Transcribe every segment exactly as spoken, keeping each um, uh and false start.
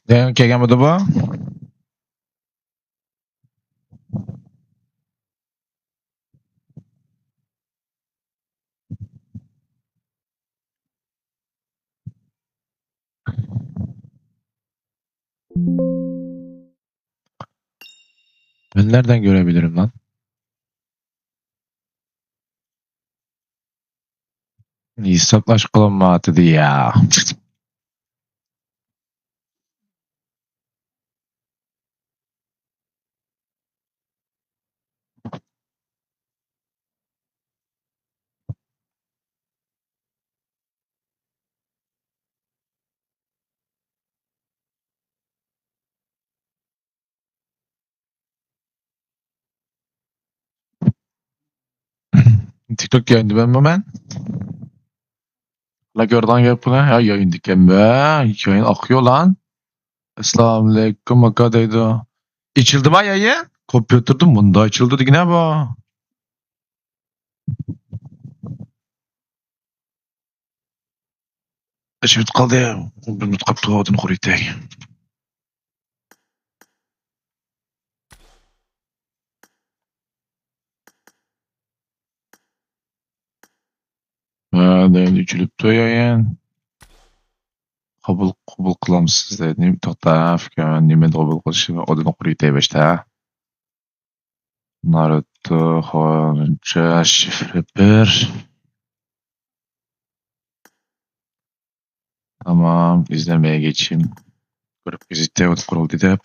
دەيەن كەلگەنمىدى بۇ؟ Ben nereden görebilirim lan? ھېسابلاش قىلىنمايۋاتىدۇ يا. تىك توك يايىندا مەنمۇ مەن. لا كۆرىدىغان گەپ بۇ. ھە، يايىندىكەن بە. يايىن ئاقىيو لان. ئەسسالامۇئەلەيكۇم ئاكا دەيدۇ. ئېچىلدىما يايى؟ كومپيۇتېردا مۇندا ئېچىلدى دېگىنە بۇ. ئېچىلىپ قالدى. بىر مىنۇت قاپتۇ، ئادىن قۇرۇيتەي. ھە، دەيدۇ، ئېچىلىپتۇ يايىن. قوبۇل، قوبۇل قىلامسىز دەيدۇ. نېمە، توختا، نېمىنى قوبۇل قىلىشى، ئادىن قۇرۇيتەي باشتا. ناروتو، خونچە، شىفىر بىر. تامام، ئىزدەنمەيگە گېچىم. كۆرۈپ ئىزدەۋاتقۇرۇلدى دەپ.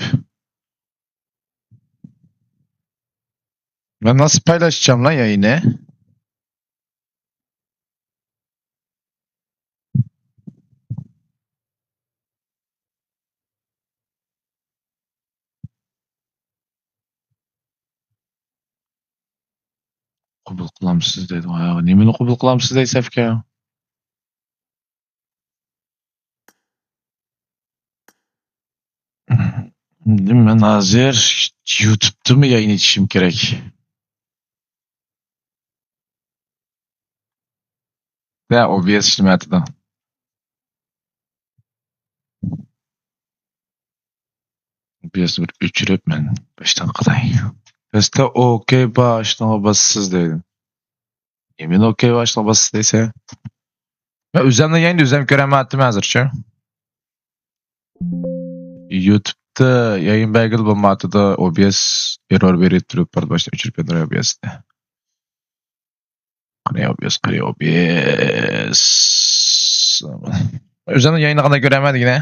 مەن ناسىپ پايلاشچام لا ياينى. قوبۇل قىلامسىز دەيدۇ. ھە، نېمىنى قوبۇل قىلامسىز دەيسەپكە؟ مەن ھازىر يۇتۇبتىمۇ يايىن ئېچىشىم كېرەك. ۋە ئو بى ئېس ئىشلىمەيۋاتىدۇ. ئو بى ئېسنى بىر ئۆچۈرۈپ مەن باشتىن قىلاي. تەستە ئوكەي باشلىقىغا باسىسىز دەيدۇ. نېمىنى ئوكەي باشلىقىغا باسىسىز دەيسە؟ مەن ئۆزۈمنىڭ يايىنىنى ئۆزۈم كۆرەلمەيۋاتىمەن ھازىرچە. يۇتۇبتا يايىن بەرگىلى بولمايۋاتىدۇ. ئو بى ئېس ئېررور بېرىپ تۇرۇپ، بىر باشتا ئۆچۈرۈپ بېرىدۇ ئو بى ئېسنى. قېنى ئو بى ئېس، قېنى ئو بى ئېس. ئۆزۈمنىڭ يايىنىنى قانداق كۆرەمەن دېگىنە؟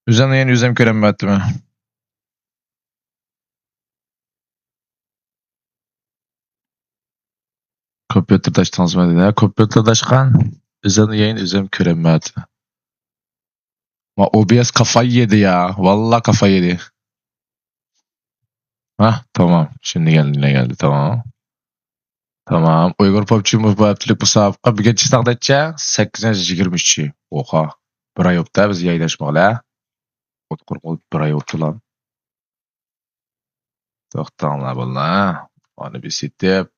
ئۆزۈمنىڭ يايىنىنى ئۆزۈم كۆرەلمەيۋاتىمەن. كومپيۇتېردا ئاچتىڭىزمۇ دېدى. ھە، كومپيۇتېردا ئاچقان. ئۆزۈمنىڭ يايىنى ئۆزۈم كۆرەلمەيۋاتىمەن. ما ئو بى ئېس كافايى يېدى يا. ۋاللا كافايى يېدى. ھە، تامام. شۇنداق كەلدى، كەلدى، تامام. تامام. ئۇيغۇر پوپچى مۇ-، ھەپتىلىك مۇسابىقە بۈگۈن چىساق نەچچە؟ سەككىزىنچى، يىگىرمە ئۈچى. ئوخا. بىر ئاي بوپتۇ بىز يايلاشمىغىلى. ئوتقۇرۇق بولۇپ بىر ئاي بوپتۇ لان. توختاڭلار باللا. مانا بېسىتىپ.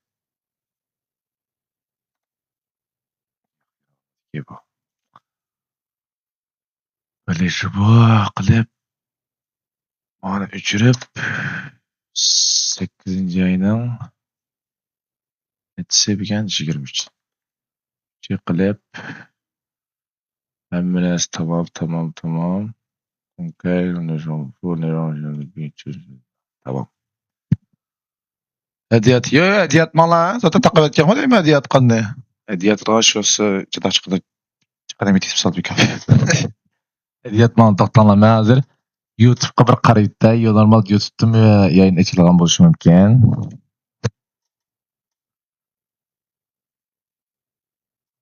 بۇ. بىلىشى بۇ قىلىپ، مانا ئۆچۈرۈپ، سەككىزىنچى ئاينىڭ نەچچىسى بۈگۈن؟ يىگىرمە ئۈچ. شۇ قىلىپ، ھەممە نەرسە تامام، تامام، تامام. تامام. ھەدىيە ئات-، يو، يو، ھەدىيە ئاتماڭلار. زاتەن تاقاۋەتكەنغۇ دەيمەن ھەدىيە ئاتقاننى. ھەدىيە ئاتىدىغان شۇسى چاتاق چىقىدۇ. چىقىدۇ، مېتىپ سالدى بىكار. ھەدىيە ئاتماڭ، توختاڭلار. مەن ھازىر يۇتۇبقا بىر قارايتتە، يو، نورمال يۇتۇبتىمۇ يايىن ئېچىلغان بولۇشى مۇمكىن.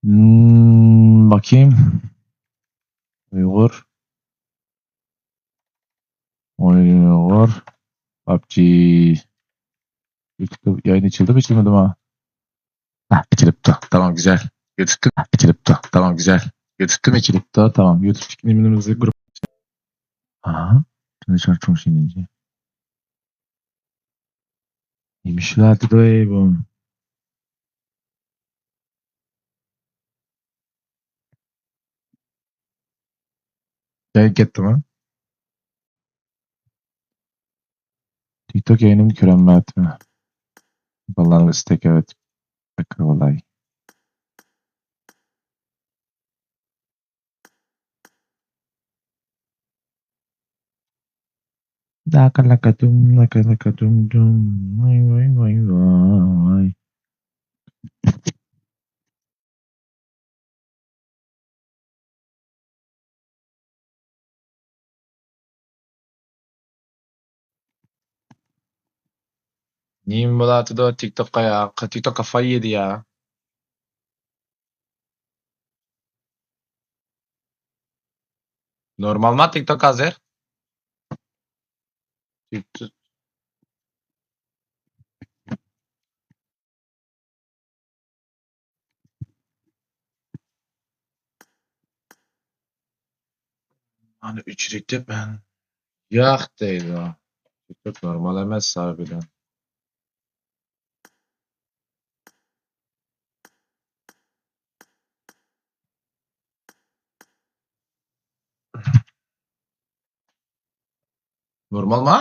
مم، باكىم. ئۇيغۇر. ئۇيغۇر. پابجى. يۇتۇب يايىنى ئېچىلدىمۇ، ئېچىلمىدىما؟ ھە، ئېچىلىپتۇ. تامام، گۈزەل. يۇتۇبتىن ئېچىلىپتۇ. تامام، گۈزەل. يۇتۇبتىن ئېچىلىپتۇ. تامام، يۇتۇبتىكى نېمىمىزنى گۇرۇپپا. ھا؟ نېمە ئىشلەتتى بۇ؟ جايىغا كەتتىمۇ؟ تىك توك يايىنىمنى كۆرەلمەيۋاتىمەن. بالىلارغا ئىستەك ئەۋەتىپ كىرىۋالاي. داكا لاكا دوم، لاكا لاكا دوم دوم. ۋاي، ۋاي، ۋاي، ۋاي. نېمە بولاتىدۇ تىك توكقا يا؟ تىك توك كافايە يېدى يا. نورمالما تىك توك ھازىر؟ تىك توك. ئانا ئۆچۈرۈۋېتىپ مەن. ياق دەيدۇ. تىك توك نورمال ئەمەس ھاربىدىن. نورمالما؟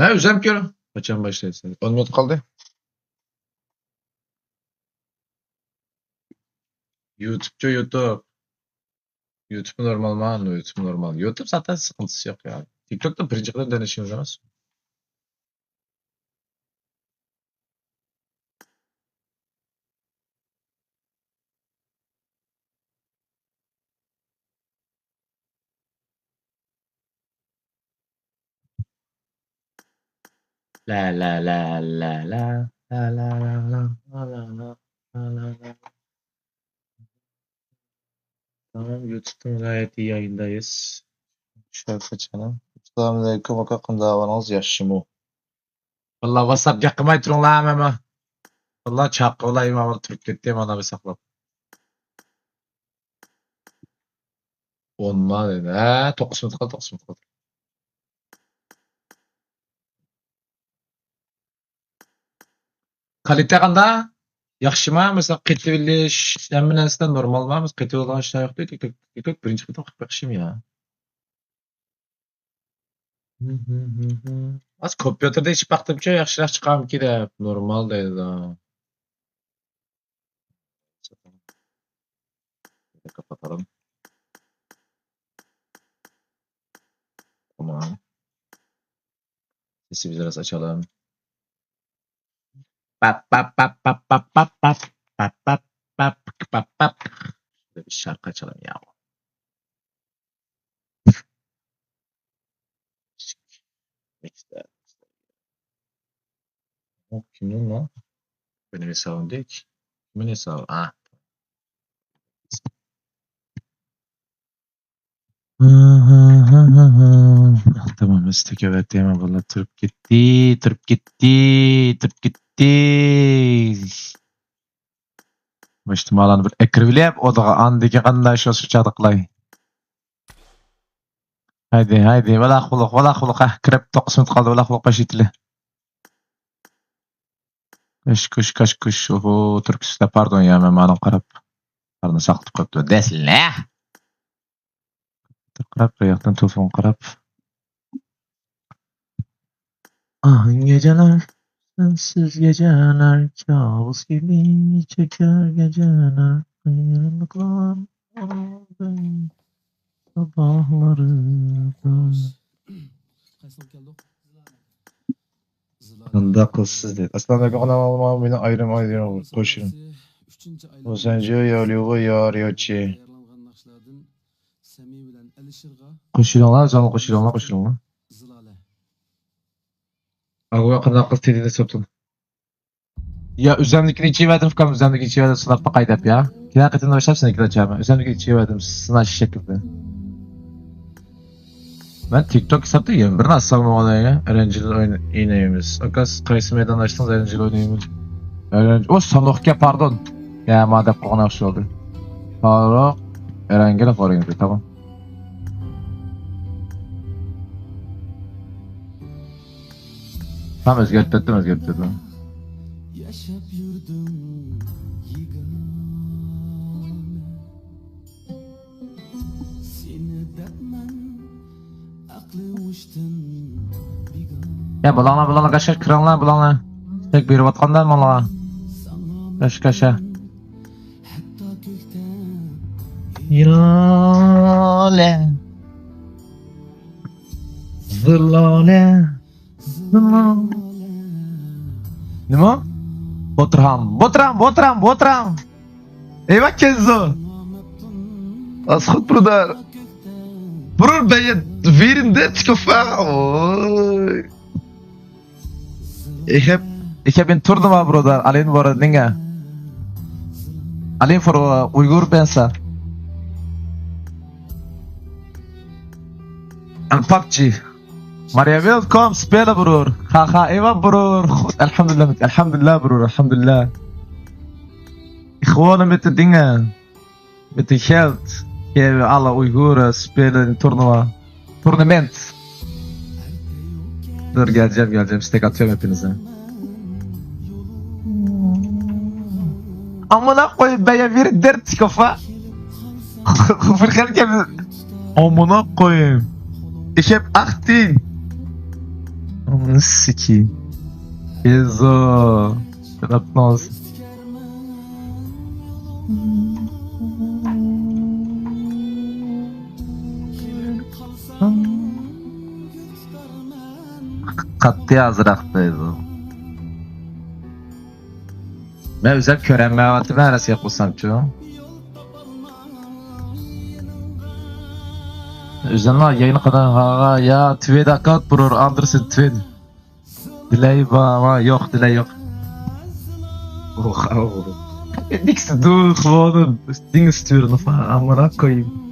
مەن ئۆزۈم كۆر. قاچان باشلايسىز؟ ئون مىنۇت قالدى. يۇتۇبچۇ يۇتۇب. يۇتۇب نورمالما؟ يۇتۇب نورمال. يۇتۇب زاتەن سىقىنتىسى يوق يا. تىك توكتا بىرىنچى قېتىم دېنىشىمىز ئەمەس. لا، لا، لا، لا، لا، لا، لا، لا، لا، لا، لا، لا، لا، لا. تامام، يۇتۇبتىن غايەت يايىندايىز. شەرقىي چانا. ئەسسالامۇئەلەيكۇم ئاكا، قانداق ئەھۋالىڭىز، ياخشىمۇ؟ واللا ۋاتساپ گەپ قىلماي تۇرۇڭلار، مانا. واللا چاققىلاي، مانا تۇرۇپ كەتتى، مانا بىر ساقلاپ. ئونما دېدى. ھە، توققۇز مىنۇت قالدى، توققۇز مىنۇت قالدى. كالىتە قاندا؟ ياخشىما؟ مەسىلەن، قېتىۋېلىش، ھەممە نەرسىدە نورمالما؟ مەسىلەن، قېتىۋالغان ئىشلار يوقتۇ، تىك توك، تىك توك بىرىنچى قېتىم قىلىپ بېقىشىم يا. ئاز كومپيۇتېردا ئېچىپ باقتىمچۇ، ياخشىراق چىقارمىكى دەپ، نورمال دەيدۇ. كاپاتالام. تامام. سېسى بىز راست ئاچالام. پاپ، پاپ، پاپ. پاپ، پاپ، پاپ، پاپ، پاپ، پاپ، پاپ، پاپ. شۇنداق بىر شارقا چالام يا. ئۇ كىمنىڭ بۇ؟ مېنىڭ ھېسابىمدەك. كىمنىڭ ھېسابى؟ ئا. تامام، ئىستىك ئەۋەتتى، مانا بالىلار تۇرۇپ كەتتى، تۇرۇپ كەتتى، تۇرۇپ كەتتى. مۇشتۇمالارنى بىر ئەكىرىۋېلىپ ئوتىغا، ئاندىكىن قانداق ئىش بولسا شۇ چاغدا قىلاي. ھەيدى، ھەيدى، ۋالا قۇلۇق، ۋالا قۇلۇق، ھە، كىرىپ توققۇز مىنۇت قالدى، ۋالا قۇلۇق باش يېتىلى. كاش كۇش، كاش كۇش، ئوھو، تۈركىستان، پاردون يا، مەن مانا قاراپ. قارنى ساقىتىپ قويۇپتۇ، دەسلە. قاراپ، بۇ ياقتىن تېلېفونغا قاراپ. ئاھ، گېچەلەر، سەنسىز گېچەلەر، كابۇس كىبى چۆكەر گېچەلەر، ئايرىلىقلار ئۇنىڭدىن ساباھلىرىدا. قانداق قىلىسىز دەيدۇ. ئەسسالامۇئەلەيكۇم، قانداق ئەھۋالىڭلار؟ مېنى ئايرىم ئايرىم قوشۇڭ. روزەنجيو يا ليۇغۇ يا ريوچى. قوشۇلۇڭلار، زالغا قوشۇلۇڭلار، قوشۇلۇڭلار. ئاغۇ قانداق قىلسا تېلېنى سوتۇن. يا ئۆزەمنىڭكىنى ئىچىۋەردىم، ئۇكام، ئۆزەمنىڭكىنى ئىچىۋەردىم، سىناپ باقاي دەپ يا. كېلەر قېتىمدا باشلاپ سېنىڭكىنى ئاچارمەن. ئۆزەمنىڭكىنى ئىچىۋەردىم، سىناش شەكلىدە. مەن تىك توك ھېسابتا يەنە بىر نەرسە ئالمىغان ئەرەنجىل ئوينايمىز. ئاكا، سىز قايسى مەيداندا ئاچتىڭىز ئەرەنجىل ئوينايمىز؟ ئەرەنجىل، ئۇ سانوقكە، پاردون. يا، ما دەپ قويغان ياخشى بولدى. پاروق، ئەرەنگىل، فورېنگىل، تامام. تامام، ئۆزگەرتىپ بەردىم، ئۆزگەرتىپ بەردىم. ياشاپ يۈردۈم يىگىت. يا بۇلاڭلار، بۇلاڭلار، كاشكاش كىرىڭلار، بۇلاڭلار. تەك بېرىۋاتقاندا ماڭلار. كاشكاشا. يالە. زىلالە. نېمە؟ بوترام، بوترام، بوترام، بوترام. ئەيۋا كېنزو. ئاسخۇت برودار. برور بەيە ۋېرىندە چىكوفا. ئوي. Ich hab, ich hab ihn Turnuva, Bruder. Alin war Dinge. Alin für Uigur Bensa. An PUBG. Maria Welcome, Spela, Bruder. Haha, Eva, Bruder. Elhamdülillah, elhamdülillah, Bruder, elhamdülillah. Ich wohne mit den Dingen. Mit den Geld. Gebe alle Uiguren, Spela, Turnuva. Turnament. Dur, geleceğim, geleceğim. Stack atıyorum hepinize. Amına koyayım, ben ya bir dert kafa. Fırkan gibi. Amına koyayım. Ich hab achtzehn. Amına sikeyim. Ezo. Şarapnaz. قەتئىي ئازراق دەيدۇ. مەن ئۆزۈم كۆرەلمەيۋاتىمەن، راست گەپ قىلسامچۇ. ئۆزۈملا يەنە قادا، ھاغا، يا، تۋېد ئاكاۋۇنت بۇرۇر، ئاندرېسن تۋېد. دىلەي بار، ۋا، يوق، دىلەي يوق. ئوخ، ئوخ. Nichts du gewonnen, Dings türen, amına koyayım.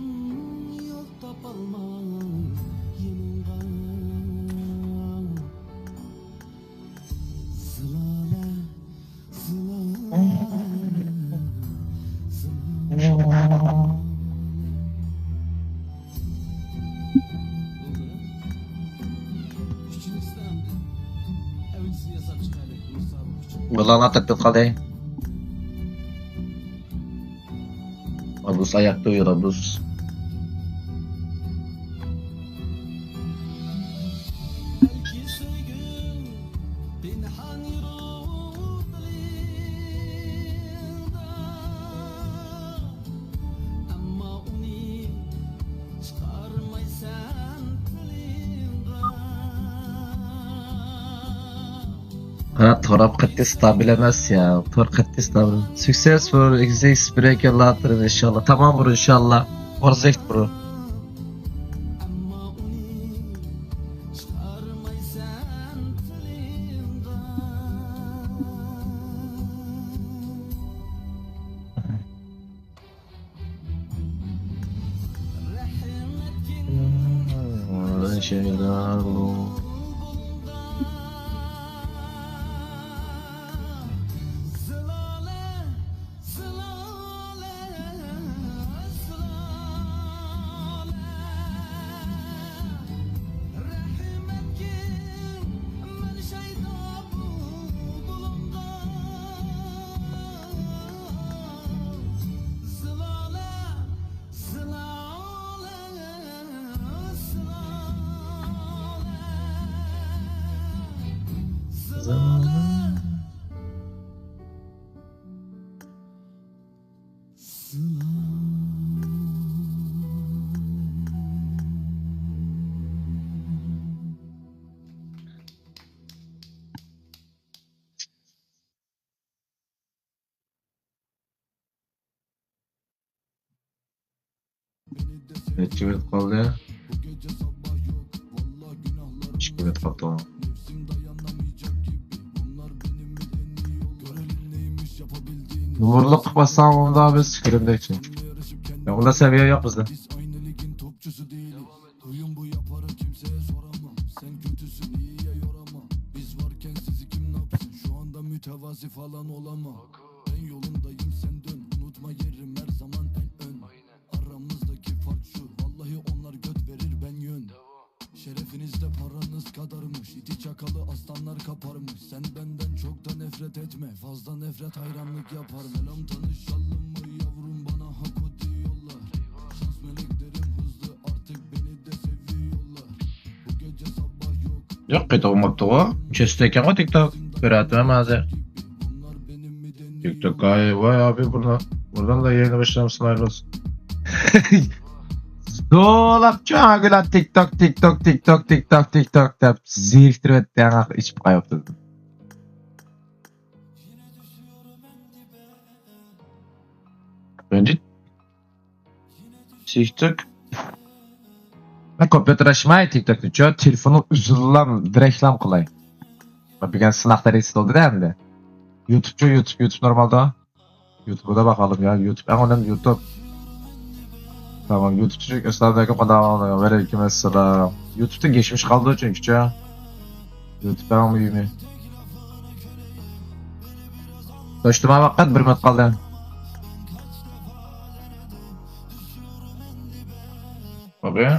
Valla anlattık kaldı. Abuz ayakta uyur, Abuz. ھە، تور قەتئىي ستابىل ئەمەس يا. تور قەتئىي ستابىل. Success for executive break يا لاتىرىن ئىنشاللا. تامام بۇرۇ ئىنشاللا. ۋارزەكت بۇرۇ. نەچچە مىنۇت قالدى؟ ئىككى مىنۇت قاپتۇ. نومۇرلۇق قىلىپ باسساڭ ئۇندا بىز كىرىمدەكچى. يا ئۇنداق سەۋىيە يوق بىزدە. Şerefinizde paranız kadarmış. İti çakalı aslanlar kaparmış. Sen benden çok da nefret etme. Fazla nefret hayranlık yapar. Selam, tanışalım mı yavrum, bana Hako diyorlar. Şans meleklerim hızlı, artık beni de seviyorlar. ياق، قېتىپ بولماپتىغۇ. چۆستەكەنغۇ تىك توك. كۆرۈۋاتىمەن ھازىر. تىك توك، ۋاي، ۋاي، ئابى، بۇردا، بۇردىن دا يەنە باشلامسىلار بولسۇن. زورلاپ چاگىلا تىك توك، تىك توك، تىك توك، تىك توك، تىك توك دەپ زېرىكتۈرۈۋەتتى، ھەڭ ئىچىپ قايىپتۇ. بەنجىت. تىك توك. مەن كومپيۇتېر ئاچماي تىك توكنى چۇ، تېلېفوننى ئۈزۈللام، دىرەكلام قىلاي. بۈگۈن سىناق دەرىجىسى بولدى دە ئەمدى. يۇتۇبچۇ، يۇتۇب، يۇتۇب نورمالدا. يۇتۇبدا باقالىم يا، يۇتۇب ئەڭ ئۆنەملىك يۇتۇب. تامام، يۇتۇب ئۈچۈن ئەسسالامۇ ئەلەيكۇم، قانداق ئەھۋالىڭلار؟ ۋەئەلەيكۇم ئەسسالام. يۇتۇبتا كەچمىش قالدى چۈنكى چۇ. يۇتۇب ئەڭ مۇھىمى. دوستۇم، ۋاقىت بىر مىنۇت قالدى. ئوكەي.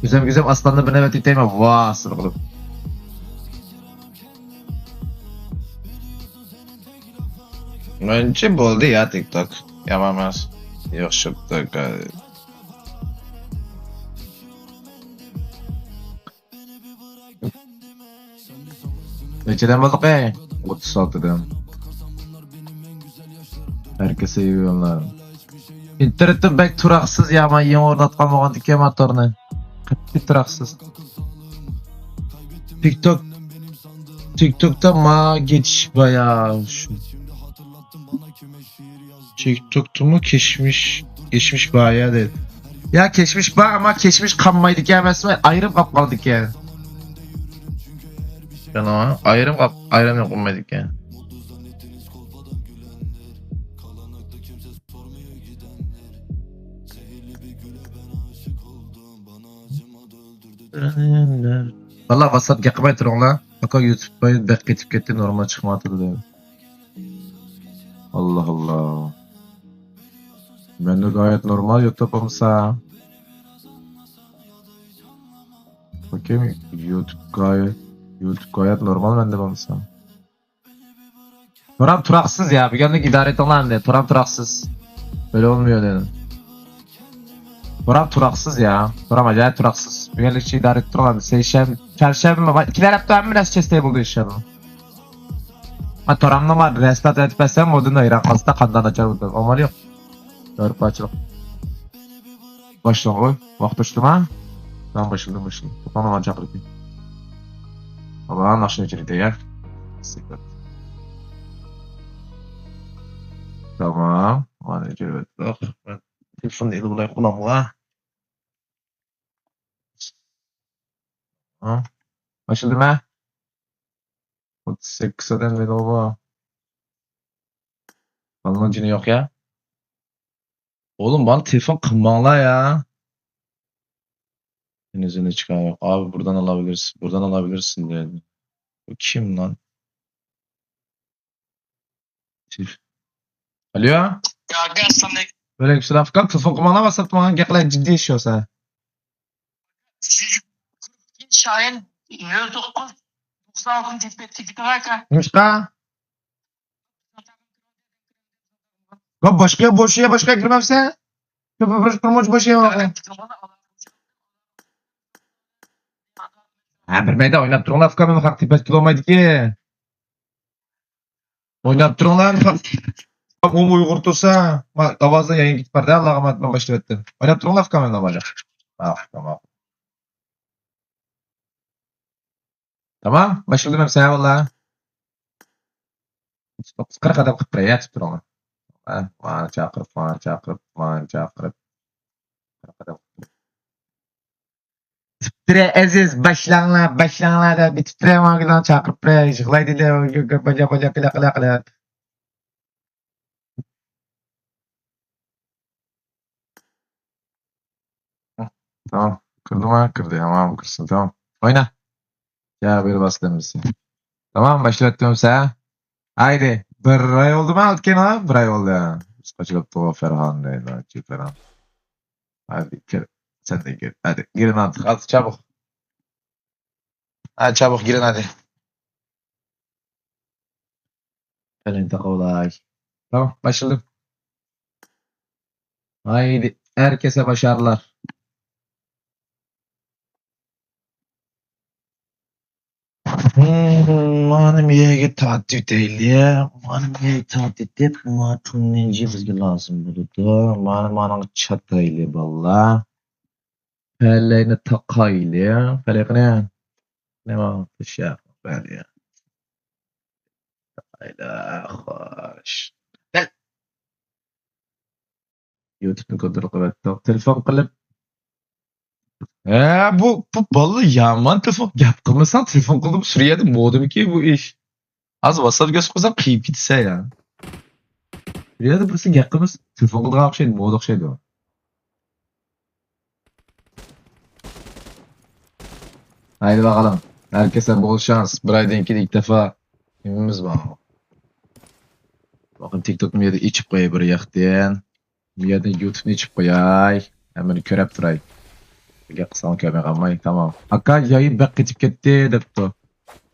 ئۆزۈم، ئۆزۈم ئاستاندا بىر نۆۋەت ئېيتايمەن. ۋاھ، سىلىقلىق. مەنچە بولدى يا، تىك توك. يامان ئەمەس. ياخشى. نەچچىدىن بولدۇق، ئەي؟ ئوتتۇز ئالتىدىن. ھەركەسى يۈرۈڭلار. ئىنتېرنېتىم بەك تۇراقسىز يا، مانا يېڭى ئورناتقان بولغاندىكىن مانا تورنى. قەتئىي تۇراقسىز. تىك توك، تىك توكتا ما كېچىش بايا شۇ. تىك توكتىمۇ كەچمىش، كەچمىش بايا دەيدۇ. يا كەچمىش بار، ئەمما كەچمىش قالمايدىكەن ئەمەسمۇ، ئايرىم قاپ قالىدىكەن. يەنە ئايرىم قاپ، ئايرىم قالمايدىكەن. ۋاللا ۋاتساپ گەپ قىلماي تۇرۇڭلار. ئاكا يۇتۇب بەك قېتىپ كەتتى، نورمال چىقمايۋاتىدۇ دەيدۇ. ئاللا ئاللا. مەندە غايەت نورمال يۇتۇب بولمىسا. ئوكەي، يۇتۇب غايەت، يۇتۇب غايەت نورمال مەندە بولمىسا. تورام تۇراقسىز يا، بۈگۈنلۈك ئىدارە ئېتىڭلار ئەمدى. تورام تۇراقسىز. بولە بولمايدۇ دېدىم. تورام تۇراقسىز يا. تورام ئاجايىپ تۇراقسىز. بۈگۈنلۈكچە ئىدارە ئېتىپ تۇرۇڭلار. سەيشەنبە، چارشەنبە، ئىككىلەر ھەپتە ھەممە نەرسە چەستەي بولدى ئىنشاللا. ھە، تورامنى ما رېستارت ئېتىپ بەرسەم، ئۇدىن ھەيران قالسا قانداق ناچار بولدى. ئامال يوق. يارىپ باشلىق. باشلىق، ئوي، ۋاقىت باشلىدىما؟ تامام، باشلىدىم، باشلىدىم. توپلامنى مانا چاقىرىپ. ئابا، ناخشىنى ئۆچۈرۈپ يا. تامام، مانا ئۆچۈرۈپ. تېلېفوننى ئېلىپ بولاي قولۇمغا. ھە؟ باشلىدىم ھە؟ ئوتتۇز سەككىز ئادەم دېدىغۇ بۇ. بالىنىڭ جېنى يوق يا. ئوغلۇم، مانا تېلېفون قىلماڭلار يا. Henüz öne çıkan yok. Abi buradan alabilirsin. Buradan alabilirsin dedi. Bu kim lan? Tüh. Alo. يا ئاكا، ئەسسالامۇئەلەيكۇم. ۋەئەلەيكۇم سالام. ئۇكام، تېلېفون قىلماڭلار، ۋاتساپتا ماڭا گەپ قىلاي، جىددىي ئىش بولسا. شاھىن نۆل توققۇز توقسان ئالتىنچى تىكىتىڭ ئاكا. نېمىشقا؟ ۋە باشقا، بوشىيە، باشقا كىرمەمسەن؟ بىر، بىر، بىر، بىر، بوشىيە. ھە، بىر مەيدە ئويناپ تۇرۇڭلار، ئۇكام، مەن خەق تېپەس كېلەلمەيدىكى. ئويناپ تۇرۇڭلار. ئۇ ئۇيغۇر تۇرسا، ما، ئاۋازدا يەنە كېتىپ باردا، ئاللاغا ئامانەت، مەن باشلاۋەتتىم. ئويناپ تۇرۇڭلار، ئۇكام، ئەمدى ئاۋازدا. ئاھ، تامام. تامام، باشلىدىم ھەم سەن ۋاللا. قىرىق ئادەم قىلىپ بېرەي، ياتىپ تۇرۇڭلار. ھە، مانا چاقىرىپ، مانا چاقىرىپ، مانا چاقىرىپ. قىرىق ئادەم. تىپتىرە ئەزىز، باشلاڭلار، باشلاڭلار دەپ، تىپتىرە ماڭا چاقىرىپ بېرەي، يىغلاي دېدى، باجا، باجا، قىلە، قىلە، قىلە. تامام. كىردىما؟ كىردى. تامام، كىرسۇن. تامام. ئوينا. يا، بىر باس دېمىسى. تامام، باشلاۋەتتىم سە. ھايدى. بىر ئاي بولدىما ئالتە كېنى؟ بىر ئاي بولدى. بىز قاچىلاپتۇ فەرھان دەيدۇ. چى فەرھان. ھايدى، كىر. سەن دە كىر. ھايدى، گىرىڭ ئارتۇق. ھازىر چابۇق. ھە، چابۇق گىرىڭ ھايدى. پەلەن تاقاۋلاي. تامام، باشلىدىم. ھايدى، ھەر كەسە باشارلار. مانا مىيەگە تارتىۋېتەيلى. مانا مىيەگە تارتىۋېتىپ، ما تۇننىنجى بىزگە لازىم بولىدۇ. مانا مانىڭغا چاتايلى، بالىلار. پەلەينى تاقايلى. پەلەي قېنى؟ نېمە؟ پىششاق. پەلەي. تاقايلى. خوش. كەل. يۇتۇبنى كونترول قىلىۋەتتۇق. تېلېفون قىلىپ. ھە، بۇ، بۇ بالىلار يامان تېلېفون. گەپ قىلمىساڭ، تېلېفون قىلدىم. سۈرىيەدە مودىمىكى بۇ ئىش؟ ھازىر ۋاتساپ كۆرسىتىپ قويسام، قىيىپ كېتىسەن يا. سۈرىيەدە بىرسى گەپ قىلمىسا، تېلېفون قىلىدىغان ئوخشايدۇ، مودا ئوخشايدۇ. ھەيدە باقالىم. ھەركەسلەر بول شانس. بىر ئايدىن كېيىن ئىككى دەپە نېمىمىز بار؟ باقىن، تىك توكنى بۇ يەردە ئېچىپ قوياي بىر ياقتىن. بۇ يەردىن يۇتۇبنى ئېچىپ قوياي. ھەممىنى كۆرەپ تۇراي. گەپ قىلساڭ كۆرمەي قالماي، تامام. ئاكا، يايىن بەك قېتىپ كەتتى، دەپتۇ.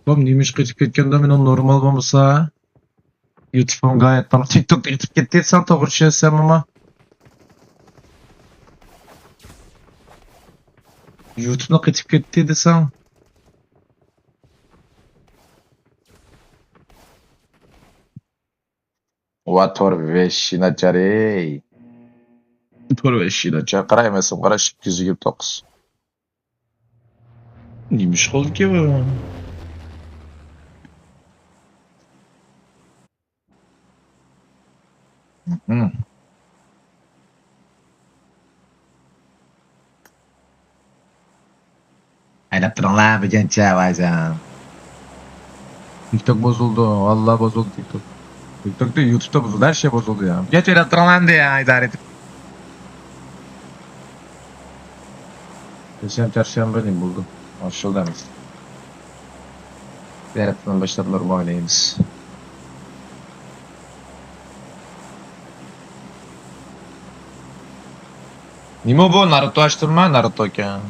بۇم نېمىش قېتىپ كەتكەندۇ، مېنىڭ نورمال بولمىسا؟ يۇتۇبۇمغا ئېيتقان، تىك توك قېتىپ كەتتى دېسەڭ، توغرا چۈشىنىسەنمۇ؟ يۇتۇبنى قېتىپ كەتتى دېسەڭ. ۋا تور ۋەھشىي ناچار، ئەي. تور ۋەھشىي ناچار. قاراي، مەسىلەن، قاراش، ئىككى يۈز يىگىرمە توققۇز. نېمە ئىش قىلدىكى بۇ؟ مھم. ئايلاپ تۇرۇڭلار، بۈگۈنچە ۋايجان. تىك توك بۇزۇلدى، ۋاللا بۇزۇلدى تىك توك. تىك توكتا، يۇتۇبتا بۇزۇلدى، ھەر شەي بۇزۇلدى يا. بۈگۈنچە ئايلاپ تۇرۇڭلار ئەمدى يا، ئىدارە ئېتىپ. سەيشەنبە، چارشەنبە نېمە بولدى؟ ئاشۇ ئەمەس. بۇ ھەپتىدىن باشلاپ نورمال ئوينايمىز. نېمە بۇ؟ نارۇتو ئاچتىمما؟ نارۇتو ئىكەن.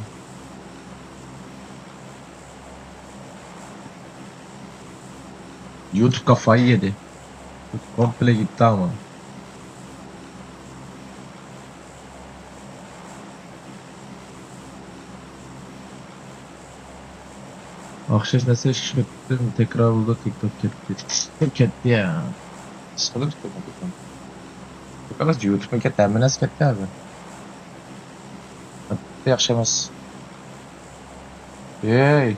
يۇتۇبقا فاي يېدى. كومپلېكت يىتتى ئاما. ئوخشاش نەرسە ئىككى قېتىم تەكرار بولدى، تىك توك كەتتى. تىك توك كەتتى يا. ئىشقىلىپ تىك توك كەتتى. تىك توك ئەمەس، يۇتۇبمۇ كەتتى، ھەممە نەرسە كەتتى ھازىر. ياخشى ئەمەس. ھەي.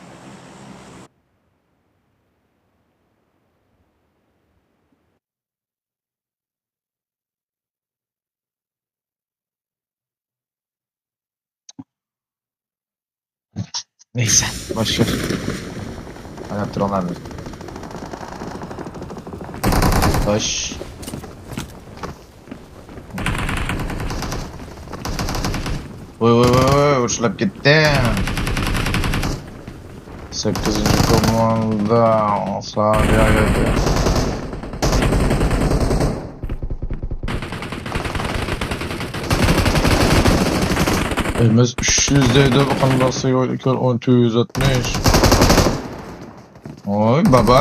نەيسە، باش كۆر. قاراپ تۇرۇڭلار. خوش. ۋوي، ۋوي، ۋوي، ۋوي، ئۇرۇشلاپ كەتتى. سەككىزىنچى كوماندا ساغىيا كەلدى. ئەمەس ئۈچ يۈز دەيدۇ، بۇ قانداق سىگنال ئىكەن، ئون، تۆت يۈز ئاتمىش. ۋوي، بابا.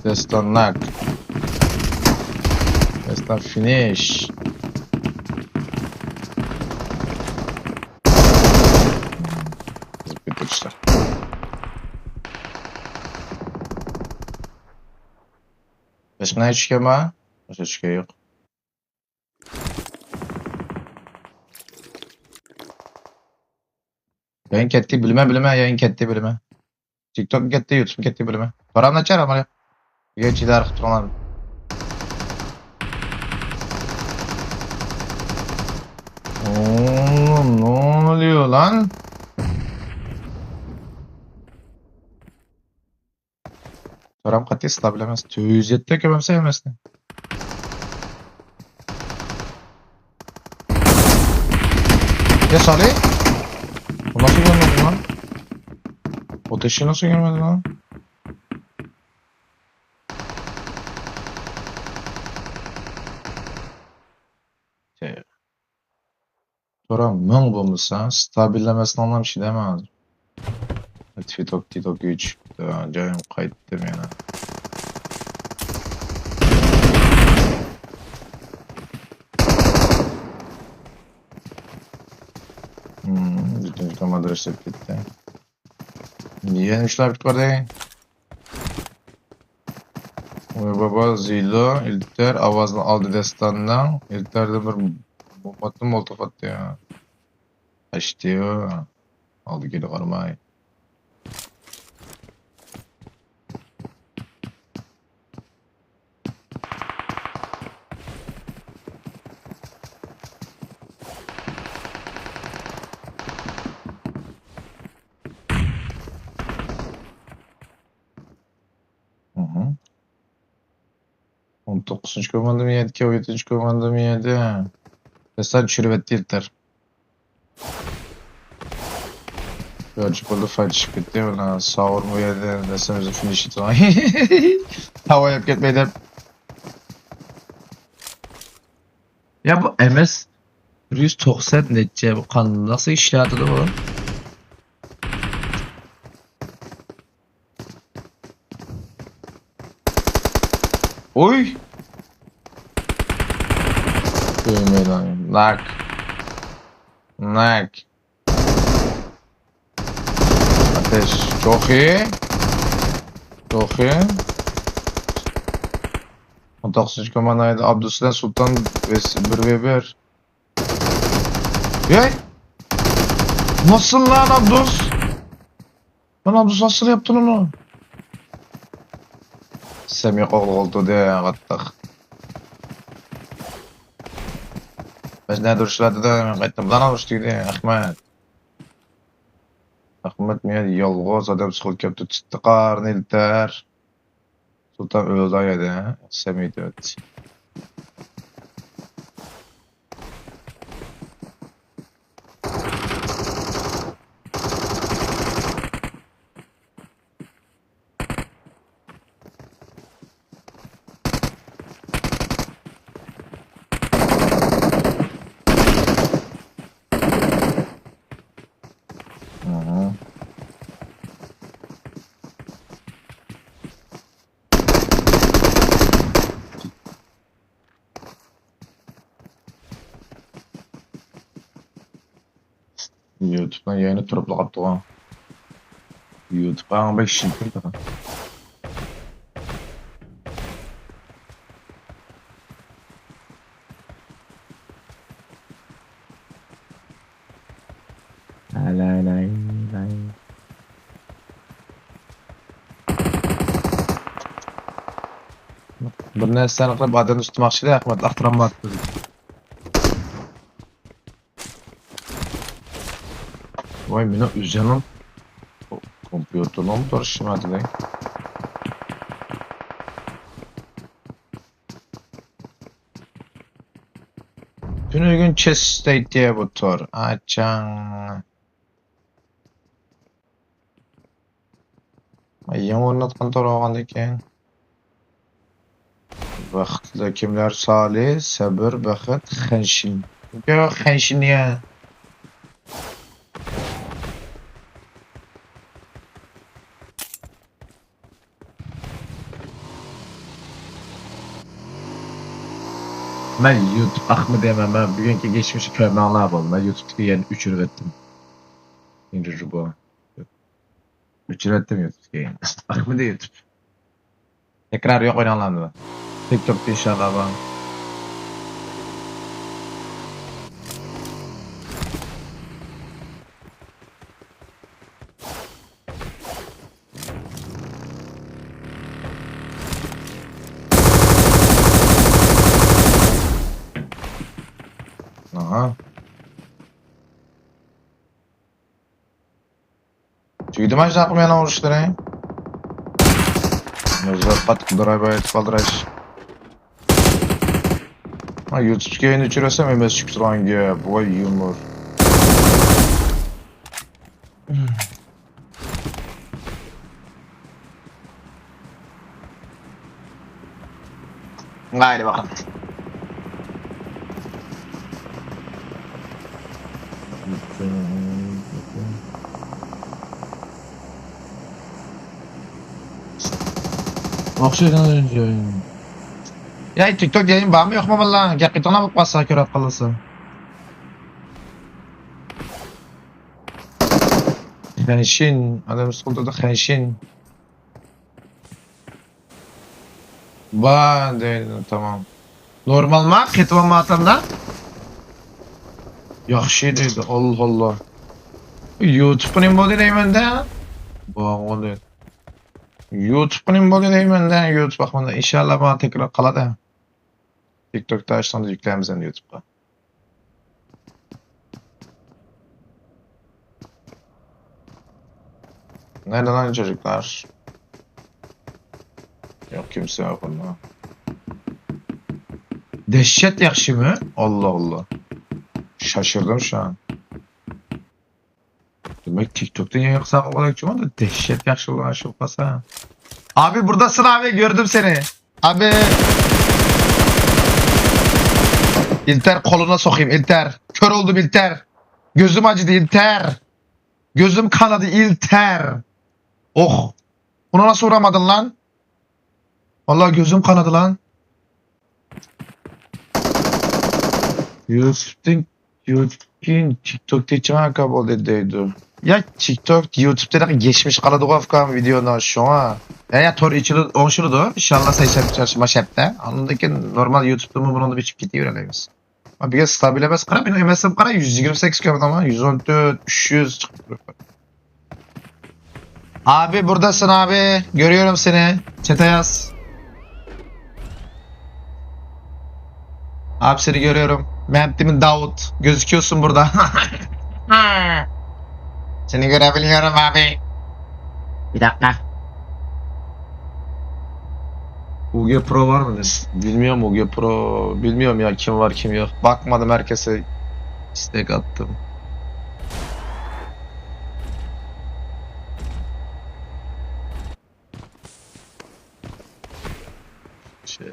دەستان ناك. دەستان فىنىش. بىتىرىشلەر. باشقا نەچچە چۈشكەن بار؟ باشقا چۈشكەن يوق. يايىن كەتتى، بىلىمەن، بىلىمەن، يايىن كەتتى، بىلىمەن. تىك توكمۇ كەتتى، يۇتۇبمۇ كەتتى، بىلىمەن. بارام ناچار ئامال يوق. يەنە چىدار قىلىپ تۇرۇڭلار. Oo, ne oluyor lan? تورام قەتئىي ستابىل ئەمەس. تۆت يۈز يەتتە كۆرمەمسەن ھەممىسىنى. يا سالى. بۇ ناسىل ئۆلمىدى لان؟ ئوتەشنى ناسىل ئۆلمىدى لان؟ تورام مىڭ بولمىسا، ستابىللەمەسنىڭلام شىدەيمەن ھازىر. تىتوك، تىتوك ئۈچ. جايىم قايتتىم يەنە. Hmm, يەتتىنچى كوماندا ئىشلەپ كەتتى. يەنە ئۈچ لايف باردى. ئۇي بابا، زىلو، ئىلتەر، ئاۋازنى ئالدى دەستاننىڭ. ئىلتەردىن بىر موماتتىن مولوتوف ئاتتى. ئاشتىيو. ئالدى كېلى قارىماي. مهم. ئون توققۇزىنچى كوماندىمۇ يەردىكەن، ئون يەتتىنچى كوماندىمۇ يەردە. دەستان چۈشۈرۈۋەتتى يىلتەر. ياجىپولدا فايت چىقىپ كەتتى. مانا ساۋۇرمۇ يەردە، دەستان ئۆزى فىنىش ئېتىدىغان. تاۋا يەپ كەتمەي دەپ. يا بۇ ئەمەس، بىر يۈز توقسان نەچچە، بۇ قانداقسى ئىشلەتىدۇ بۇ؟ ئۇي! كۆيمەيدۇ. ناك. ناك. ئاتەش. چوخى. چوخى. ئون توققۇزىنچى كوماندايدا ئابدۇس بىلەن سۇلتان بىر ۋە بىر. ھەي! ناسىل لان ئابدۇس؟ مانا ئابدۇس ناسىل ياپتۇ ئۇنى. سەم يوق ئوغلى ئولتۇردى، قاتتىق. بەس نەدە ئۇرۇشلار دېدى، مەن قايتتىم. بۇلارنى ئۇرۇش دېدى، ئەخمەت. ئەخمەت مېنى يالغۇز ئادەم سىقىپ كەپتۇ، تىتتىقارنى ئىلتەر. سۇلتان ئۆلدى يەردە، سەم يېتىۋەتتى. يۇتۇبنىڭ يەنە تۇرۇپلا قاپتىغۇ. يۇتۇب ئەڭ بەك شىركىن. بىر نەرسىلەرنى قىلىپ ئادەمنى تۇتماقچىدى ئەخمەت، ئاختۇرالماپتۇ. ۋاي، مېنىڭ ئۆزۈمنىڭ كومپيۇتېرنىڭمۇ تۇرۇشى نېمە دېدى؟ تۈنۈگۈن چېس ئىستەيتتى بۇ تور. ئاچاڭ. يېڭى ئورناتقان تور بولغاندىكىن. بەختلىك كىملەر؟ سالى، سەبىر، بەخت، خەنشىن. ياق، خەنشىن يا. مەن يۇتۇب ئاخمىدى، مەن، مەن بۈگۈنكى كەچمىشنى كۆرمەڭلار بولدى. مەن يۇتۇبتىكى يەنە ئۆچۈرۈۋەتتىم. ئۆچۈرۈۋەتتىم يۇتۇبتىكى. ئاخمىدى يۇتۇب. تەكرار يوق ئويناڭلار. تىك توكتا ئىنشاللا بار. ئاھا. تۈگىدىما شۇنداق مېنىڭ ئۇرۇشلىرى؟ مەجبۇر قاتتىق درايۋ ئېتىپ ئالدىراش. ھا، يۇتۇبتىكى يەنە ئۆچۈرۈۋەتسەم ئەمەس چىقىپ تۇرغان گەپ. ۋاي يۇمۇر. ھايدى باقىڭ. ئوخشايدۇ. يا، تىك توك دېگەن بارمۇ يوقمۇ باللا؟ گەپ قېتىڭلار بولۇپ قالسا، كۆرۈپ قالسا. خەنشىن، ئادەم سولدا خەنشىن. بار دەيدۇ، تامام. نورمالما؟ قېتىۋالماياتامدا؟ ياخشى دەيدۇ، ئاللا ئاللا. يۇتۇبقا نېمە بولدى دەيمەندە؟ بارغۇ دەيدۇ. يۇتۇبقا نېمە بولدى دەيمەندە؟ يۇتۇب باقمىدى. ئىنشاللا ماڭا تەكرار قالىدۇ. تىكتوكتا ئاچساڭ يۈكلەيمىز ئەمدى يۇتۇبقا. Nerede lan çocuklar? Yok, kimse yok bunda. دەھشەت ياخشىمۇ؟ ئاللا ئاللا. شاشىردىم شۇ ئان. دېمەك، تىكتوكتا يېڭى قىسا قىلغان ئىكەن، دەھشەت ياخشى بولغان ئىش بولۇپ قالسا. Abi buradasın abi, gördüm seni. Abi. İlter, koluna sokayım İlter. Kör oldum İlter. Gözüm acıdı İlter. Gözüm kanadı İlter. Oh. Bunu nasıl vuramadın lan? Vallahi gözüm kanadı lan. يۈتۈبتىن، يۈتۈبتىن تىكتوكتىن چىڭ ئاكا بولدى دەيدۇ. يا تىكتوك، يۇتۇبتا ھېلىقى گەچمىش قالىدىغۇ ئۇكام ۋىدېئونىڭ شۇڭا. يا، يا تور ئېچىلىدۇ، ئوڭشىلىدۇ. ئىنشاللا سەيسەن چارشەنبە شەپتە. ئاندىن كېيىن نورمال يۇتۇبتىمۇ بۇنىڭدا ئېچىپ كېتىۋېرەلەيمىز. بىگە ستابىل ئەمەس. قارا، مېنىڭ ئېم ئېس ئىم قارا، يۈز يىگىرمە سەككىز كۆرۈۋاتامغۇ، يۈز ئون تۆت، ئۈچ يۈز چىقىپ تۇرۇپتۇ. Abi buradasın abi. Görüyorum seni. Çete yaz. Abi seni görüyorum. Mehmet'im Davut. Gözüküyorsun burada. Seni görebiliyorum abi. Bir dakika. U G Pro var mı? Bilmiyorum U G Pro. Bilmiyorum ya kim var kim yok. Bakmadım herkese istek attım. Şey.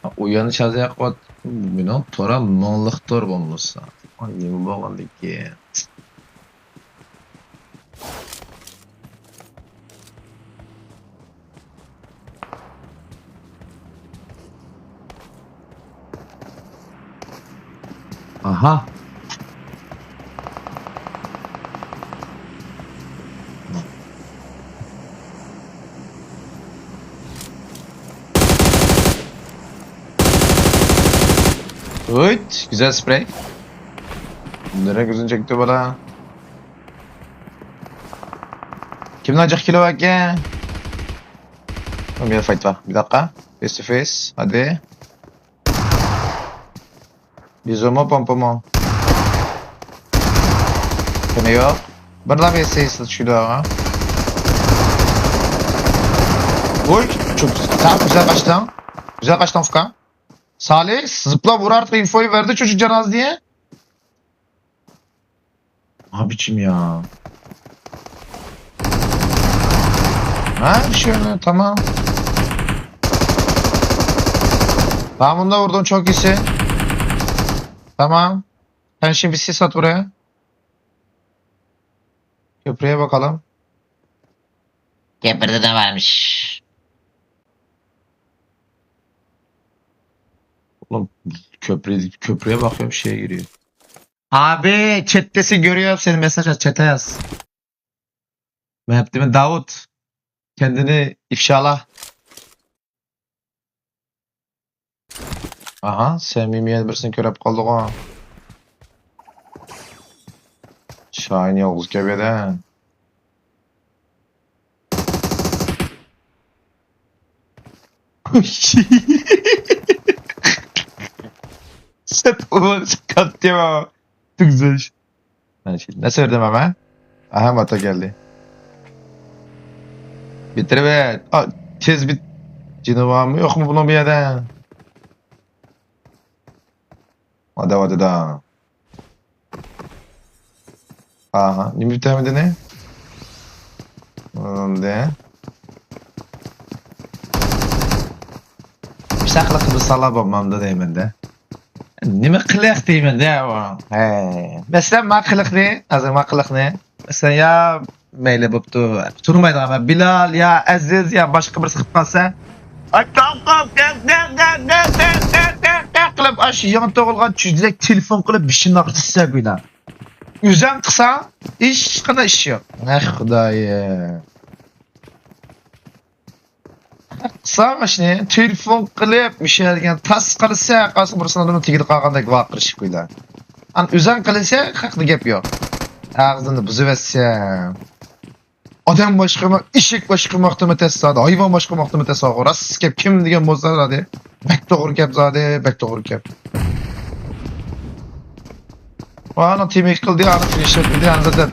Ha, uyanış azayaq ot. Bilmiyorum. Tora mınlıqtır bolmasa. Ay, nima bolğandı ki? Aha. Uyt, güzel sprey. Nereye gözünü çekti bana? Kimden acık kilo var ki? Tamam, bir fight var. Bir dakika. Face to face. Hadi. Bizomo pompomo. Seni yok. Bir daha bir ses düşürdü ama. Oy, çok tamam, güzel kaçtın. Güzel kaçtın Furkan. Salih zıpla vur artık, infoyu verdi çocuk canaz diye. Abicim ya. Ha, bir şey olmuyor, tamam. Tamam, bunu da vurdum, çok iyisin. Tamam. Sen şimdi bir sis at buraya. Köprüye bakalım. Köprüde de varmış. Oğlum köprü, köprüye bakıyorum, şeye giriyor. Abi chatte görüyorum seni, mesaj at, çete yaz. Mehmet değil mi? Davut. Kendini ifşala. Aha, samimiyet birisini körüp kaldık ha. Şahin yalnız kebede. Sen onu çıkartıyor ama. Çok güzel iş. Ben şimdi nasıl verdim ama? Aha, Mata geldi. Bitir ve a, tez bit. Cini var mı yok mu bunun bir yerde? Hadi hadi daha. Aha, nima bitamidi ne? Endi. Misal qilib qilib sala bo'lmamdi deyman-da. Nima qiliq deyman-da. Hey. Masalan, ma qiliqni, hozir ma qiliqni. Masalan, ya mayli bo'pti. Turmaydigan, Bilal, ya Aziz, ya boshqa birisi qilib qolsa. Qilib, ash yangi tug'ilgan chujlak telefon qilib, bishini qilsa, Bilal. ئۆزەڭ قىلساڭ، ھېچقانداق ئىش يوق. ئەي خۇدايىم. قىلساڭ ئىشنى، تېلېفون قىلىپ، مۇشۇ دېگەن تاس قىلسا، قالسا بىرسىنىڭ تېگىدە قالغاندەك ۋارقىرىشىپ قويىدۇ. ئانا ئۆزەڭ قىلسا، خەقنى گەپ يوق. ئاغزىنى بۇزۇۋەتسە. ئادەم باشقا، ئېشەك باشقا ماختىمۇ تەس زادى، ھايۋان باشقا ماختىمۇ تەس زادى. راست گەپ كىم دېگەن بولسا زادى. بەك توغرا گەپ زادى، بەك توغرا گەپ. ئانا تېمىك قىلدى، ئانا فىنىشلەپ قىلدى، ئانا زادى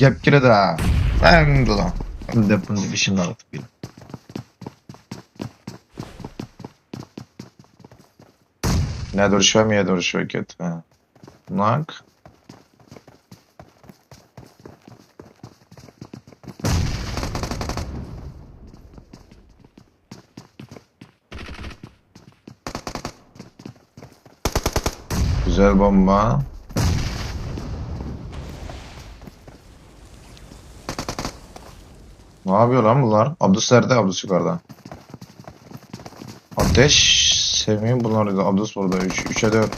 گەپ كېلىدۇ. ئەمدىلا. دەپ بۇنى بېشىمدا ئاتىپ كېلىپ. نەدە ئۇرۇش بار، مۇيەردە ئۇرۇش بار، كەتتى. ناك. گۈزەل بومبا. Ne yapıyor lan bunlar? Abdus nerede? Abdus yukarıda. Ateş seviye bunlar da. Abdus burada. Üç, üçe dört.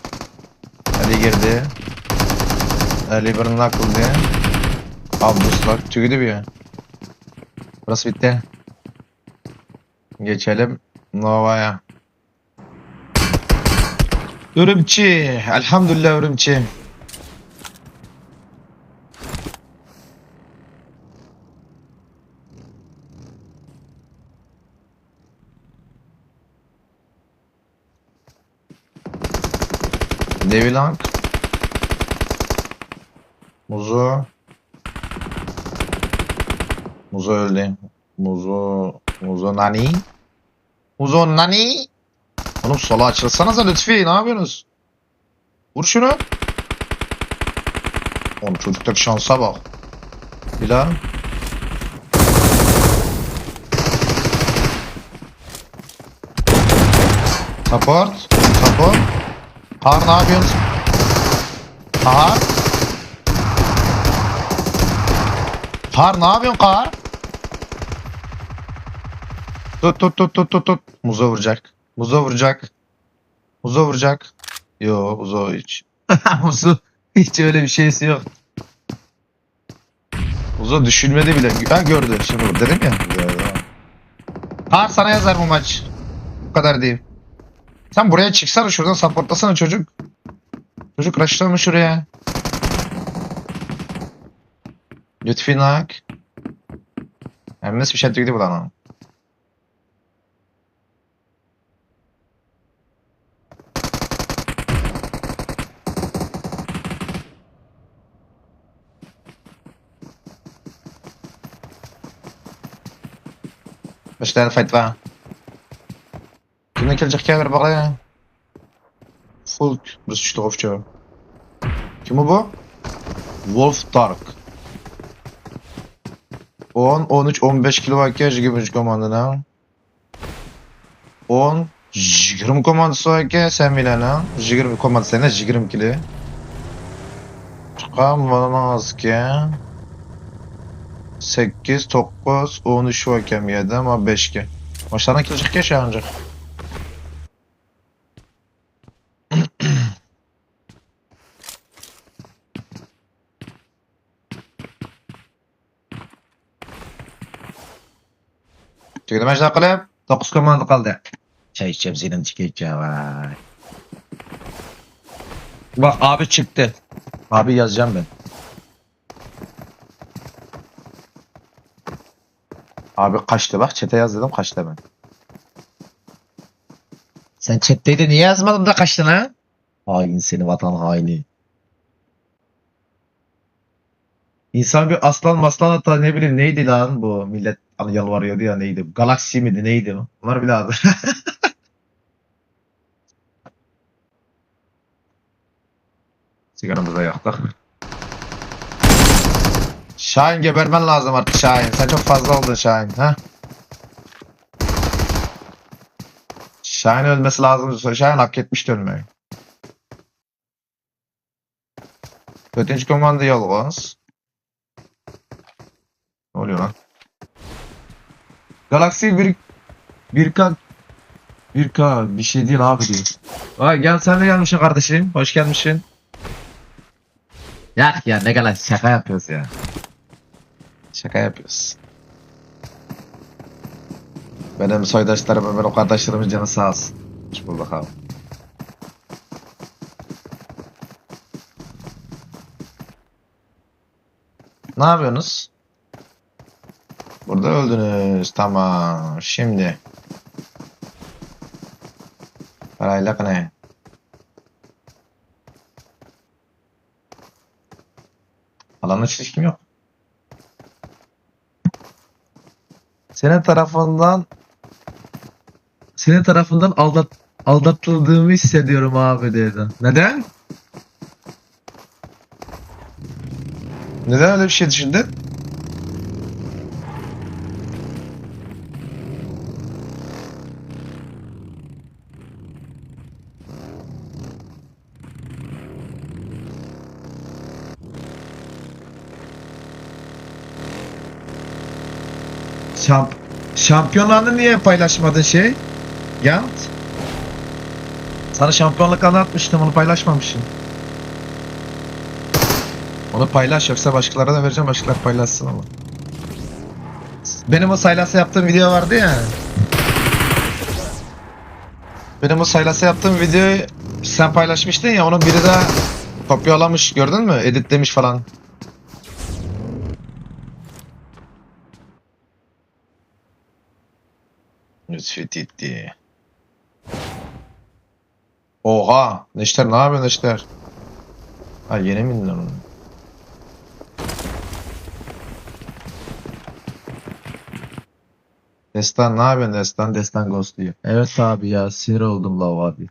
Ali girdi. Ali birini nakladı. Abdus bak tügüdü bir. Burası bitti. Geçelim Nova'ya. Ürümçi. Elhamdülillah Ürümçi. Devilang. Muzo. Muzo öldü. Muzo. Muzo nani? Muzo nani? Oğlum sola açılsanıza Lütfi. Ne yapıyorsunuz? Vur şunu. Oğlum çocuktaki şansa bak. Bilal. Support. Support. Kar ne yapıyorsun? Kar. Kar ne yapıyorsun Kar? Tut tut tut tut tut tut. Muzo vuracak. Muzo vuracak. Uzo vuracak. Yo, Uzo hiç. Uzo hiç öyle bir şeysi yok. Uzo düşünmedi bile. Ha, gördü. Şimdi vur. Dedim ya. Gördü. Kar sana yazar bu maç. Bu kadar diyeyim. Sen buraya çıksana, şuradan supportlasana çocuk. Çocuk rushlamış şuraya. Lütfi Nak. Hemmesi bir şey dedi bu lan. باشلانا فايت بقى. كنا كنجح كاميرا باغي. فولك بس شتو غوف جو. كيما بو؟ Wolf Dark. on, on üç, on beş kilo var ki, yigirmi üç komandana. ئون، يىگىرمە كوماندىسى بار ئىكەن، سەمىلەنىڭ يىگىرمە كوماندىسى ئەمەس، يىگىرمە كىلى. چىققان بالىنىڭ ئاز ئىكەن. سەككىز، توققۇز، ئون ئۈچ بار ئىكەن بۇ يەردە، مانا بەش ئىكەن. ماشىنىنىڭ كىلى جىق ئىكەن شۇ ئانچە. تۈگىدىمەن شۇنداق قىلىپ. توققۇز كوماندا قالدى. چاي ئىچەم سېنىڭ چېكەيچە، ۋاي. Bak abi çıktı. Abi yazacağım ben. Abi kaçtı bak, çete yaz dedim, kaçtı hemen. Sen chatteydi, niye yazmadın da kaçtın ha? Hain seni, vatan haini. İnsan bir aslan maslan atar, ne bileyim neydi lan bu millet hani yalvarıyordu ya, neydi? Galaksi miydi, neydi o? Bunlar bile adı. Sigaramızı da yaktık. Şahin gebermen lazım artık Şahin. Sen çok fazla oldun Şahin. Ha? Şahin ölmesi lazım. Şahin hak etmişti ölmeyi. Dördüncü komanda yalnız. Ne oluyor lan? Galaxy bir, bir K, bir K bir şey değil abi diyor. Vay gel sen de gelmişsin kardeşim. Hoş gelmişsin. Yok ya, ne kadar şaka yapıyoruz ya. Şaka yapıyoruz. Benim soydaşlarımın, benim kardeşlerimin canı sağ olsun. Hoş bulduk abi. Ne yapıyorsunuz? Burada öldünüz. Tamam. Şimdi. Parayla ne? Alanın hiç kim yok. Senin tarafından senin tarafından aldat aldatıldığımı hissediyorum abi dedi. Neden? Neden öyle bir şey düşündün? Şamp Şampiyonlarını niye paylaşmadın şey? Yant. Sana şampiyonluk anlatmıştım, onu paylaşmamışsın. Onu paylaş, yoksa başkalarına da vereceğim, başkaları paylaşsın ama. Benim o Saylas'a yaptığım video vardı ya. Benim o Saylas'a yaptığım videoyu sen paylaşmıştın ya, onu biri daha kopyalamış, gördün mü? Editlemiş falan. Lütfü Titi. Oha! Neşter, ne yapıyorsun Neşter? Ha, yeni mi indin onu? Destan, ne yapıyorsun Destan? Destan Ghost diyor. Evet abi ya, sinir oldum la abi.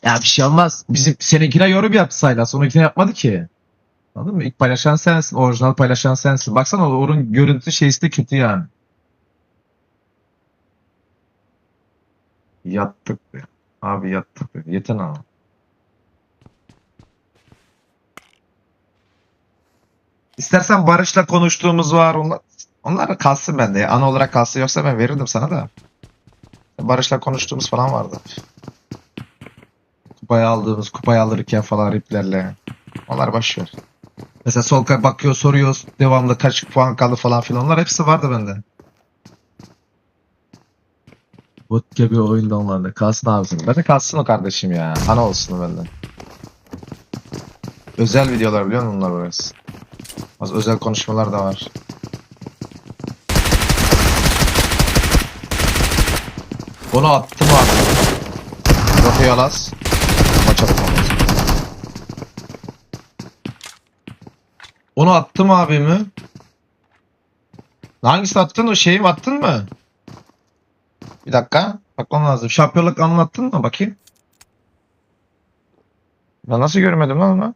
Ya bir şey olmaz. Bizim seninkine yorum yaptı Saylas. Onunkine yapmadı ki. Anladın mı? İlk paylaşan sensin. Orijinal paylaşan sensin. Baksana, onun görüntü şeysi de kötü yani. Yattık be. Abi yattık be. Yeter ama. İstersen Barış'la konuştuğumuz var. Onlar, onlar kalsın bende. Ana olarak kalsın. Yoksa ben verirdim sana da. Barış'la konuştuğumuz falan vardı. Kupayı aldığımız, kupayı alırken falan riplerle. Onlar boş ver. Mesela Solkay bakıyor, soruyor devamlı kaç puan kaldı falan filan. Onlar hepsi vardı bende. Bot gibi oyunda onlarla. Kalsın abicim. Bende kalsın o kardeşim ya. Ana olsun benden. Özel videolar biliyor musun bunlar biraz? Az özel konuşmalar da var. Onu attım abi. Çok iyi alas. Maç atmamız. Onu attım abimi. Hangisi attın? O şeyi mi attın mı? Bir dakika. Bakmam lazım. Şampiyonluk anını attın mı? Bakayım. Ben nasıl görmedim lan onu?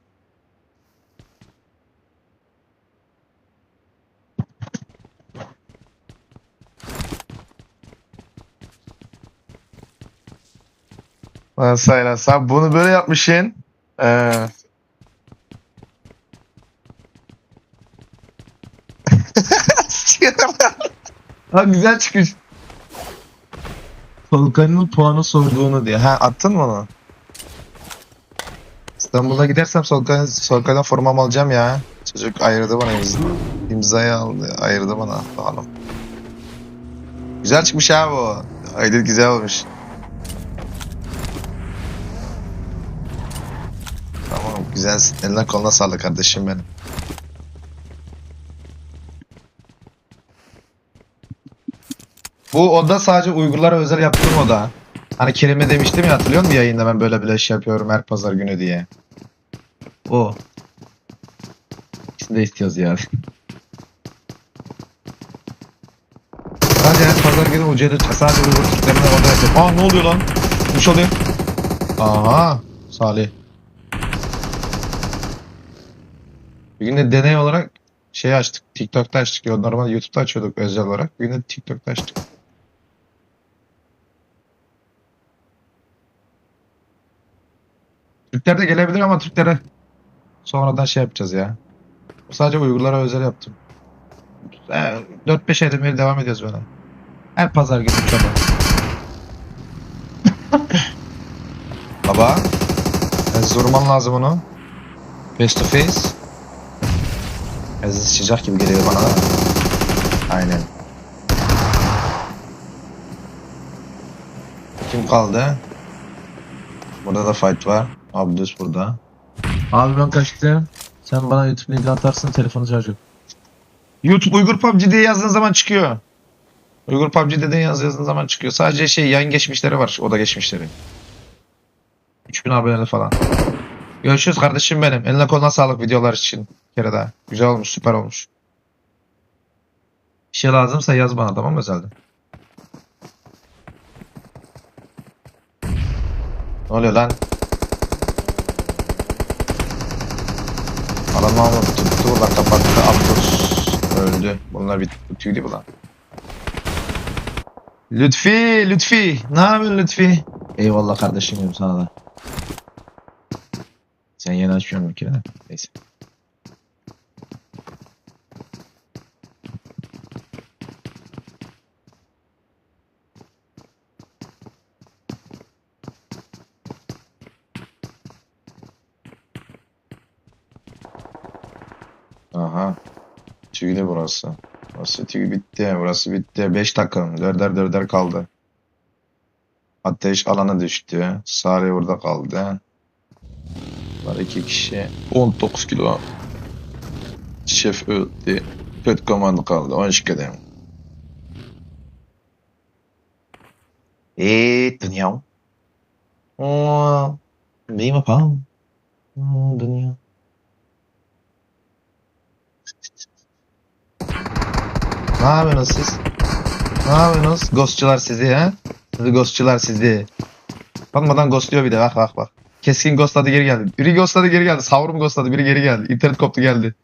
Lan Saylan, sen bunu böyle yapmışsın. Ee, Ha, güzel çıkış. Solkay'ın puanı sorduğunu diye. Ha, attın mı onu? İstanbul'a gidersem Solkay, Solkay'dan formamı alacağım ya. Çocuk ayırdı bana imza. İmzayı aldı, ayırdı bana. Bakalım. Güzel çıkmış abi o. Aydın güzel olmuş. Tamam, güzelsin. Eline koluna sağlık kardeşim benim. Bu oda sadece Uygurlara özel yaptığım oda. Hani kelime demiştim ya, hatırlıyor musun yayında, ben böyle bir şey yapıyorum her pazar günü diye. O. İkisini de istiyoruz yani. Sadece her pazar günü U C'de sadece Uygur Türklerine oda yapıyorum. Aa, ne oluyor lan? Kuş oluyor. Aha. Salih. Bir gün de deney olarak şey açtık. TikTok'ta açtık. Ya, normal YouTube'da açıyorduk özel olarak. Bir gün de TikTok'ta açtık. Türkler de gelebilir ama Türklere sonradan şey yapacağız ya. Bu sadece Uygurlara özel yaptım. Ee, dört beş aydan beri devam ediyoruz böyle. Her pazar günü inşallah. Baba. Vurman lazım onu. Face to face. Aziz Sıcak gibi geliyor bana da. Aynen. Kim kaldı? Burada da fight var. Abdüz burada. Abi ben kaçtım. Sen bana YouTube linkini atarsın, telefonu şarjı. YouTube Uygur PUBG diye yazdığın zaman çıkıyor. Uygur PUBG dediğin yaz, yazdığın zaman çıkıyor. Sadece şey, yayın geçmişleri var, oda geçmişleri. Üç bin aboneli falan. Görüşürüz kardeşim benim. Eline koluna sağlık videolar için. Bir kere daha. Güzel olmuş, süper olmuş. Bir şey lazımsa yaz bana, tamam mı, özelde? Ne oluyor lan? Adam aldı, tuttu, valla kapattı, Abdus öldü. Bunlar bir tüydü bu lan. Lütfi, Lütfi. Ne yapıyorsun Lütfi? Eyvallah kardeşim benim sana da. Sen yeni açmıyorsun bir kere de. Neyse. Aha. Tüylü burası. Burası tüy bitti. Burası bitti. Beş takım. Dörder dörder kaldı. Ateş alana düştü. Sari burada kaldı. Var iki kişi. On dokuz kilo. Şef öldü. Dört komanda kaldı. On iki kadem. Eee, dünya. Oo, değil mi, pal? Oo, dünya. Ne yapıyorsunuz siz? Ne yapıyorsunuz? Ghostçular sizi, ha? Sizi ghostçular sizi. Utanmadan ghostluyor bir de, bak, bak, bak. Keskin ghostladı, geri geldi. Biri ghostladı, geri geldi. Saurum ghostladı, biri geri geldi. İnternet koptu, geldi.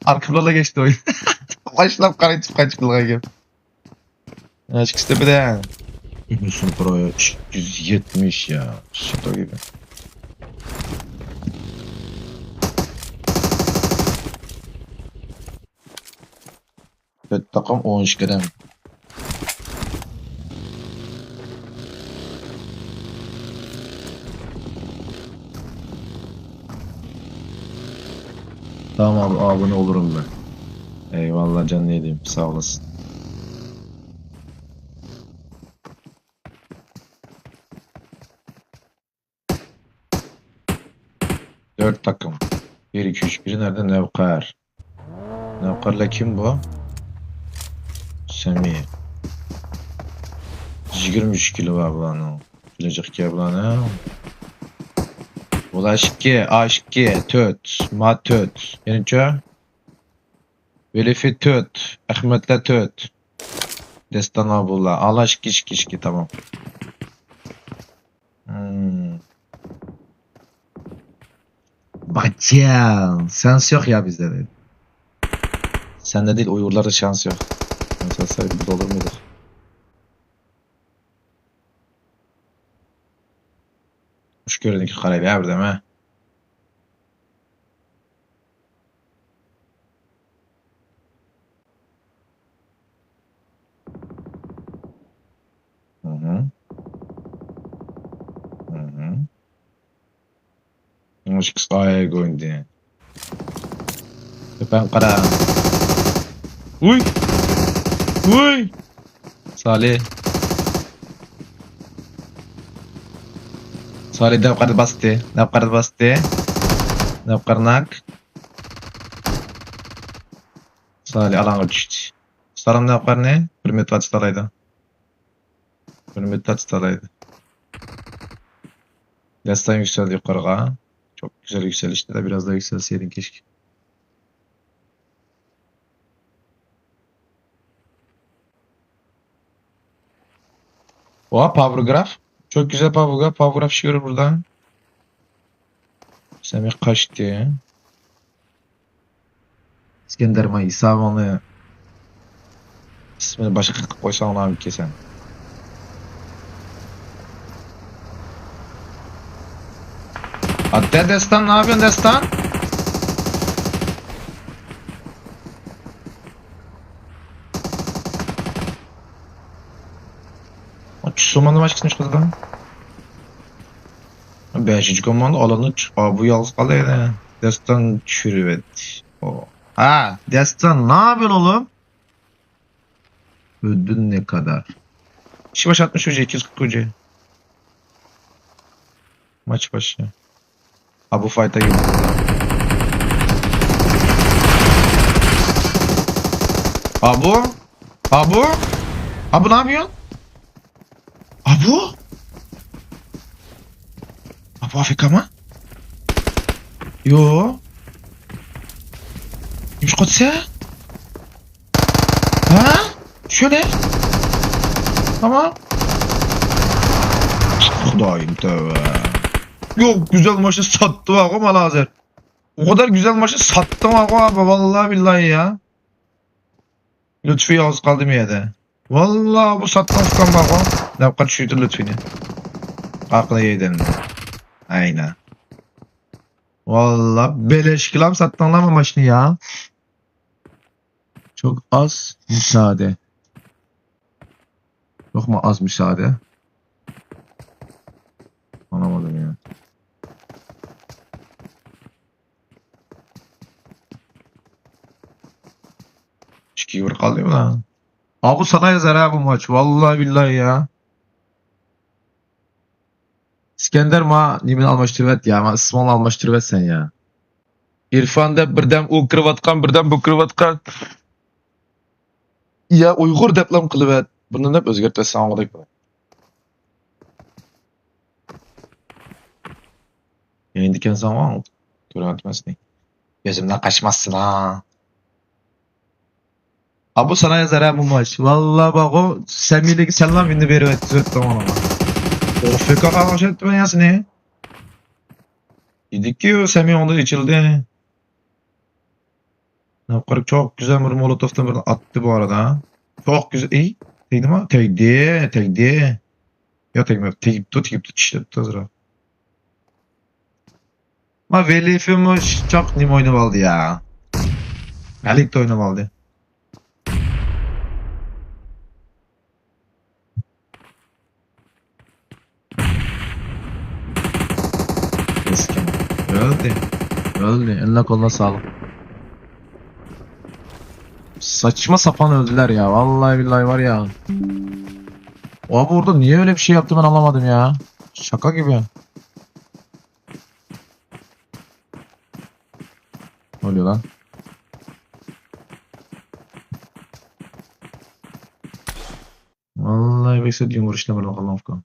Arkamdan da geçti oyun. Başlam karayı çıkıp kaçıp yılga gibi. Açık işte bir de. Yunus'un Pro'ya iki yüz yetmiş ya. Şaka gibi. Dört takım, on iki kadem. Tamam abi, abone olurum ben. Eyvallah canım, ne diyeyim, sağ olasın. Dört takım. Bir, iki, üç. Biri nerede? Nevkar. Nevkarla kim bu? Semih. Yigirmi üç kilo var bulanın. Bilecek ki bulanın. Ulaş iki, aş iki, töt, ma töt. Yeniçö? Velifi töt, Ahmetle töt. Destan Abdullah. Alaş kiş kiş ki, tamam. Hmm. Bacan, şans yok ya bizde dedi. Sende değil, Uygurlarda şans yok. Mesela burada olur muydu? Hoş gördük, Karabey abi, değil mi? Hı hı. Hı hı. Mushuk ayaq go'ndi. To'pang qara. Uy! Uy! Sali. Sali, dab qarı bastı. Dab qarı bastı. Dab qarnak. Sali alanga düştü. Salam dab qarını. Bir minut açtı alaydı. Bir müddet tutaraydı. Destan yükseldi yukarıya. Çok güzel yükselişte de biraz daha yükselseydin keşke. Oha, Power Graph. Çok güzel Power Graph. Power Graph çıkıyor buradan. Semih kaçtı. ئىسكەندەر، مانا ھېسابىڭنى، ئىسمىنى باشقا قىلىپ قويساڭلارمىكىن سەن؟ ئاتتە دەستان، نەياپىڭ دەستان؟ چۈشسۇن مانا باشقىسىنى چىقىرىدۇ. بەشىنچى كوماندا ئالاندا چىق-، ئا، بۇ يالغۇز قالدى يەنە. دەستان چۈشۈرۈۋەتتى. ئو. Ha, Destan, ne yapıyorsun oğlum? Ödül ne kadar? İşi başlatmış hoca, iki yüz kırk hoca. Maç başı. Ha, bu fight'a girdi. Abu? Abu? Abu ne yapıyorsun? Abu? Abu A F K mı? Yo. Yumuş koysa? Ha? Şöyle. Tamam. Xudoyim, tövbe. Yo'q, go'zal mashina sotdi, va, hozir. O kadar güzel maşa sattım, ha, abi, vallahi billahi ya. Lütfi yalnız kaldı mı yerde? Vallahi bu sattan tutan bak o. Yapka düşürdü Lütfi'ni. Aklına yedim. Aynen. Vallahi beleş kilam sattın lan bu maşını ya. Çok az müsaade. Çok mu az müsaade? Anlamadım ya. İki bir kaldı mı lan? Abi sana yazar ha bu maç. Vallahi billahi ya. İskender ma, نېمىنى ئالماشتۇرۇۋەت يا، ما ئىسمىڭنى ئالماشتۇرۇۋەت سەن يا. ئىرفان دەپ بىردەم ئۇ كىرىۋاتقان، بىردەم بۇ كىرىۋاتقان. يا ئۇيغۇر دەپلام قىلىۋەت. بۇنى دەپ ئۆزگەرتىۋەتسەڭ بولىدۇ. يېڭىدىكەنسەن، كۆرۈۋاتىمەن سېنى. كۆزۈمدىن قاچماسسىنا. ئابۇ سانا يازار ھە بۇ ماچ. ۋاللا باغۇ سەمىيلىكى سەللا مېنى بېرىۋەتتى، ئوفىكا قالغان ئوخشايتتىمەن يا سېنى. يېدىككى سەمىي ئوڭدا ئېچىلدى. Çok güzel bir molotovdan birini attı bu arada. Çok güzel. İyi. Değdi mi? Değdi. Değdi. Ya değmedi. Değipti, değipti. İşte tuttu azırak. Ma Velifimiz çok nim oynamaldı ya. Elik de oynamaldı. Keskin. Öldü. Öldü. Eline koluna sağlık. Saçma sapan öldüler ya. Vallahi billahi var ya. O abi orada niye öyle bir şey yaptı ben anlamadım ya. Şaka gibi. Ne oluyor lan? Vallahi بەك سەت يۇمۇر ئىشلەمەيدۇ قالغان ئۇكام.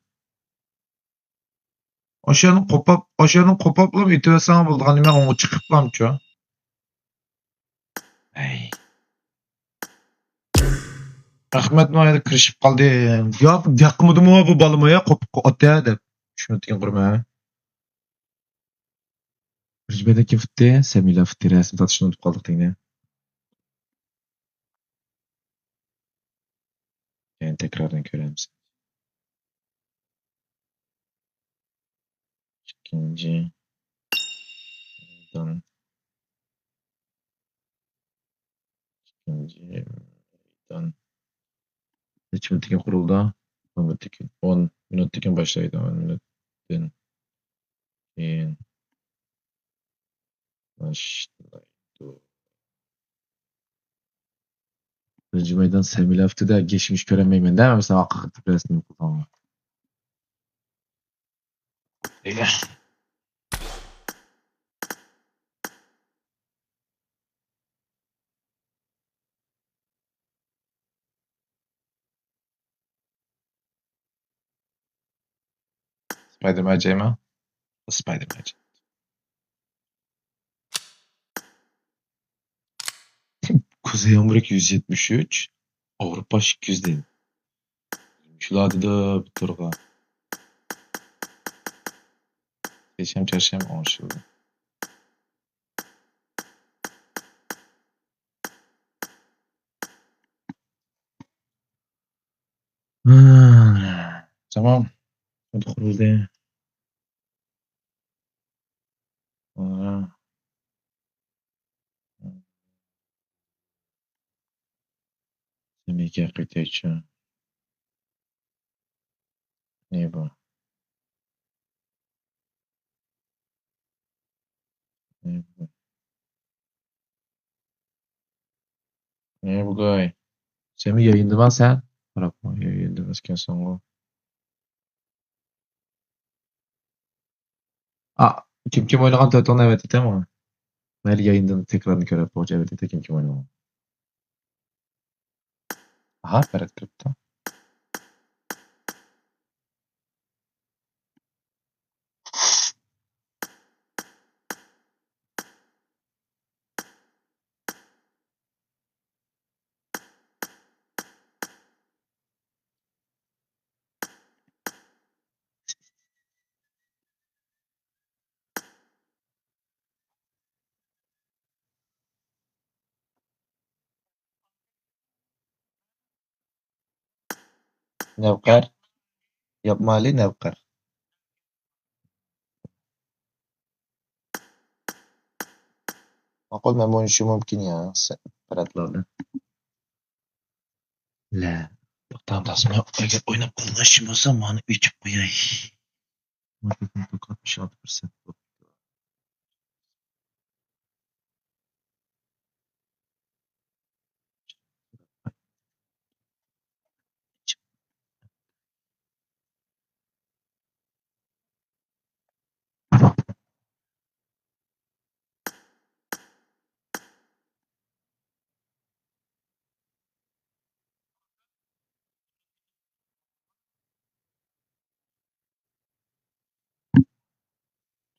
ئاشۇ يەرنى قوپاپ، ئاشۇ يەرنى قوپاپلا ئېتىۋەتسەڭ بولىدىغان نېمە، ئوڭغا چىقىپلامچۇ؟ ئەي. ئەخمەت مايدا كىرىشىپ قالدى. يا ياقمىدىمۇ بۇ بالىمۇ يا قوپۇپ ئاتە دەپ. شۇنى دېگەن قۇرما. بىرىنچى مەيدان كىم پۇتتى؟ سەمىلە پۇتتى. رەسىم تارتىشنى ئۇنتۇپ قالدۇق تېگىنى. يەنە تەكراردىن كۆرەمسەن. ئىككىنچى مەيدان. ئىككىنچى مەيدان. نەچچە مىنۇتتىن كېيىن قۇرۇلدى؟ ئون مىنۇتتىن كېيىن، ئون مىنۇتتىن كېيىن باشلايدۇ. ئون مىنۇتتىن كېيىن باشلايدۇ. بىرىنچى مەيدان سەمىلە ئۇتتى-دە، گېچمىش كۆرەلمەيمەن-دە، مەسىلەن، ئارقا قېتىپ رەسىم قىلغانغا. سپايدەرمەن جەيما؟ سپايدەرمەن جەي. كۈزەي ئامېرىكا يۈز يەتمىش ئۈچ، ئاۋروپا ئىككى يۈز دېدى. شۇلار دېدى بۇ تورغا. سەيشەنبە، چارشەنبە ئوڭشىلدى. تامام. قۇرۇلدى. سەمىگە قېتەيچۇ. نېمە بۇ؟ نېمە بۇ؟ ئەي بۇگاي. سەنمۇ يايىندىما سەن؟ قاراپ يايىندىمىز ئىكەنسەنغۇ. ئا، كىم كىم ئوينىغان تۆتىڭنى ئەۋەتىتەمغۇ. مەيلى يايىندىن تەكرارنى كۆرۈپ بولغۇچە ئەۋەتىتە كىم كىم ئوينىغان. ئاھا، پەرەت كىرىپتۇ. نەۋقەر. ياپمالى نەۋقەر. ماقۇل، مەنمۇ ئوينىشىم مۇمكىن يا، سەن پەرەتلەردە. لە، توختام تاسما ئەگەر ئويناپ قالغان ئىشىم بولسا، مانا ئۆچۈپ قوياي.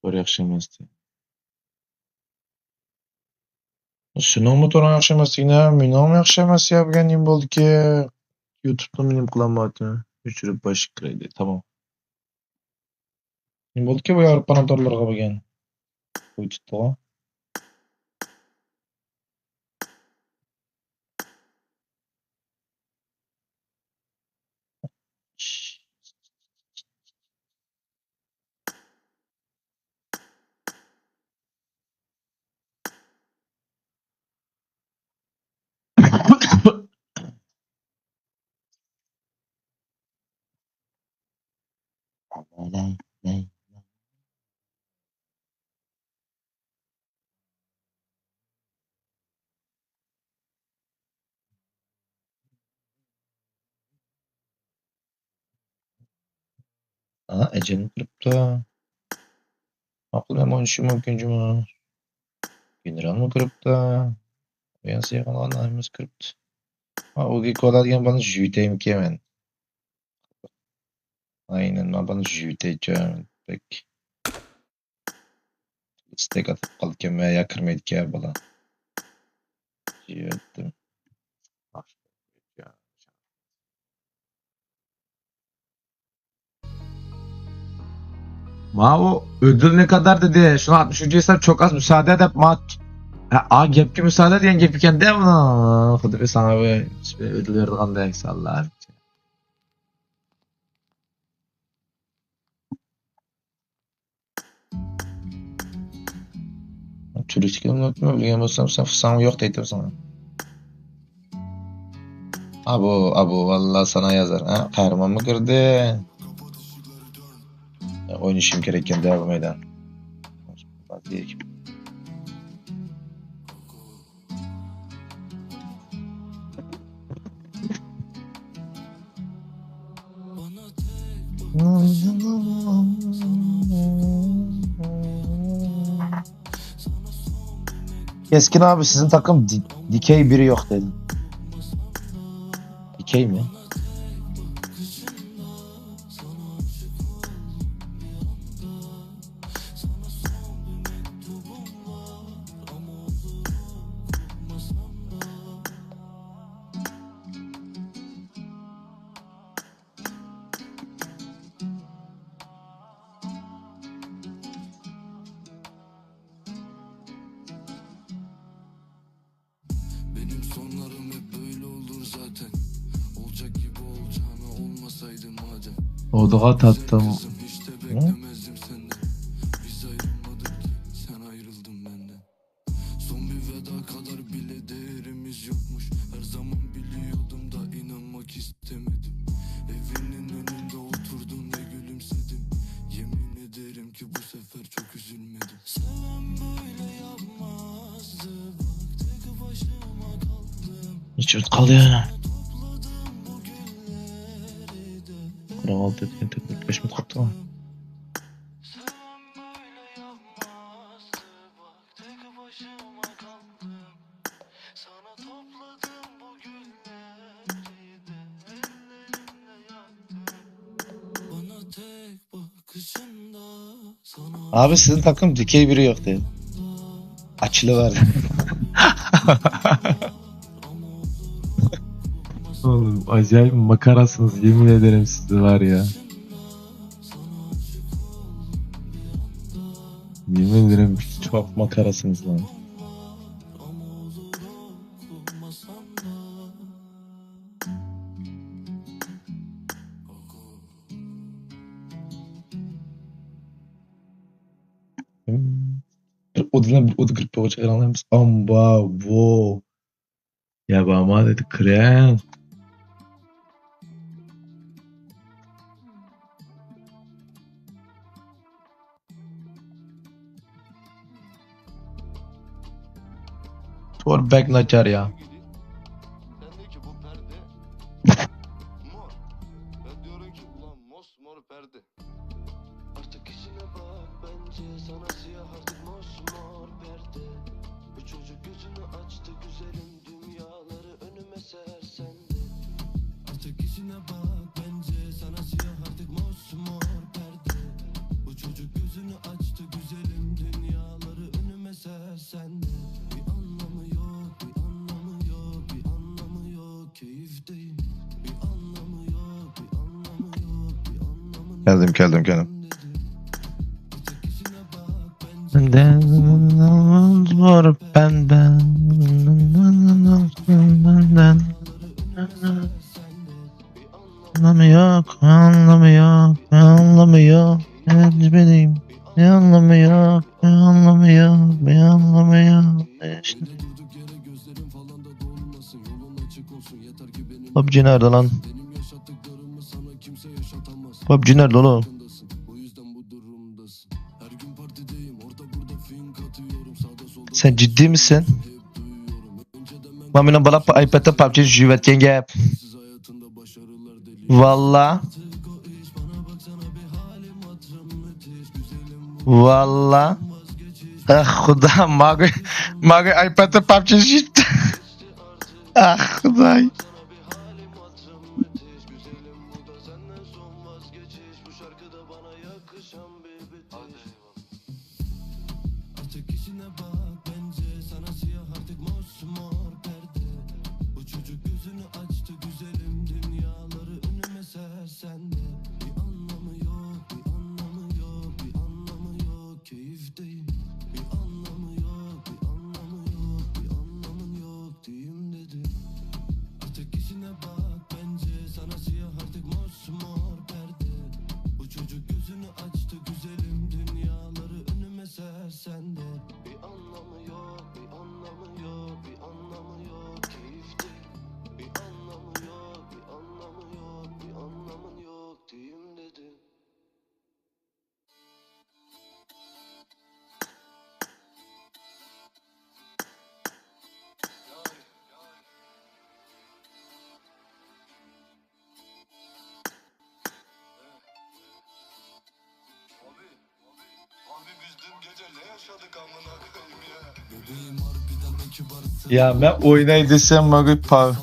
تور ياخشى ئەمەستى. سېنىڭمۇ تورۇڭ ياخشى ئەمەس دېگىنە، مېنىڭمۇ ياخشى ئەمەس يا، بۈگۈن نېمە بولدىكى؟ يۇتۇبتىن نېمە قىلالمايتتىم. ئۆچۈرۈپ باشقا كىرەيلى. تامام. نېمە بولدىكى بۇ ئاپپاراتلارغا بۈگۈن؟ قويۇپ تۇتتىغۇ. ھا، ئەجەلمۇ كىرىپتۇ. ماقۇل، مەن ئوينىشىم مۇمكىن جۇمۇ. گېنېرالمۇ كىرىپتۇ. ئويۇن سېغىنغان ھەممىسى كىرىپتۇ. ھا، ئۇگى كولا دېگەن بالىنى يۇيۇتەيمىكىن مەن. ئاينەن، مانا بۇنى يۇيۇتەيچۇ. بەك ئىستەك ئاتىپ قالىدىكەن، يا كىرمەيدىكەن بالا. يۇيۇتتۇم. ماۋۇ ئۆدۈل نەقەدەر دېدى. شۇڭا ئاتمىش ئۈچ يېسە چوكاس مۇسادە دەپ مات. ھە، ئا گەپكە مۇسادە دېگەن گەپ ئىكەن دە بۇنىڭ. خۇددى بىر ساڭا بىر ئۆدۈل بېرىدىغاندەك سانلار. تۈرۈكچىگە ئۇنتۇماي بىلگەن بولسام، سەن فۇساڭ يوق دەيتتىم ساڭا. ئابۇ، ئابۇ، ۋاللا سانا يازار. ھە، قەھرىمانمۇ كىردى؟ ئوينىشىم كېرەككەن دە بۇ مەيدان. كەسكىن ئابى، سىزنىڭ تاقىم دىكەي بىرى يوق دېدى. دىكەيمۇ؟ Benim sonlarım hep böyle olur zaten. Olacak gibi olacağına olmasaydı madem. Odag'a tatdim. Kızım, hiç de beklemezdim senden. Biz ayrılmadık ki, sen ayrıldın benden. Son bir veda kadar bile değerimiz yokmuş. Her zaman biliyordum da inanmak istemedim. Evinin önünde oturdun ve gülümsedim. Yemin ederim ki bu sefer çok üzülmedim. Seven böyle yapmazdı. Bak tek başıma kaldım. نەچچە مىنۇت قالدى؟ قىرىق ئالتە، بەش مىنۇت قاپتۇ. Abi, sizin takım dikey biri yok diye. Açılı var. Oğlum, acayip makarasınız, yemin ederim, siz var ya. Yemin ederim, çok makarasınız lan. بىر ئۇدۇلدىن بىر ئۇدۇل كىرىپ بولغۇچە قاراڭلار، بىز ئامبا، ۋو. يا بارما دېدى، كىرەڭ. تور بەك ناچار يا. Sendeki bu perde mor. Ben diyorum ki ulan mosmor perde. Artık işine bak bence, sana siyah artık mosmor perde. Bu çocuk gözünü açtı güzelim, dünyaları önüme ser sen de. Artık işine bak bence, sana siyah artık mosmor perde. Bu çocuk gözünü açtı güzelim, dünyaları önüme ser sen de. Bir anlamı yok, bir anlamı yok, bir anlamı yok. كەلدىم، كەلدىم، كەلدىم. بەندەم بار، بەندەم. ئانلىمى يوق، ئانلىمى يوق، ئانلىمى يوق. يانلىمى يوق، يانلىمى يوق، يانلىمى يوق. پابجى نەدە لان؟ پابجى نەدە ئۇلۇغ؟ سەن جىددىيمىسەن؟ مانا مېنىڭ بالا ئايپادتا پابجى يۈزۈۋەتكەن گەپ. ۋاللا. ۋاللا. ئاھ، خۇدا، ماگا، ماگا ئايپادتا پابجى يۈزۈۋەتتى. ئاھ، خۇداي. Artık işine bak bence, sana siyah artık mosmor perde. Bu çocuk gözünü açtı güzelim, dünyaları önüme ser sen de. Bir anlamı yok, bir anlamı yok, bir anlamı yok, keyif değil. Bir anlamı yok, bir anlamı yok, bir anlamın yok diyeyim dedi. Artık işine bak bence, sana siyah artık mosmor perde. Bu çocuk gözünü açtı güzelim, dünyaları önüme ser sen de. Bir anlamı yok, bir anlamı yok, bir anlamı yok, keyif değil. Bir anlamı yok, bir anlamı yok, bir anlamın yok diyeyim dedi. Abi, abi biz dün gece ne yaşadık amına koyayım ya? يا، مەن ئويناي دېسەم، ماگا پا-،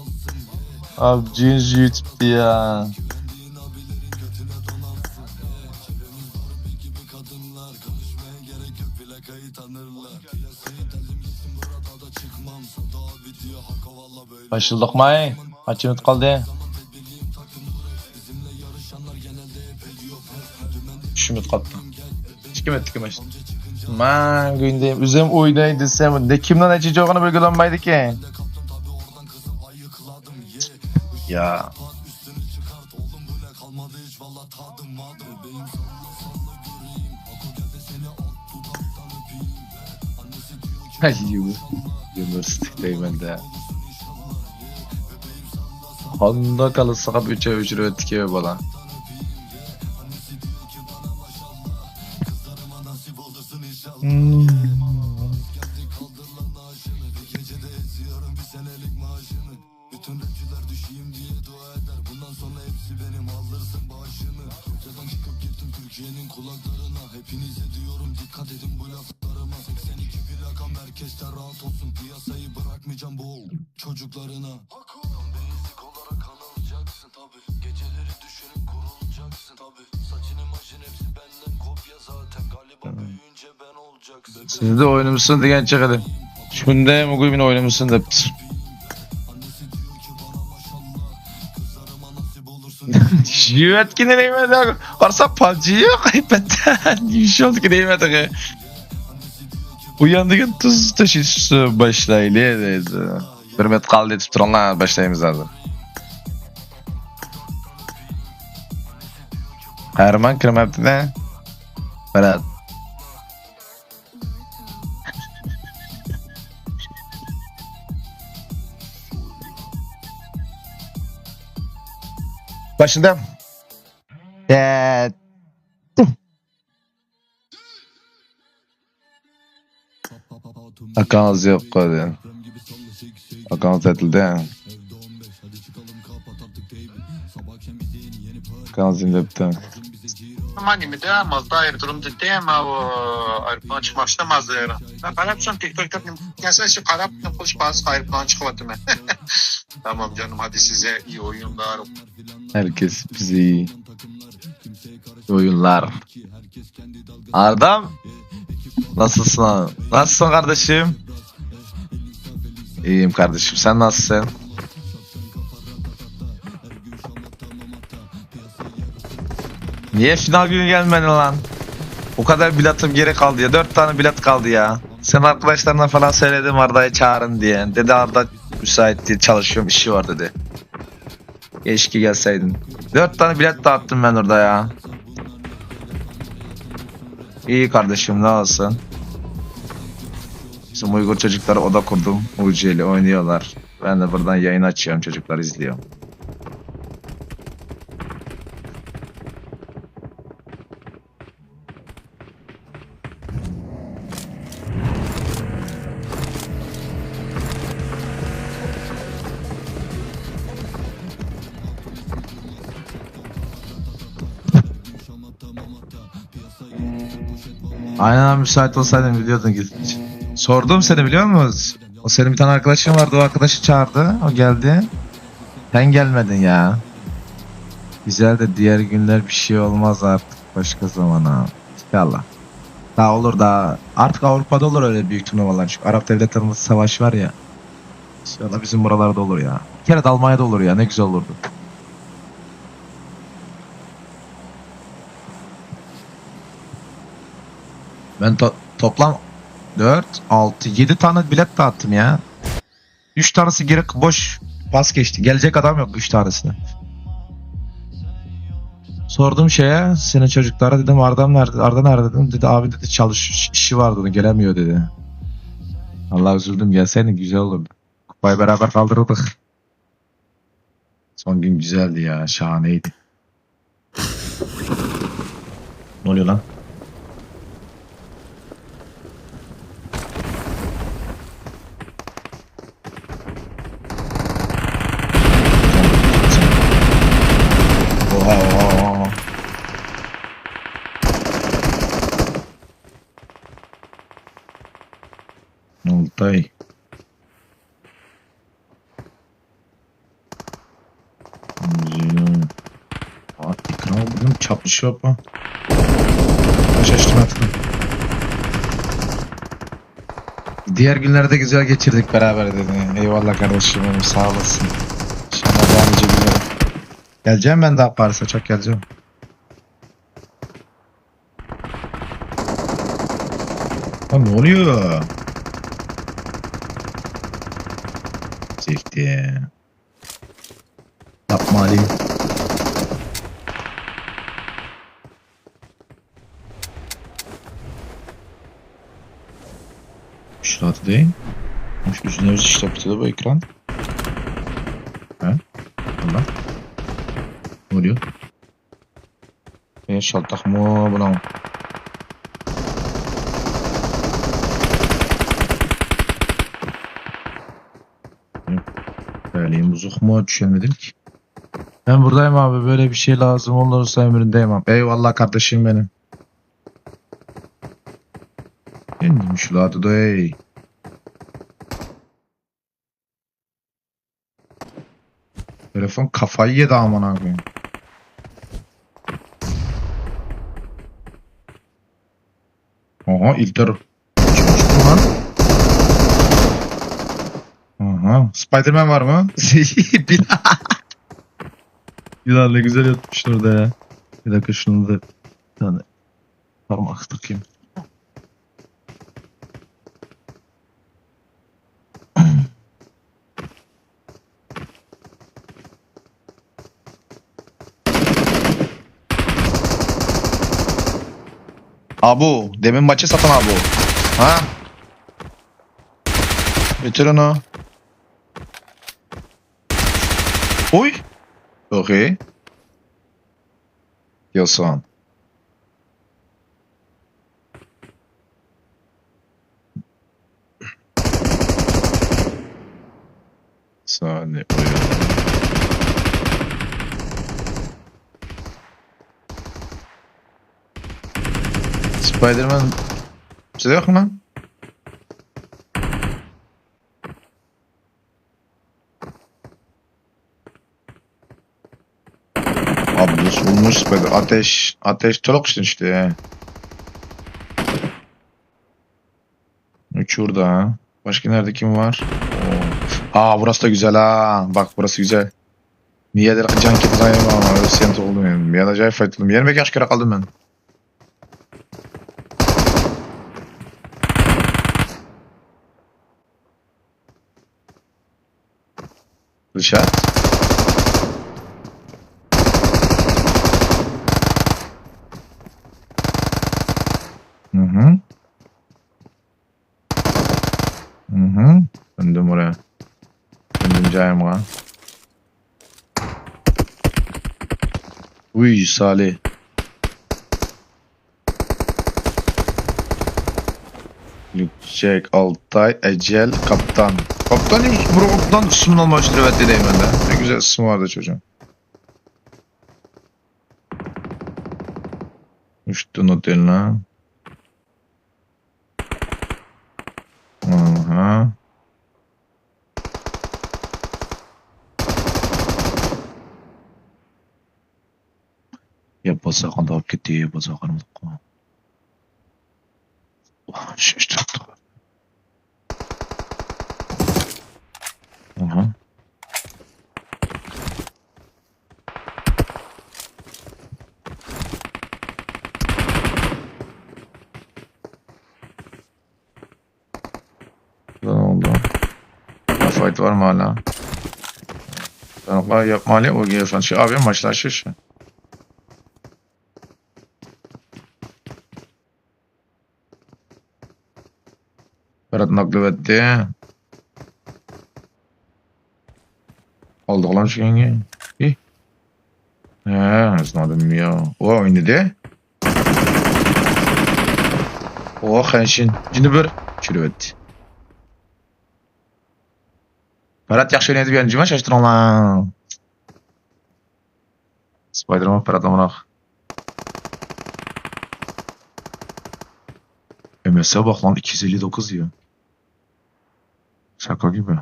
پابجى يۈزۈۋەتتى يا. باشلىدۇقماي؟ قانچە مىنۇت قالدى؟ ئۈچ مىنۇت قاپتۇ. ئىككى مىنۇت، ئىككى مىنۇت. ماڭا ئۆزۈم ئويناي دېسەم، نە-، كىمنىڭ نەچچىنچى بولغىنى بەلگىلەنمەيدىكەن. يا. ھەي، يۇمۇر، يۇمۇرىستىك دەيمەن-دە. قانداق كاللىسىغا ئۆچە ئۆچۈرۈۋەتتىكى بالا. Denize diyorum dikkat edin bu laflarıma. Seksen iki plakam herkes de rahat olsun. Piyasayı bırakmayacağım bu çocuklarına. Beyazlık olarak anılacaksın tabi. Geceleri düşünüp kurulacaksın tabi. Saçın imajın hepsi benden kopya zaten. Galiba büyüyünce ben olacaksın. Sizde oyunumsun diyen çıkıldı. Şunda mı bugün oyunumsun da. Jivetki ne deyim ben? Varsa PUBG yok, iPad'de. Bir şey oldu ki deyim artık. Uyandık tuz taşısı başlaylı dedi. Bir met kaldı tutup duranlar başlayımız lazım. Kahraman kırmaptı ne? Berat. Başında. Ee, Akkanız yok koydu. Akkanız etildi. Akkanız indirdi. Ama nimede, Mazda aerodromda değil mi o aeroplan çıkmaşta Mazda aerodromda. Ben karapsın TikTok'ta, ya sen şu karap, koş bazı aeroplan çıkmadı mı? Tamam canım, hadi size iyi oyunlar. Herkes bizi iyi oyunlar. Ardam, nasılsın abi? Nasılsın kardeşim? İyiyim kardeşim, sen nasılsın? Niye final günü gelmedin lan? O kadar biletim geri kaldı ya. Dört tane bilet kaldı ya. Sen arkadaşlarına falan söyledim Arda'yı çağırın diye. Dedi Arda müsait değil, çalışıyorum, işi var dedi. Keşke gelseydin. Dört tane bilet dağıttım ben orada ya. İyi kardeşim, ne olsun. Bizim Uygur çocukları oda kurdum. U C ile oynuyorlar. Ben de buradan yayın açıyorum, çocuklar izliyor. Aynen abi, müsait olsaydın biliyordun ki. Sordum seni, biliyor musun? O senin bir tane arkadaşın vardı, o arkadaşı çağırdı, o geldi. Sen gelmedin ya. Güzel de diğer günler bir şey olmaz artık. Başka zaman abi. İnşallah. Daha olur daha. Artık Avrupa'da olur öyle büyük turnuvalar. Çünkü Arap devletlerinde savaş var ya. İnşallah bizim buralarda olur ya. Bir kere de Almanya'da olur ya. Ne güzel olurdu. Ben to- toplam dört, altı, yedi tane bilet dağıttım ya. Üç tanesi geri boş pas geçti. Gelecek adam yok üç tanesine. Sordum şeye, senin çocuklara, dedim Arda nerede? Arda nerede dedim. Dedi abi, dedi, çalış işi var dedi, gelemiyor dedi. Allah, üzüldüm, gelseydin güzel olurdu. Kupayı beraber kaldırırdık. Son gün güzeldi ya, şahaneydi. Ne oluyor lan? Oha, oha, oha. Oltay. Aa, ekran bunun çarpışı yok mu? Şaştım artık. Diğer günlerde güzel geçirdik beraber dedi. Eyvallah kardeşim benim, sağ olasın. İnşallah daha nice günler. Geleceğim ben daha Paris'e, çok geleceğim. Lan ne oluyor? Siktir. Yapma Ali. Şurada değil. Üstüne bir şey yaptı bu ekran. Ha? Allah. Ne oluyor? E, şaltak mı bunun? Söyleyeyim, bozuk mu? Düşünmedim ki. Ben buradayım abi. Böyle bir şey lazım olursa emrindeyim abi. Eyvallah kardeşim benim. نېمە شۇلاتىدۇ ئەي؟ تېلېفون كافايى يەدى ئامانا كويۇڭ. ئوھو، ئىلتىر. ئاھا، سپايدېرمەن بارمۇ؟ بىلال. بىلال ne güzel yatmış orada ya. Bir dakika şunu da bir tane parmak takayım. Abu, demin maçı satın Abu. Ha? Bitir onu. Oy. Okey. Yosan. Saniye oyun. Spider-Man. Size yok mu lan? Abi, bu olmuş Spider. Ateş, ateş, tolok işte işte. Üç burada ha. Başka nerede kim var? Oo. Aa, burası da güzel ha. Bak, burası güzel. Niye de can kedi dayanma ama sen oldum yani. Bir acayip faydalandım. Yerime kaç kere kaldım ben. Dışarı. Hı hı. Hı hı. Döndüm oraya. Döndüm cayımğa. Uy, Salih. Yüksek, Altay, Ecel, Kaptan. Kaptan hiç bu robottan ismini almıştır evet deyim ben de. Ne güzel ismi vardı çocuğun. Üstün oteline. Aha. يا بازاغا ئالاپ كېتى، بازاغا قارىمىدۇق. شىشتۇرۇپتۇ. ئاھا. Ne oldu? Fight var mı hala? Ben o kadar yapma hala o geliyor şu an. Şey, abi maçlar şu şu. Berat naklevetti. Aldık lan şu yenge. İyi. He, sınavdım ya. O oynadı. O Xenşin. Şimdi bir. Çürüvetti. Berat yaxşı oynadı bir yanıcıma şaştırın lan. Spider-Man Berat amına. M S bak lan iki yüz elli dokuz diyor. Şaka gibi.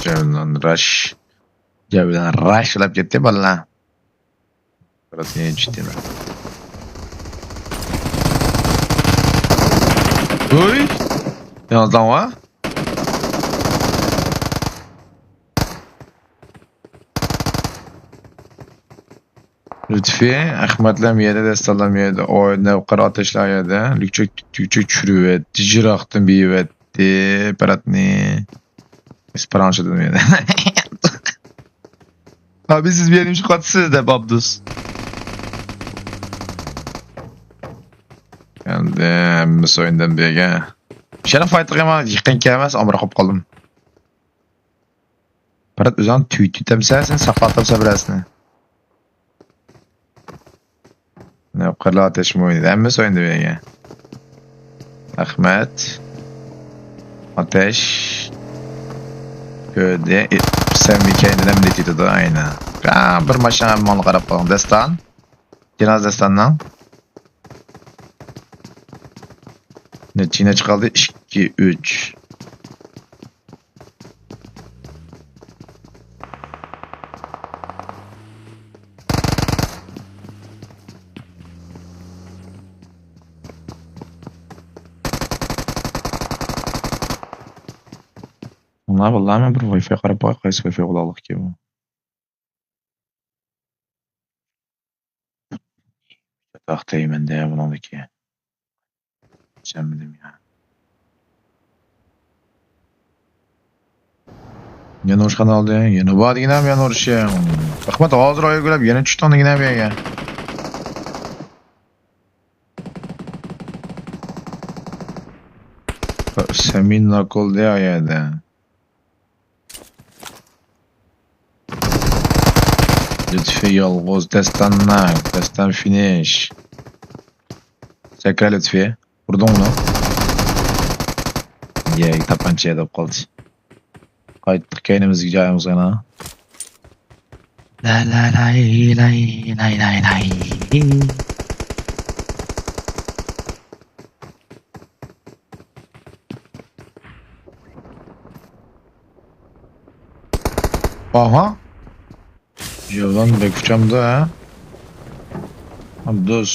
جەۋلان راش. جەۋلان راش ئۇلاپ كەتتى باللا. بىراز يېنىچ تېمە. ھوي! ياڭزاڭ ۋا؟ لۇتپى، ئەخمەتلەر يەردە، دەستانلار يەردە، ئويناپ قارا ئاتاشلار يەردە، لۈكچەك، تۈكچەك چۈشۈرۈۋەتتى، يىراقتىن بېرىۋەتتى، پەرەتنى. ئېسپېرانچە دېدىم يەنە. ئابى، سىز بۇ يەرنى نېمە ئۈچۈن قاتىسىز دەپ، ئابدۇس. ئەمدى ھەممىسى ئويۇندىن بېرىگە. شەرەپ فايتىغا يېقىن كەلمەس، ئامراق بولۇپ قالدىم. پەرەت ئۆزۈڭ تۈيتۈتەمسەن، سەن ساقلاتامسەن بىرەرسىنى. قىرلا ئاتەشمۇ ئوينىدى. ھەممىسى ئوينىدى بۇ يەرگە. رەھمەت. ئاتەش. كۆردى. ئى، سەن بىكەينى نەم دېتىدۇ، ئاينا. ھا، بىر ماشىنا ھەممىڭلار قاراپ قالدىڭ. دەستان. جىناز دەستاننىڭ. نەچچە، نەچچە قالدى؟ ئىككى، ئۈچ. ئانا، باللا، مەن بىر ۋاي فاي قاراپ باقاي، قايسى ۋاي فاي بولالايدىكىن بۇ. چاتاق دەيمەن-دە بۇنىڭدىكى. چۈشەنمىدىم يا. يەنە ئۇرۇشقان ئالدى. يەنە بار دېگىنەم، يەنە ئۇرۇشۇڭ. رەھمەت، ھازىر ئايرىلىپ يەنە چۈشتۈڭ دېگىنەم يەگە. سەمىن ناكولدى ئايەدە. لۇتپى يالغۇز، دەستان ناك، دەستان فىنىش. سەكرە لۇتپى. ئۇردۇڭمۇ؟ يەي، تاپانچا دەپ قالدى. قايتتۇق كەينىمىزدىكى جايىمىزغا يەنە. لا لا لاي لاي لاي لاي لاي. ئاھا. يىغىن بەك ئۇچامدۇ، ھە؟ ئابدۇس.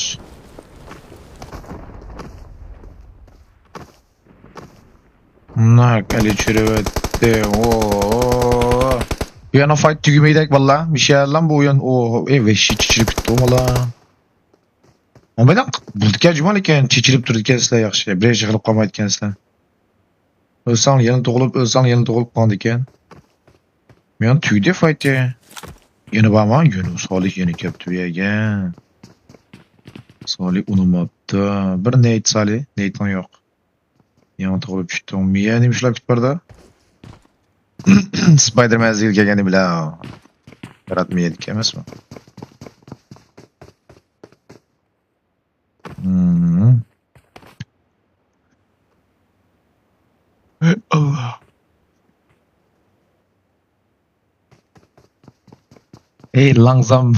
ناك ئەلى چۈشۈرۈۋەتتى. ئوو. بۇ يەنە فايت تۈگىمەيدەك، باللا. مىشەللام بۇ يەن. ئوو، ئەي، ۋەھشىي چېچىلىپ كېتىپتۇ، بالا. ئۇنداق بولىدىكەن جۇمۇ، لېكىن چېچىلىپ تۇرىدىكەنسىلەر ياخشى. بىر ئىش قىلىپ قالمايدىكەنسىلەر. ئۆلسەڭ يەنە تۇغۇلۇپ، ئۆلسەڭ يەنە تۇغۇلۇپ قالىدىكەن. مېنىڭ تۈگىدى فايتى. يەنە بارما؟ يەنە سالىھ يەنە كەپتۇ بۇ يەرگە. سالىھ ئۇنىماپتۇ. بىر نېيت سالىھ، نېيتىڭ يوق. يېڭى تۇغۇلۇپ چۈشتۈڭ. مىيە نېمە ئىشلاپ كېتىپ باردا؟ سپايدېرمەن ئىزدىگىلى كەلگەندى بىلە. ياراتما يېدىكەن ئەمەسمۇ؟ مم. ئەي ئاللا. ئەي لەڭزام.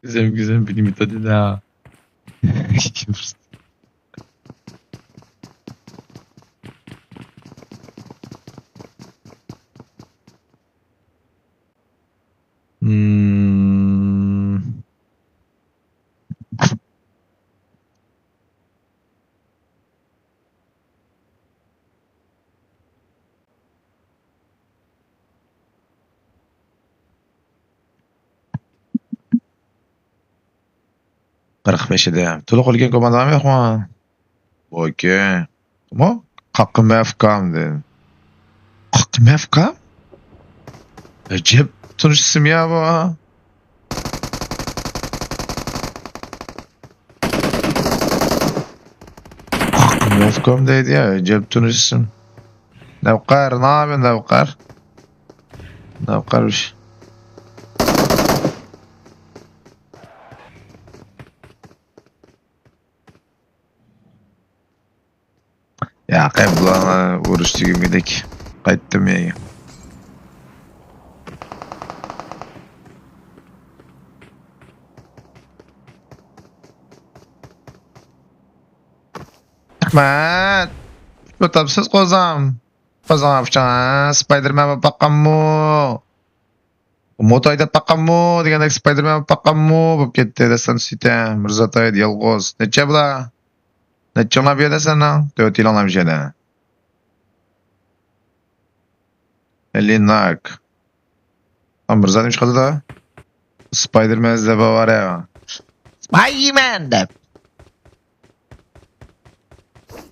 گۈزەم، گۈزەم، بىلمىدى دە. مم. قىرىق بەش ئىدى. تولۇق ئۆلگەن كوماندام يوقمۇ؟ ئوكەي. مو؟ قاققىمەفكام دېدى. قاققىمەفكام؟ ئەجەب تونۇش ئىسىم يا بۇ. قاققىمەفكام دەيدۇ يا، ئەجەب تونۇش ئىسىم. نەۋقەر، نابى نەۋقەر. نەۋقەر. ياقى بۇلارغا ئۇرۇش تۈگىمىدىك. قايتتىم يەيگە. رەھمەت. شۇ تاپسىز قوزام. قوزام ئۇچۇن، ھە؟ سپايدېرمەن بولۇپ باققانمۇ؟ موتو ھەيدەپ باققانمۇ دېگەندەك، سپايدېرمەن بولۇپ باققانمۇ بولۇپ كەتتى. دەسلەم سىتە، مىرزاتايدى يالغۇز. نەچچە بۇلار؟ نەچچىڭلار بۇ يەردە سەننىڭ؟ تۆتىلىڭلار مۇشۇ يەردە. ئەللى ناك. ئا، مىرزا نېمە چىقىدۇ دا؟ سپايدېرمەن ئىزدەپ بارە. سپايدېرمەن دەپ.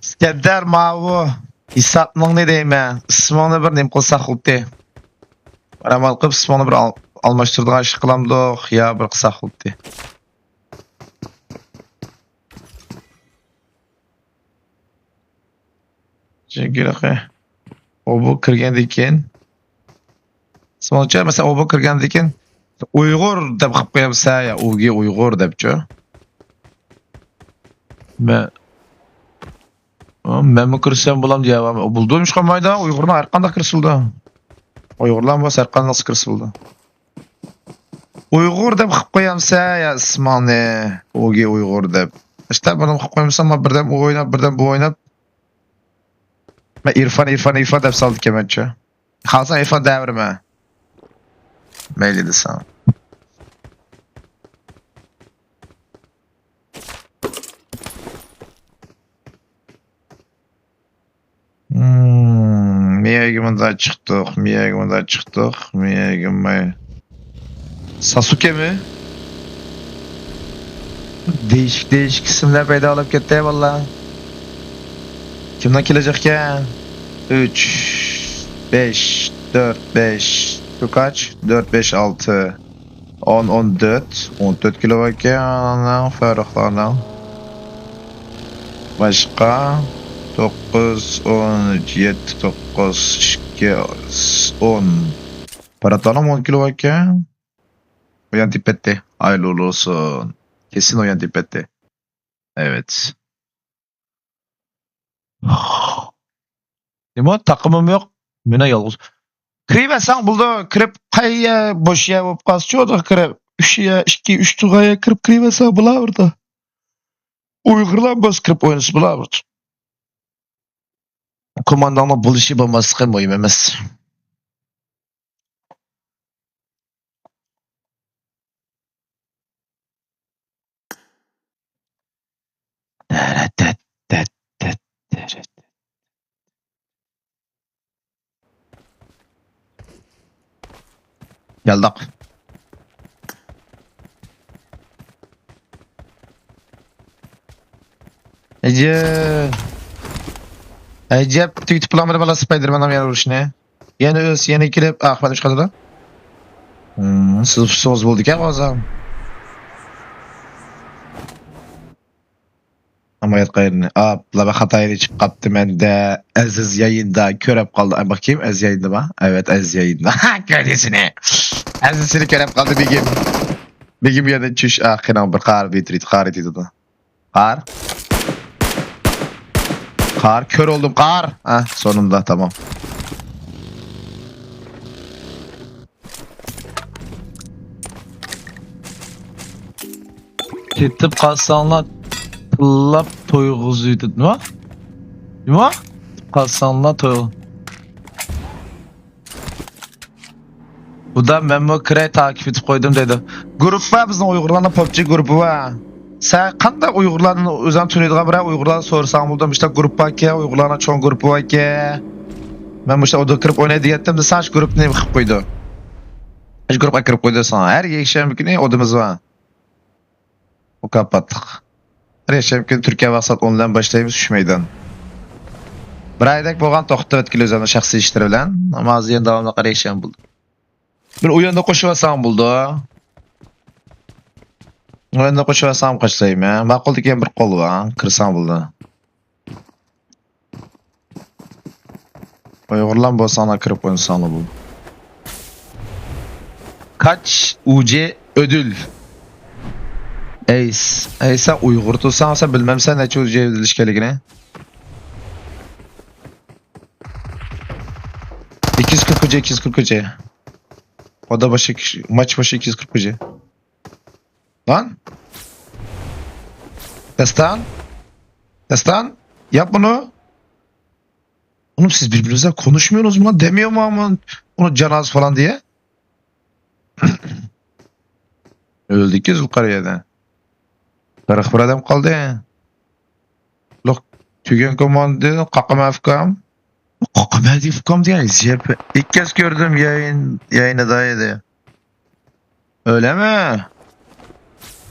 ئىسكەندەر ماۋۇ ھېسابنىڭنى دەيمەن، ئىسمىڭنى بىر نېمە قىلساق بولدى. بىر ئامال قىلىپ ئىسمىڭنى بىر ئال-، ئالماشتۇرىدىغان ئىش قىلامدۇق يا بىر قىلساق بولدى. چۈنكى ئوبۇ كىرگەندىن كېيىن، سىزنىڭچە، مەسىلەن، ئوبۇ كىرگەندىن كېيىن ئۇيغۇر دەپ قىلىپ قويامسەن يا، ئۇگى ئۇيغۇر دەپچۇ. مەن، مەنمۇ كىرسەم بولام دېيەۋەم. بولىدۇ، ئىشقالمايدۇ. ئۇيغۇرنىڭ ھەر قانداق كىرسە بولىدۇ. ئۇيغۇرلار بولسا ھەر قانداق كىرسە بولىدۇ. ئۇيغۇر دەپ قىلىپ قويامسەن يا ئىسمىڭنى؟ ئۇگى ئۇيغۇر دەپ. ئىشتە بۇنى قىلىپ قويمىسام، مەن بىردەم ئۇ ئويناپ، بىردەم بۇ ئويناپ. مەن ئىرفان، ئىرفان، ئىرفان دەپ سالدىكەنمەنچۇ. خالىساڭ ئىرفان دەۋەرمە. مەيلى دېسەڭ. Hmm, مىيەگە مۇنداق چىقتۇق، مىيەگە مۇنداق چىقتۇق، مىيەگە ماي. ساسۇكەمۇ؟ دېيىشىك، دېيىشىك ئىسىملار پەيدا بولۇپ كەتتى، باللا. كىمنىڭ كېلەجەككەن؟ ئۈچ، بەش، تۆت، بەش. شۇ قاچ؟ تۆت، بەش، ئالتە. ئون، ئون تۆت، ئون تۆت كىلو ئىكەن، فەرقلەرنىڭ. باشقا؟ توققۇز، ئون ئۈچ، يەتتە، توققۇز، ئىككى، ئون. پىراتلارنىڭ ئون كىلو ئىكەن. ئويان تېپەتتى. ھايرلى ئۇلۇسۇن. كېسىن ئويان تېپەتتى. ئەۋەت. نېمە، تاقىمىم يوق. مېنىڭ يالغۇز. كىرىۋەرسەڭ بولىدۇ. كىرىپ قايە بوش يەر بولۇپ قالسىچۇ، ئۇدا كىرىپ. ئۈچ يە، ئىككى، ئۈچ تۇغان يەر كىرىپ كىرىۋەرسەڭ بولاۋېرىدۇ. ئۇيغۇرلار بولسا كىرىپ ئوينىسا بولاۋېرىدۇ. كومانداڭنىڭ بولۇشى بولماسلىقى مۇھىم ئەمەس. كەلدۇق. ئەجەب. ئەجەب، تۈگىتىپ بولالمىدى بالا سپايدېرمەن يەنە ئۇرۇشنى. يەنە ئۆز، يەنە كېلىپ، ئاخىرەتنى چىقاردى. ھىم، سىز ئۇستىڭىز بولدىكەن ھازىر. ئامايەت قايرىنى. ئاپلا، بىر خاتا يەرگە چىقىپ قاپتىمەن-دە. ئەزىز يايىندا كۆرۈپ قالدى. ئاي، بېقىم، ئەزىز يايىندىما؟ ئەۋەت، ئەزىز يايىندا. كۆردى سېنى. ئەزىز سېنى كۆرۈپ قالدى، بېگىم. بېگىم يەنە چۈش. ئا، قېنىڭ بىر قار بىترىت، قار ئېتىدۇ. قار. قار، كۆر بولدۇم، قار. ھە، سونۇندا، تامام. كېتىپ قالساڭلار، تىللاپ تويغۇزۇيدۇ. نېمە؟ نېمە؟ كېتىپ قالساڭلار، توي. بۇدا مەنمۇ كىرەي، تاكىپ ئېتىپ قويدۇم دەيدۇ. گۇرۇپپا، بىزنىڭ ئۇيغۇرلارنىڭ پوبجى گۇرۇپپا بار. سەن قانداق ئۇيغۇرلاردىن ئۆزۈڭ تونۇيدىغان بىرەر ئۇيغۇرلارنى سورىساڭ بولىدۇ. مۇشۇنداق گۇرۇپپا باركەن، ئۇيغۇرلارنىڭ چوڭ گۇرۇپپا باركەن. مەن مۇشۇنداق ئودا كىرىپ ئويناي دېگەنتىم، دېسەڭ شۇ گۇرۇپپىنى قىلىپ قويدۇ. شۇ گۇرۇپپا كىرىپ قويدى ساڭا. ھەر يەكشەنبە كۈنى ئودىمىز بار. مۇكاپاتلىق. ھەر يەكشەنبە كۈنى تۈركىيە ۋاقىت سائەت ئون بىلەن باشلايمىز، ئۈچ مەيدان. بىر ئايدەك بولغان توختاپ ئەتكىلى ئۆزۈمنىڭ شەخسىي ئىشلىرى بىلەن. ئەمما ھازىر يەنە داۋاملىق ھەر يەكشەنبە بولدى. بىر ئويۇندا قوشۇۋالساڭ بولىدۇ. ئويۇندا قوشۇۋالساڭ قوشسايمەن. ماقۇل دېگەن بىر قول بار. كىرسەڭ بولىدۇ. ئۇيغۇرلار بولساڭلار كىرىپ ئوينىساڭلار بولىدۇ. كاچ ئۇجى ئۆدۈل. ئەي، س-، ئەي، سەن ئۇيغۇر تۇرساڭ، سەن بىلمەمسەن نەچچە ئۇجى ئۆدۈل ئىكەنلىكىنى؟ ئىككى يۈز قىرىق ئۇجى، ئىككى يۈز قىرىق ئۇجى. ئودا باشى، ماچ باشى ئىككى يۈز قىرىق ئۇجى. Lan. Destan. Destan. Yap bunu. Oğlum siz birbirinizle konuşmuyorsunuz mu lan? Demiyor mu ama onu canaz falan diye? Öldü ki Zulkariya'da. Kırk bir adam kaldı. Loq, tügen komandı, kakam F K M. Kakam F K M diye, Z P. İlk kez gördüm yayın, yayını da edi. Öyle mi?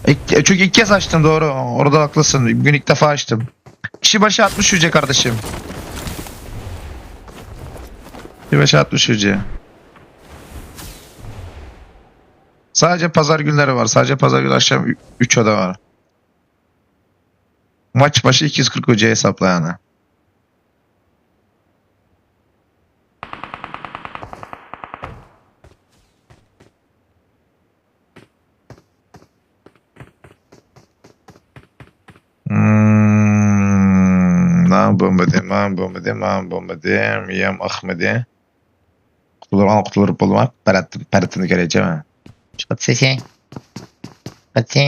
İlk, çünkü ilk kez açtım, doğru. Orada haklısın. Bugün ilk defa açtım. Kişi başı altmış ücret kardeşim. Kişi başı altmış ücret. Sadece pazar günleri var. Sadece pazar günü akşam üç oda var. Maç başı iki yüz kırk ücret hesapla yani. مان بولمىدى، مان بولمىدى، مان بولمىدى. مىيەم ئاقمىدى. قۇتۇلغان قۇتۇلۇپ بولماق. پەرەتتىن، پەرەتتىن كېرەيچە. چىقىپ سېسى. قاچى.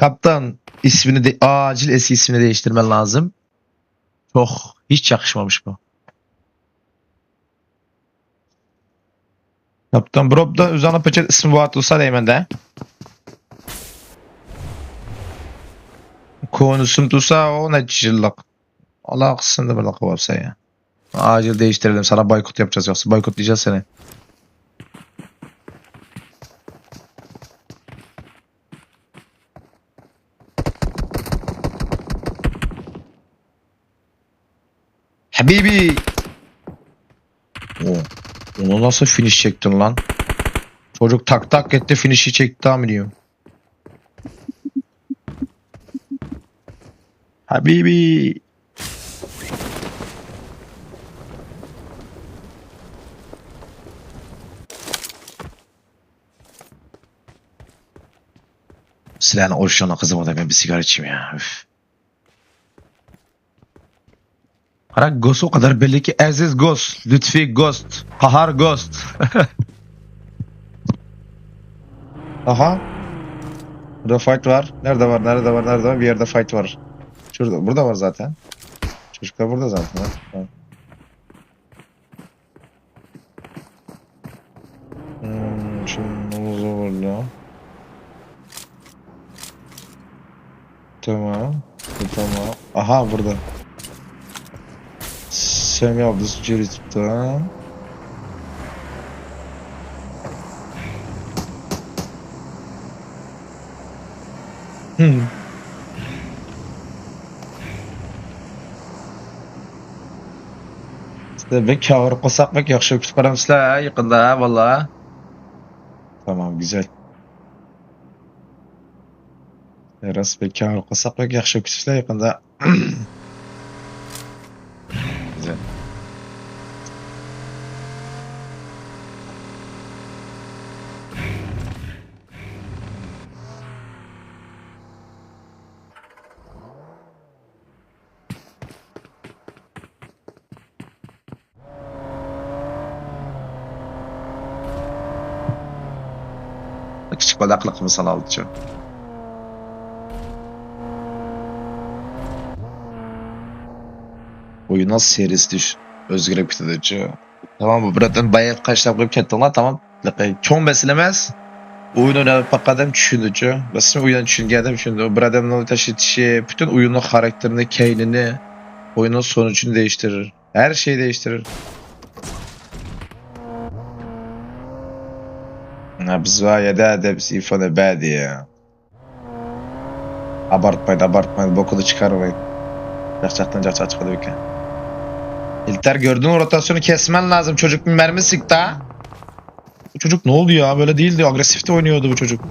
كاپتان، ئىسمىنى دە-، ئاجىل ئىسمىنى دېيىشتۈرمەن لازىم. چوخ، ھېچ ياخشىمامىش بۇ. كاپتان، بىر ئوبدان ئۆزۈڭنىڭ پېچەت ئىسمى بار تۇرسا دەيمەن-دە. كونا ئىسىم تۇرسا، ئۇ نەچچە يىللىق. ئالاقىسىندا بىر دەقىقە بولسا يا. ئاجىل دېيىشتۈرەيلى، ساڭا بايكوت ياپىمىز يوقسا، بايكوت دېيىشەي سېنى. ھەبىبى! ئۇ، ئۇنى ناسىل فىنىش چەكتىڭ لان؟ چوجۇق تاك تاك كەتتى، فىنىشى چەكتى، مېنى. ھەبىبى! سىلەرنىڭ ئۇرۇشۇڭلار قىزىق بولدى، مەن بىر سىگار ئىچىمەن يا. ئۈف. قارا، گوس ئۇ قەدەر بەللىكى، ئەزىز گوس، لۈتفى گوس، قاھار گوس. ئاھا. بۇردا فايت بار. نەدە بار، نەدە بار، نەدە بار؟ بۇ يەردە فايت بار. شۇردا، بۇردا بار زاتەن. چوجۇكلار بۇردا زاتەن. ھە. Hmm, şimdi ne oldu burada? Tamam. Bu tamam. Aha, burada. Sen yaptın, security. Hmm. سىلەر بەك كاۋۇر قىلساق بەك ياخشى كۈتۈپ قالامسىلەر ھە يېقىندا ھە باللا. تامام، گۈزەل. راست بەك كاۋۇر قىلساق بەك ياخشى كۈتۈپسىلەر يېقىندا. گۈزەل. كىچىك بالا قىلىقىمىز سالاۋۇتچۇ. ئويۇننىڭ سېرىسى ئۆزگىرىپ كېتىدىچۇ. تامام، بۇ بىر ئادەم بايىقى قاشلاپ قويۇپ كەتتىڭلار، تامام. چوڭ مەسىلە ئەمەس. ئويۇن ئويناپ باققان ئادەم چۈشىنىدىچۇ. بەس، ئويۇن چۈشىنىگەن ئادەم چۈشىنىدۇ. بىر ئادەمنىڭ تاشلىتىشى، پۈتۈن ئويۇننىڭ خاراكتېرىنى، كەينىنى، ئويۇننىڭ سونۇچىنى دېيىشتۇرۇر. ھەر شەينى دېيىشتۇرۇر. ھە، بىز ۋايەدە دەپ ئىفادە بەردى. ئابارتمايدۇ، ئابارتمايدۇ، بوكىدا چىقارمايدۇ. جاقچاقتىن جاقچاق چىقىدۇ ئىكەن. ئىلتەر، گۆردۈڭ، روتاسىيونى كەسمەن لازىم، چوجۇكنىڭ مەرمىسى سىكتا. Bu çocuk ne oldu ya? Böyle değildi, agresifte oynuyordu bu çocuk.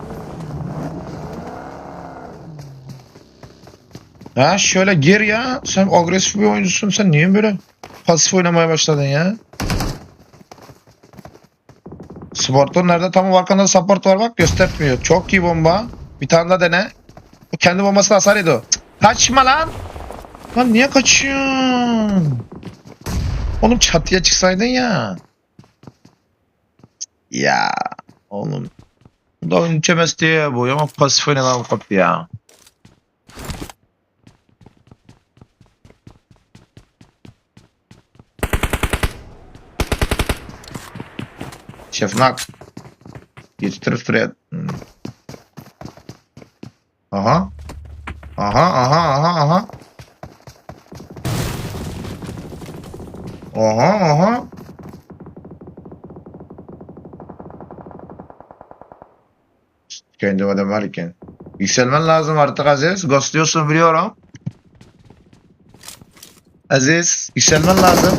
Ha, şöyle gir ya, sen agresif bir oyuncusun, sen niye böyle pasif oynamaya başladın ya? Spartan nerede? Tamam, arkanda support var bak, göstermiyor. Çok iyi bomba. Bir tane daha dene. Bu kendi bombasını asar yedi o. Kaçma lan. Lan niye kaçıyorsun? Oğlum çatıya çıksaydın ya. Ya oğlum. Bu da oyuncu emez diye bu ama pasif oynanan koptu ya. Şefnak. Yetiştirip süre. Hmm. Aha. Aha, aha, aha, aha. Aha, aha. Kendi adam var iken. Yükselmen lazım artık Aziz. Ghostluyorsun biliyorum. Aziz, yükselmen lazım.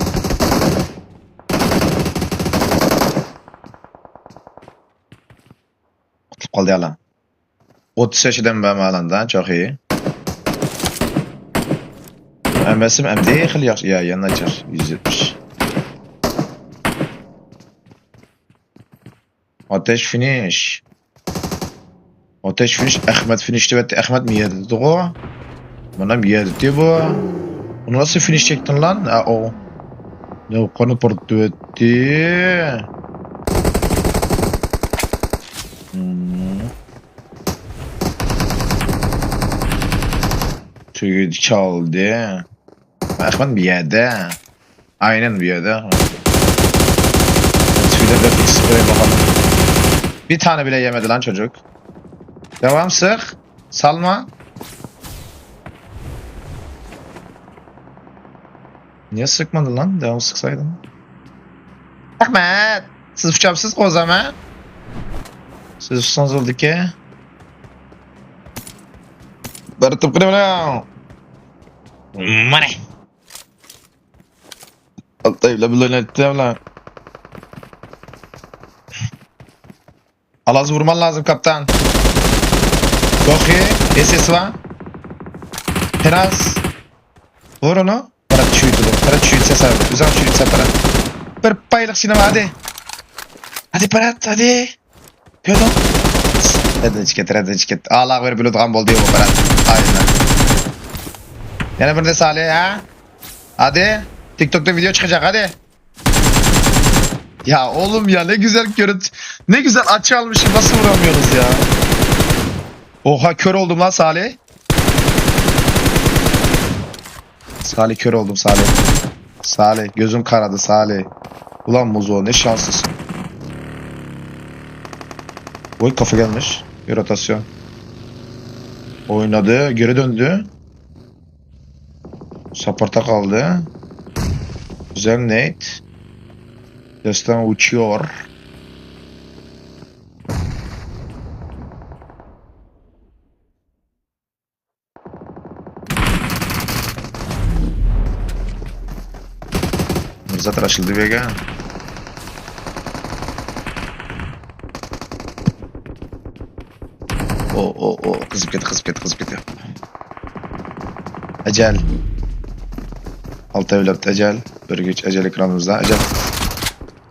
Qutulub qoldu ya lan. O'ttiz yashidan bamalan da, çok iyi. Hammasi ham dexil yaxshi. Ya, yana chir, yuz yetmish. Ateş finish. ئاتەش فىنىش، ئەخمەت فىنىش دەۋەتتى. ئەخمەت مىيەدىدىغۇ. مانا مىيەدىتى بۇ. بۇنى ناسىل فىنىش چەكتىڭ لان؟ ئە، ئو. يوقىرىنى پۇرتۇۋەتتى. تۈگىدى چالدى. ئەخمەت بۇ يەردە. ئاينەن بۇ يەردە. Bir tane bile yemedi lan çocuk. Devam sık. Salma. Niye sıkmadın lan? Devam sıksaydın. Ahmet. Siz uçamsız o zaman. Siz uçsanız oldu ki. Barıtıp kırım lan. Money. Altay bile bile ne etti lan? Alaz vurman lazım kaptan. Çok iyi. S S var. Biraz. Vur onu. Para düşürdü. Para düşürdü ses abi. Güzel düşürdü ses para. Bir paylık sinema hadi. Hadi Parat hadi. Gördün. Redden çıkart, redden çıkart. Allah ver bir odağım oldu bu Parat. Aynen. Yana bir de Salih ha. Hadi. TikTok'ta video çıkacak hadi. Ya oğlum ya ne güzel görüntü. Ne güzel açı almışım nasıl vuramıyoruz ya. Oha kör oldum lan Salih. Salih kör oldum Salih. Salih gözüm karadı Salih. Ulan Muzo ne şanslısın. Oy kafa gelmiş. Bir rotasyon. Oynadı geri döndü. Support'a kaldı. Güzel Nate. Destan uçuyor. Mirza tıraşıldı Vega. O, o, o, kızıp gitti, kızıp gitti, kızıp gitti. Ecel. Altı evlat Ecel. Bir güç Ecel ekranımızda. Ecel.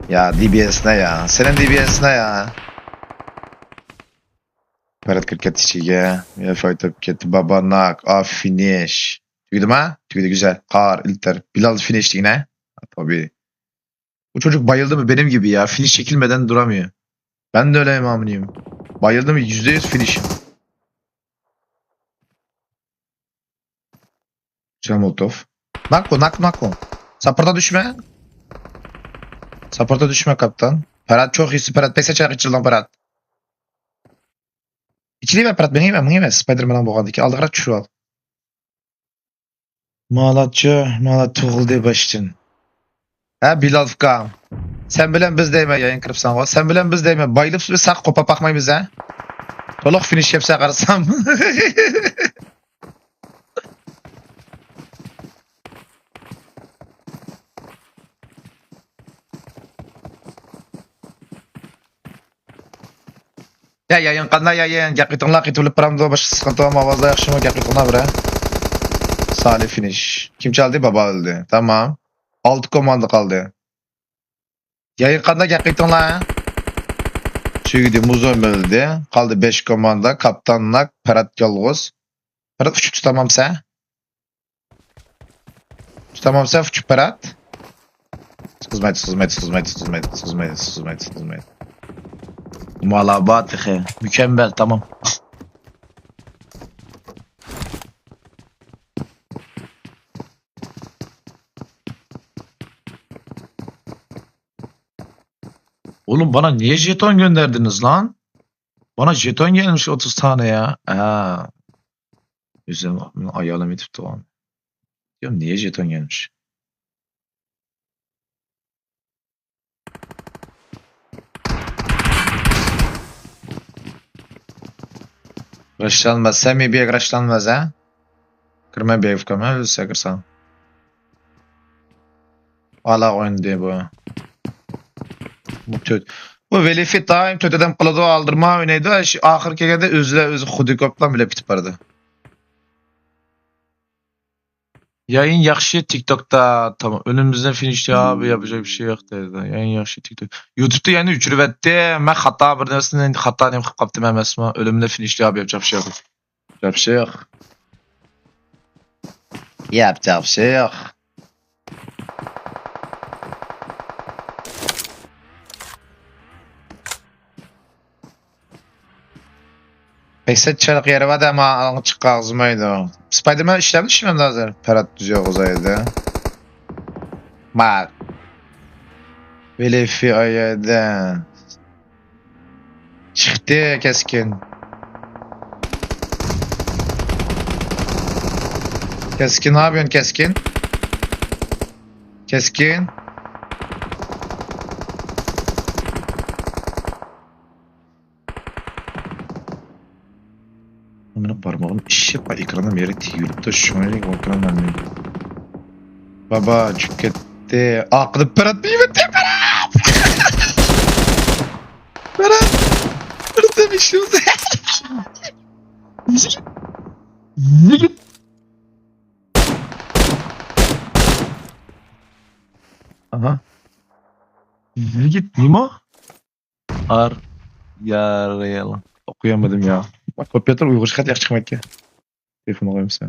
Ya D B S ne ya? Senin D B S ne ya? Parat kirket içige. Ya fight up ket. Baba nak. A finish. Tüydü mü? Tüydü güzel. Kar, ilter. Bilal finish yine. Tabii. Bu çocuk bayıldı mı benim gibi ya? Finish çekilmeden duramıyor. Ben de öyleyim aminiyim. Bayıldı mı yüzde yüz finishim. Güzel Molotov. Nak bu, nak, nak bu. Support'a düşme. Support'a düşme kaptan. Parat çok iyisin Parat. Pek seçer açıldın Parat. İçeri ver Parat, beni yeme, beni yeme. Spider-Man'ın boğandaki. Aldı Parat şu al. مالاتچۇ، مالات تۇغۇلدى باشتىن. ھە، بىلال ئۇكام. سەن بىلەن بىز دەيمەن، يايىن كىرىپسەنغۇ. سەن بىلەن بىز دەيمەن، بايلىپ ساق قوپاپ باقمايمىز، ھە؟ تولۇق فىنىش يەپسەن قارىسام. يا يايىن قانداق يايىن؟ گەپ قېتىڭلار، قېتىۋېلىپ بارامدۇ؟ باشقا سىقىنتى بارمۇ؟ ئاۋازلار ياخشىمۇ؟ گەپ قېتىڭلار بىرەر. سالى فىنىش. كىم چالدى؟ بابا ئۆلدى. تامام. ئالتە كوماندا قالدى. يايىن قانداق؟ گەپ قېتىڭلار. تۈگىدى، مۇزۇم ئۆلدى. قالدى بەش كوماندا. كاپتان ناك، پەرەت يالغۇز. پەرەت ئۇچۇپ تۇتامامسەن؟ تۇتامامسەن ئۇچۇپ پەرەت؟ خىزمەت، خىزمەت، خىزمەت، خىزمەت، خىزمەت، خىزمەت، خىزمەت. مالا بار تېخى. مۇكەممەل، تامام. Oğlum bana niye jeton gönderdiniz lan? Bana jeton gelmiş otuz tane ya. Ha. Üzerine ayarlam etip tamam. Ya niye jeton gelmiş? راشلانماس، سەمىمىيەت راشلانماس، ھە؟ كىرمە بىر ئېف كام، ھە، ئۆلسە كىرسەڭ. ئالا ئوينىدى بۇ. بۇ تۆت. بۇ ۋېلىفىت دائىم تۆت ئادەم قىلىدۇ، ئالدىرما ئوينايدۇ. ئاخىرى كەلگەندە ئۆزىلا ئۆزى خۇدىكوپلا بىلەن پۈتۈپ بارىدۇ. يايىن ياخشى تىكتوكتا. تامام. ئۆلۈمىمىزنى فىنىشلەپ ياپىجاق بىر شەي يوق دەيدۇ. يايىن ياخشى تىكتوك. يۇتۇبتا يەنە ئۆچۈرۈۋەتتى. مەن خاتا بىر نەرسىنى خاتا نېمە قىلىپ قاپتىمەن ئەمەسمۇ؟ ئۆلۈمنى فىنىشلەپ ياپىجاق بىر شەي يوق. ياپىجاق بىر شەي يوق. ياپىجاق بىر شەي يوق. بەك سەت چىرايلىق يېرى بار-دە، ئەمما ئالغا چىققا ئاغزىمايدۇ. سپايدېرمەن ئىشلەمدۇ شۇ ھازىر؟ پەرەت تۈز يوغۇزايدى. ما. ۋىلىفى ئايەدە. چىقتى كەسكىن. كەسكىن، ناپىيون كەسكىن؟ كەسكىن. مېنىڭ بارمىغىم ئىششىپ، ئېكراندا مېرى تېگىۋېلىپتۇ، شۇڭا ئېكران مەنمۇ. بابا چۈشۈپ كەتتى. ئارقىدا پەرەت بىۋەتتى، پەرەت! پەرەت! پەرەت دېمىشىمىز. يىگىت! يىگىت! ئاھا. يىگىت نېمە؟ ئار يارىل. ئوقۇيالمىدىم يا. باق، كومپيۇتېر ئۇيغۇرچە خەت ياخشى چىقمايدىكەن. تېلېفونغا قويمىسا.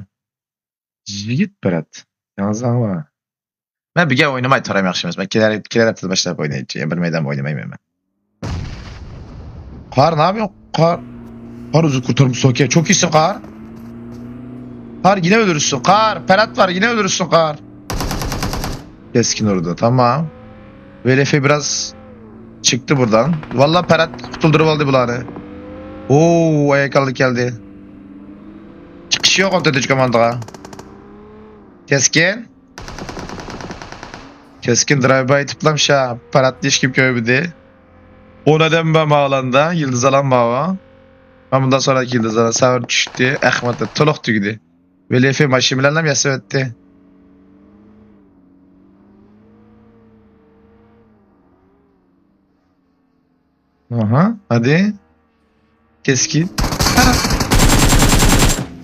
يىگىت بەرەت. ياڭزىڭ بار. مەن بىگە ئوينىماي تۇرام، ياخشى ئەمەس. مەن كېلەر، كېلەر ھەپتىدە باشلاپ ئوينايچى. بىر مەيدان ئوينىمايمەن مەن. قار، نەدە قار؟ قار، ئۆزى قۇرتۇرمىسا ئوكەي. چوكىسى قار. قار، يەنە ئۆلۈرسۈن، قار. پەرەت بار، يەنە ئۆلۈرسۈن، قار. كەسكىن ئۇردى، تامام. ۋىلىفى بىراز چىقتى بۇردىن. ۋاللا پەرەت قۇتۇلدۇرۇپ ئالدى بۇلارنى. ئوو، ئاياكاللا كەلدى. چىقىش يوق ئون تۆتىنچى كوماندىغا. كەسكىن. كەسكىن درايۋ باي تىپلام شا. پەرەتنى ھېچكىم كۆرمىدى. ئون ئادەم بار ماۋالاندا، يىلدىز ئالام ماۋا. مانا بۇنداق سورا كېلىدۇ، زانا سەۋر چۈشتى، ئەخمەتتە تولۇق تۈگىدى. ۋىلىفى ماشىنا بىلەنلا ياسىۋەتتى. ئاھا، ھادى. كەسكىن.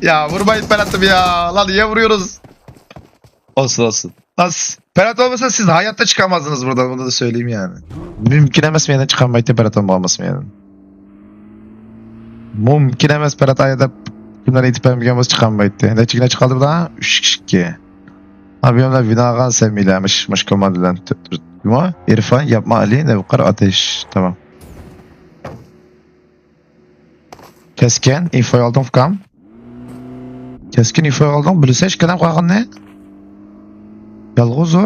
يا، vurmayın Berat'ım ya. Lan niye vuruyoruz? Olsun, olsun. Lan s-, Berat olmasa siz hayatta çıkamazsınız buradan. Bunu da söyleyeyim yani. مۇمكىن ئەمەس مەيدان چىقالمايتتى، بەرەت بولمىسا مەيدان. مۇمكىن ئەمەس، بەرەت ئايا دەپ كىملەر ئېيتىپ بەرمىگەن بولسا چىقالمايتتى. نەچچىگىنە چىقالدى بۇلار؟ ئۈچ ئىككى. ئابىيەملەر ۋىناغان سەمىيلەر، مۇش، مۇش كوماندا بىلەن تۇ-، تۇ-، تۇ-، ئىرفان، ياپما ئەلى، نەۋقەر ئاتەش. تامام. كەسكىن، ئىنفو ئالدىڭ، ئۇكام. كەسكىن ئىنفو ئالدىڭ، بىلىسەن ئىككىلەن قالغىنىنى. يالغۇز ئۇ.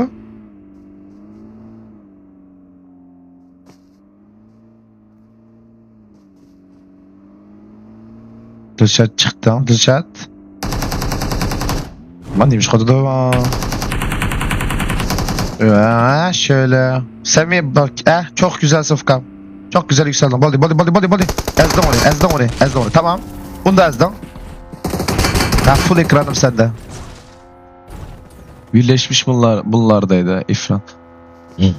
دىلشات چىقتىڭ، دىلشات. Lan neymiş kadar da. Ee, şöyle. Sen bir bak. Eh, çok güzel Sıfkam. Çok güzel yükseldin. Boldu, boldu, boldu, boldu, boldu. Ezdin orayı, ezdin orayı, ezdin orayı. Tamam. Bunu da ezdin. Ha, full ekranım sende. Birleşmiş bunlar, bunlar deydi İfran. Hı.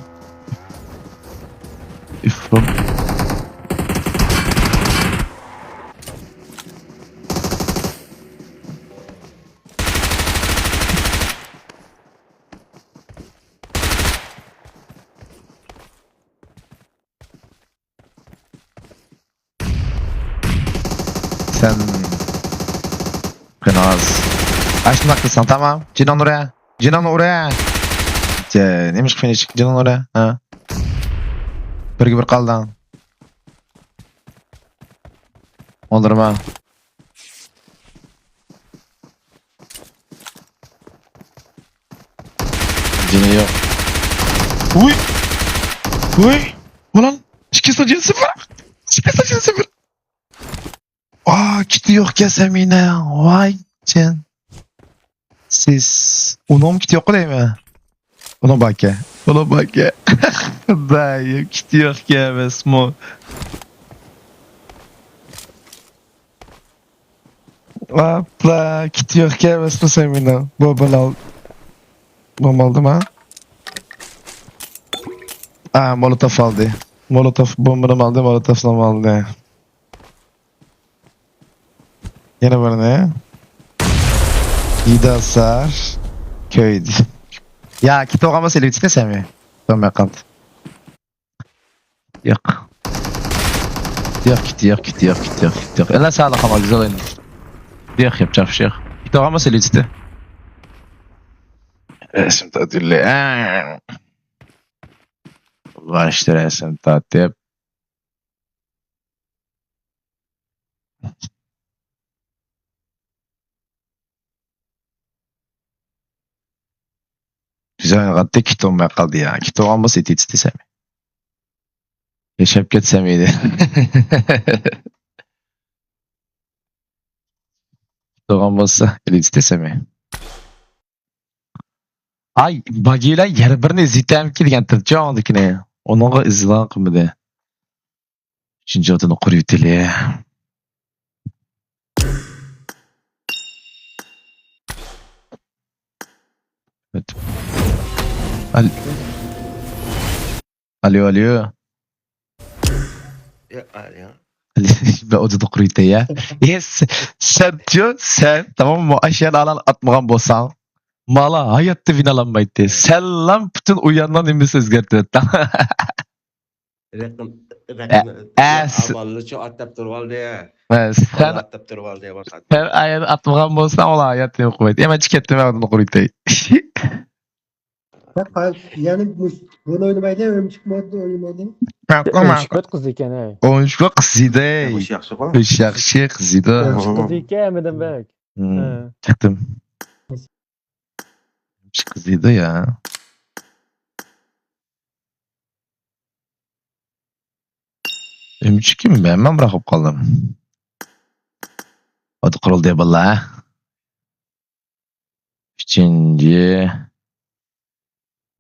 İfran. سەن قېنى ئاز. ئاشۇنداق قىلساڭ تامام. جېنىڭنى ئۇرە. جېنىڭنى ئۇرە. جە-، نېمىشقا فىنىش؟ جېنىڭنى ئۇرە. ھە. بىرگە بىر قالدىڭ. ئولتۇرما. جېنى يوق. ۋۇي! ۋۇي! ئۇلان! ئىككى سان جېنى سىفىر! ئىككى سان جېنى سىفىر! ئا، كىتى يوقكەن سەمىنە. ۋاي جان. سىز ئۇنىڭمۇ كىتى يوققۇ دەيمەن. ئۇنىڭ باركەن. ئۇنىڭ باركەن. خۇدايىم، كىتى يوقكەن ئەمەسمۇ. ئاپلا، كىتى يوقكەن ئەمەسمۇ سەمىنە. بۇ بىلەن بومبا ئالدىم ھە. ئا، مولوتوف ئالدى. مولوتوف بومبىنى ئالدى، مولوتوفنى ئالدى. يەنە بىرنى. يېدە ئاسار. كۆيدى. يا، كېتىۋالغان بولسا ئېلىۋېتىسىلە سەمى. تۇرماي قالدى. ياق. ياق، كېتى، ياق، كېتى، ياق، كېتى، ياق، كېتى، ياق. ئەلە ساغلىق، ئاما، گۈزەل ئوينىدى. ياق، ياپچاق بىر شەي يوق. كېتىۋالغان بولسا ئېلىۋېتىسىلە. رەسىم تاتىلى. باشتا رەسىم تارتىپ. بىز ئوينىغاندا كېتىۋالماي قالدى يا. كېتىۋالغان بولسا ئېتىتىس دېسەم. ياشاپ كەتسەم ئىدى. كېتىۋالغان بولسا ئېلىتىس دېسەم. ئاي، باگىلار يەنە بىرنى ئىزدىتەمكى دېگەن تىلچى ئاڭدىكىنى. ئۇنىڭغا ئىزدىغان قىلمىدى. ئۈچىنچى ئوتۇننى قۇرۇۋېتىلى. ئال-، ئاليو، ئاليو. يا، ئاليو. بە ئوتۇننى قۇرۇۋېتەي يا. ئېس، سەنچۇ، سەن، تامام، مۇ-، ئاشۇ يەرنى ئالان ئاتمىغان بولساڭ، مالا ھاياتتا ۋىن ئالالمايتتى. سەنلام پۈتۈن ئۇياننىڭ نېمىسىنى ئۆزگەرتىۋەتتىڭ. رەقىم، ئە، رەقىم، ئە، ئامالنىچۇ ئاتاپ تۇرۇۋالدى. ئە، سەن، ئاتاپ تۇرۇۋالدى، بولسا. سەن ئايەت ئاتمىغان بولساڭ، ئۇلار ھاياتنى يوق قويدى. ئەمما چىكەتتىم، ئۇنى قۇرۇيتاي. يەنى بۇنى ئوينىمايدۇ، ئۆمۈچۈك موددا ئوينىمايدۇ. ئۆمۈچۈك بەك قىزىق ئىكەن، ھەي. ئۆمۈچۈك قىزىدى. خوش ياخشىغۇ. خوش ياخشى قىزىدى. ئۆمۈچۈك قىزىق ئىكەن، ھەممىدىن بەك. چىقتىم. ئۆمۈچۈك قىزىدى يا. ئۈمچۈككە مەنمۇ ئامراق بولۇپ قالدىم. ۋاقىت قۇرۇلدى باللا. ئۈچىنچى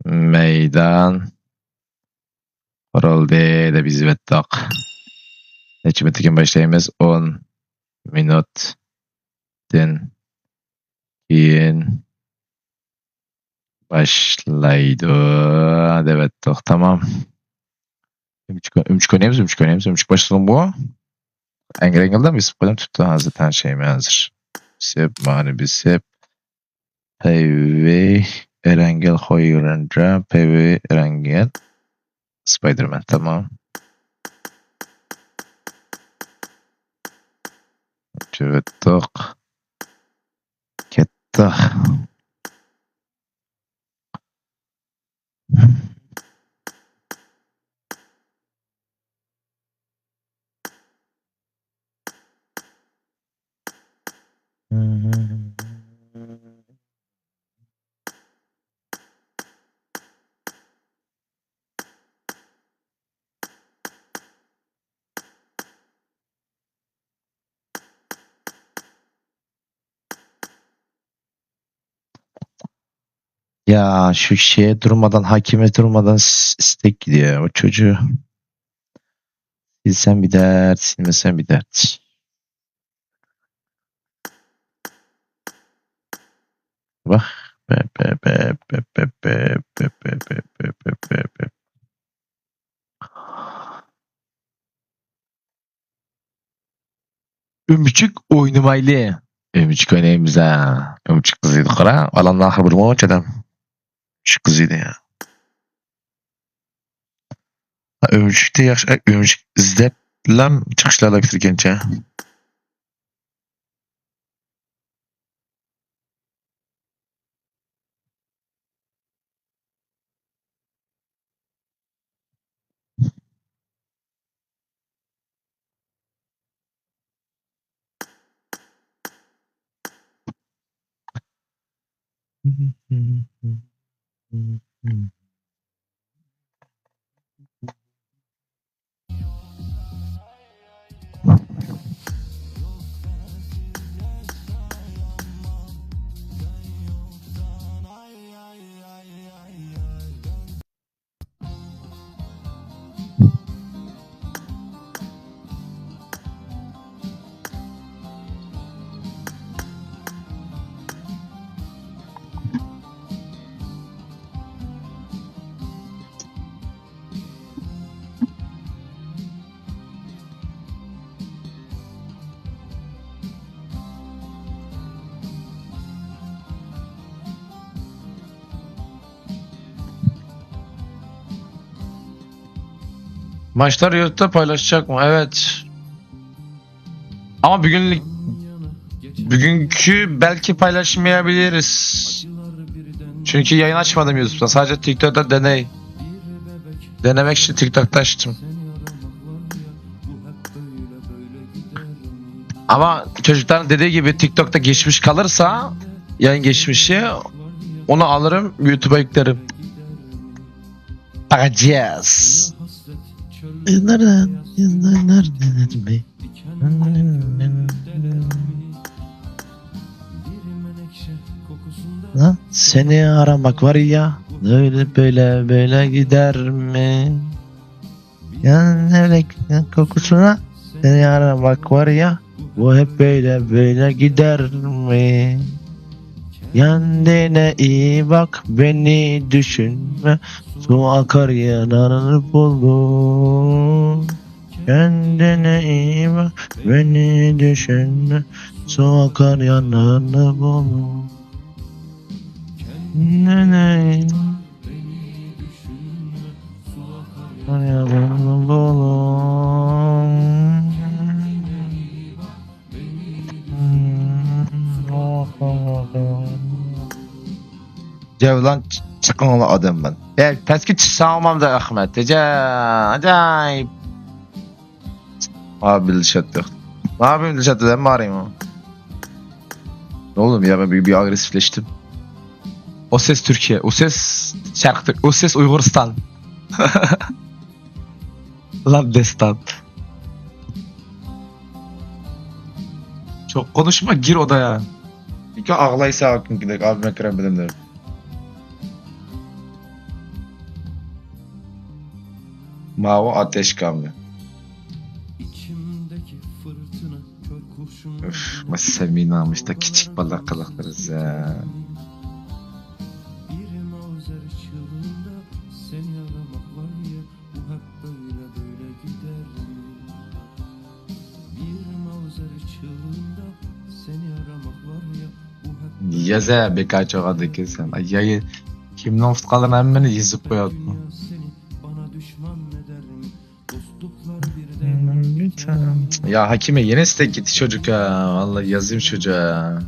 مەيدان قۇرۇلدى دەپ يېزىۋەتتۇق. نەچچە مىنۇتتىن كېيىن باشلايمىز؟ ئون مىنۇتتىن كېيىن باشلايدۇ دەۋەتتۇق. تامام. ئۈمچۈك، ئۈمچۈك ئوينايمىز، ئۈمچۈك ئوينايمىز، ئۈمچۈك باشلىدىمغۇ؟ ئەڭگىرەڭگىلدە بېسىپ قويدۇم، تۇتتى، ھازىر تەڭشەيمەن ھازىر. بېسىپ، مانى بېسىپ. پەيۋەي ئەرەڭگەل خويرەنجا، پەيۋەي ئەرەڭگەل. سپايدېرمەن، تامام. چىۋىتتۇق. كەتتۇق. يا، شۇ شېئىر دۇرمادان، ھاكىمىيەت دۇرمادان س-، ئىستەك دېيە. ئۇ چوجۇ. سىلسەم بىدەت، سىلمىسەم بىدەت. ۋاھ، بە، بە، بە. ئۆمۈچۈك ئوينىمايلى. ئۆمۈچۈك ئوينايمىز ھە. ئۆمۈچۈك قىزىيدۇ قارا. ئالامنىڭ ئاخىرى بولمىغۇچ ئادەم. ئۆمۈچۈك قىزىيدۇ يا. ئۆمۈچۈكتە ياخشى، ئۆمۈچۈك ئىزدەپلەم چىقىشلارلا كۈتۈلگەنچە. Maçları YouTube'da paylaşacak mı? Evet. Ama bugünlük, bugünkü belki paylaşmayabiliriz. Çünkü yayın açmadım YouTube'da. Sadece TikTok'ta deney. Denemek için TikTok'ta açtım. Ama çocukların dediği gibi TikTok'ta geçmiş kalırsa, yayın geçmişi, onu alırım, YouTube'a yüklerim. Bakacağız. Nereden? Nereden? Lan seni aramak var ya, böyle böyle böyle gider mi? Yani ne bileyim, kokusuna seni aramak var ya, bu hep böyle böyle gider mi? Kendine iyi bak, beni düşünme. Su akar yanarını bulur. Kendine iyi bak, beni düşünme. Su akar yanarını bulur. Kendine iyi bak, yanarını bulur. جەۋلان چىقىڭلار ئادەم بىلەن. يا پەسكە چىقساڭمامدا ئەخمەت. جا، ئاجايىپ. Abi Dilşat yok. Ne yapayım Dilşat, ben mi arayayım ama? Ne oldu ya, ben bir, bir agresifleştim. O ses Türkiye, o ses Şarkı Türk, o ses Uygur'stan. Lan destan. Çok konuşma, gir odaya. İki ağlaysa hakkındaki abime krem bilimleri. Mavi ateş kamyonu. Öf, ما سەمىنامىشتا كىچىك بالا قىلىقلىرىزە. يازە بىكار چوغاندىكىن سەن. يايى كىمنىڭ ئۇتقانلىرىنى ھەممىنى يېزىپ قوياتتىڭ. Ya Hakime, yine istek gitti çocuk ha. Vallahi yazayım çocuğa.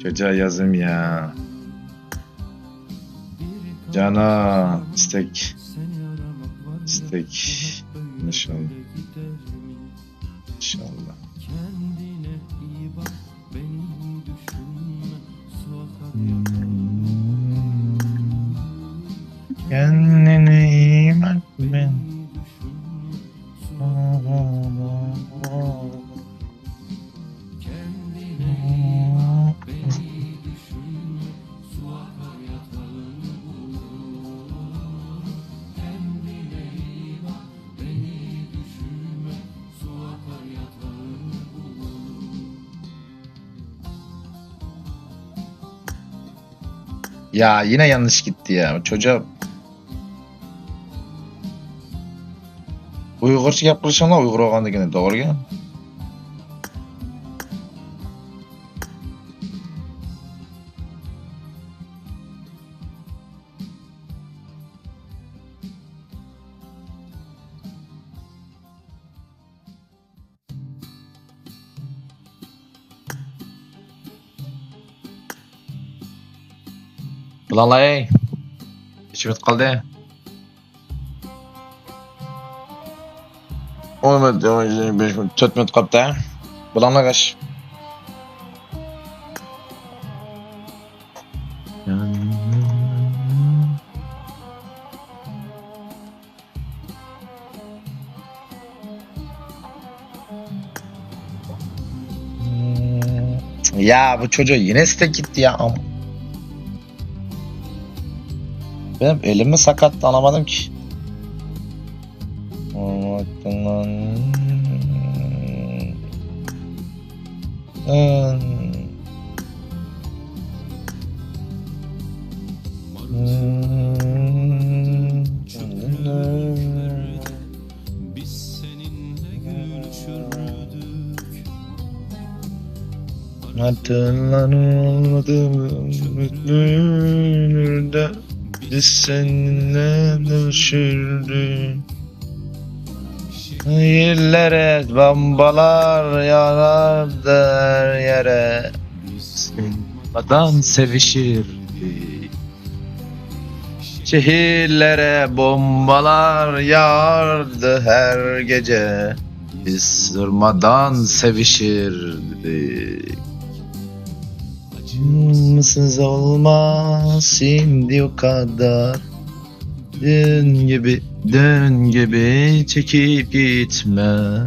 Çocuğa yazayım ya. Cana istek. İstek. İnşallah. İnşallah. Kendine iyi bak, ben. Ya yine yanlış gitti ya. Çocuğa Uyg'urcha gap qilishinglar Uyg'ur bo'lganligini to'g'riga. بۇلاڭلاي، ئىچىم ئۆتۈپ قالدى. ئون مىنۇت، بەش مىنۇت، تۆت مىنۇت قاپتۇ. بۇلاڭلار قاش. Ya bu çocuğa yine istek gitti ya. Benim elim mi sakat, anlamadım ki. Hatırlanmadım. Biz seninle düşürdük. Şehirlere bombalar yağardı her yere. Biz durmadan sevişirdik. Şehirlere bombalar yağardı her gece. Biz durmadan sevişirdik. Acımasız olmaz şimdi o kadar. Dün gibi, dün gibi çekip gitme.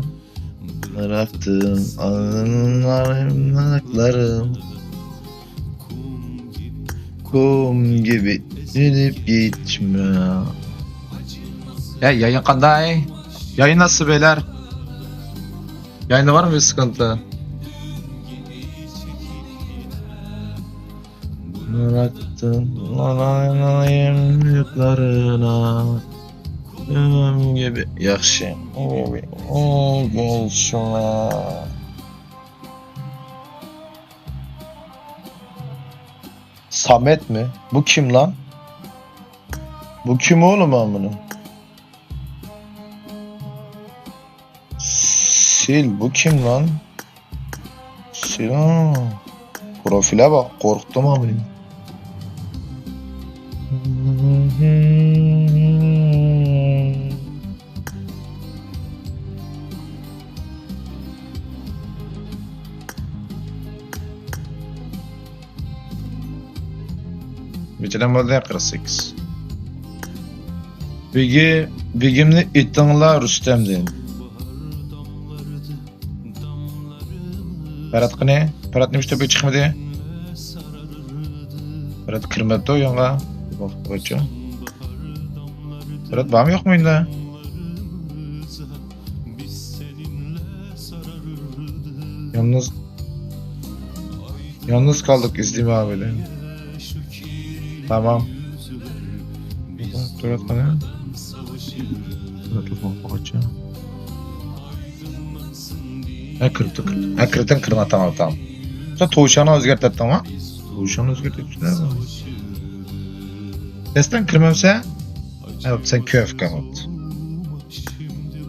Bıraktım anılarım. Kum gibi gidip gitme. Ya yayın qanday? Yayın nasıl beyler? Yayında var mı bir sıkıntı? Bıraktım anılarım yüklerine. Kum gibi. Yaxşı. Oy, oy, gel şuna. Samet mi? Bu kim lan? Bu kim oğlum amına? Sil, bu kim lan? Sil, ha. Profile bak, korktum amına. Bitirem oldu ya, qırq sekiz. Begi, begimni itingla Rustem deyin. Berat qani? Berat nima ishda chiqmadi? Berat kirmabdi o'yinga. Qo'ychi. Berat bormi, yo'qmi o'yinda? Yalnız, yalnız kaldık, izleyeyim abi de. Tamam. Dur, at bana. Dur, at bana, koç ya. Ha, kırptı, kırptı. Ha, kırptın, kırma, tamam, tamam. Sen tavşanı özgert ettin ama. Tavşanı özgert ettin, ne zaman? Sesten kırmamsa? Ha, sen köf kalmadı.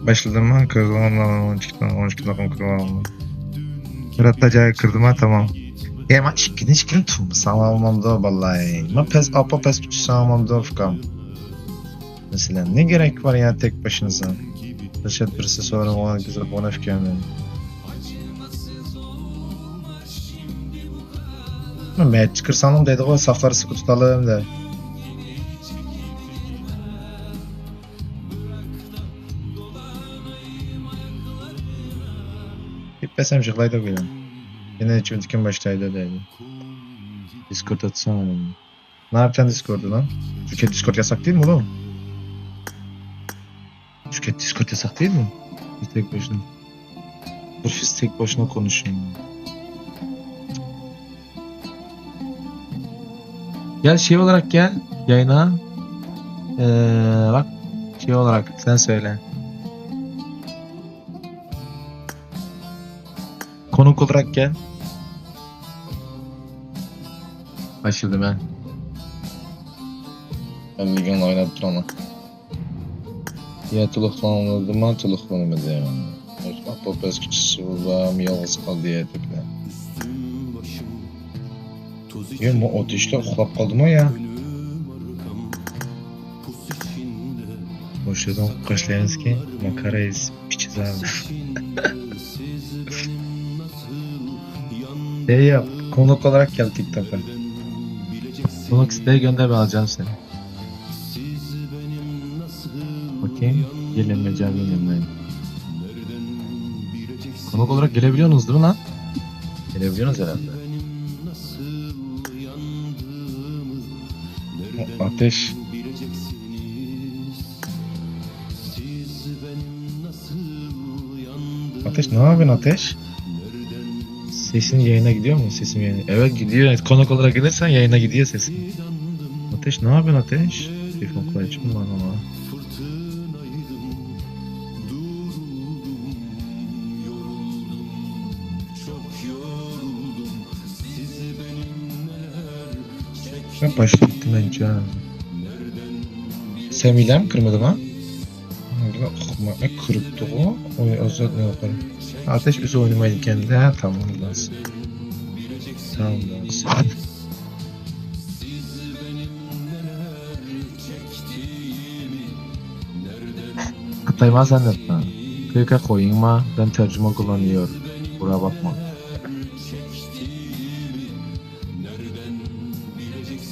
Başladım ben, kırdım, on iki, on iki dakika kırdım. Murat da cayı kırdım ha, tamam. Ya, ma, ikini, ikini tüm, sağlamamdı vallahi. Ma pes, apa pes, sağlamamdı, fıkam. Mesela ne gerek var ya tek başınıza? Dışarı birisi sonra ona güzel, ona fikirlerin. Match kırsanın dedi o, safları sıkı tutalım da. Gitmesem yıklaydı bu ya. Yine içim diken başlaydı dedi. Discord atsana. Ne yapacaksın Discord'u lan? Türkiye Discord yasak değil mi oğlum? Türkiye Discord yasak değil mi? Bir tek başına. Dur, siz tek başına konuşun. Gel şey olarak gel yayına. Ee, bak şey olarak sen söyle. Konuk olarak gel. Başladım ben. Ben bir gün oynattıramam. Ya telefonladım, telefonum dedim. Osman Popez küçüsü buldum, yalnız kaldı ya tekrar. Ya bu otuşlar uxlap qaldımı ya? Boşladım, hoş geldiniz ki, Makarayız, piçiz abi. Şey yap, konuk olarak gel TikTok'a. Konuk isteği gönder, ben alacağım seni. Okey. Gelin ve cevabını gönderin. Konuk olarak gelebiliyorsunuz değil mi lan? Gelebiliyorsunuz herhalde. Ateş. Ateş, ne yapıyorsun Ateş? Sesin yayına gidiyor mu? Sesim yayına. Evet, gidiyor. Konuk olarak gelirsen yayına gidiyor sesin. Ateş, ne yapıyorsun Ateş? Telefon kulağıcım var ama. Ben başlattım ben canım. سەمىلەم كىرمىدىما؟ ئۇقماي كىرىپتىغۇ. ئوي، ئازاد نەۋقىر. ئاتەش ئۆزى ئوينىمايدىكەن-دە، تامام بولسا. تامام بولسا. Kıtayma sen de. Kıka koyma, ben tercüman kullanıyor. Bura bakma.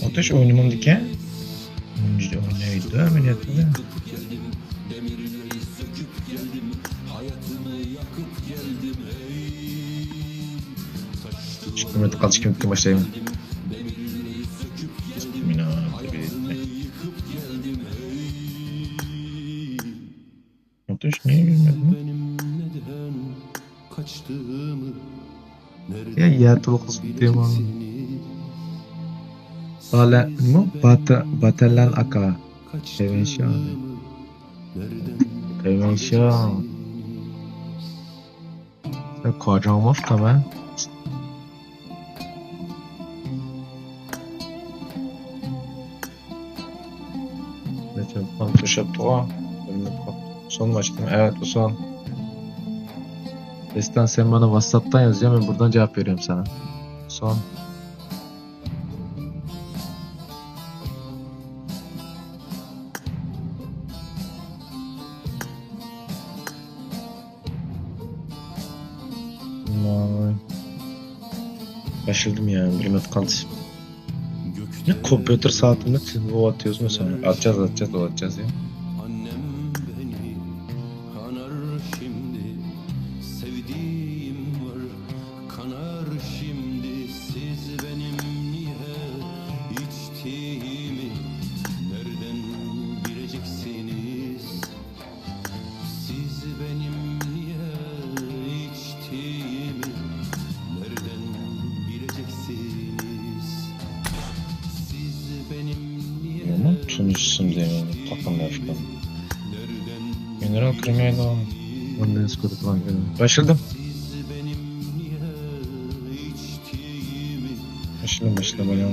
Ateş oynamam diken. İşte oynaydı, beni yaptı. Şu kıymetli kalçı kim kim başlayayım. Mina, tabii. Ateş niye bilmedin? يا يا تلخص ديما. Bale, nima? Bata-, Batalan aka. Kaymenşan. Kaymenşan. Sen kocamız tamam. Neyse, tamam, köşe yaptı o. Son başladım. Evet, bu son. Destan, sen bana WhatsApp'tan yaz ya, ben buradan cevap veriyorum sana. Son. Vay. Başladım ya, bir minut kaldı. Ne kompüter saatinde siz bu atıyorsunuz mu sonra? Atacağız, atacağız, o atacağız ya. Annem beni kanar şimdi, sevdiğim var, kanar şimdi, siz benim niye içtiğimi nereden bileceksiniz? Siz benim niye içtiğimi nereden bileceksiniz? Siz benim niye Ama tanışsın diye takım başkanı. General Krimedo. Ondan sıkıntı var. Başladım. Başla, başla, başla.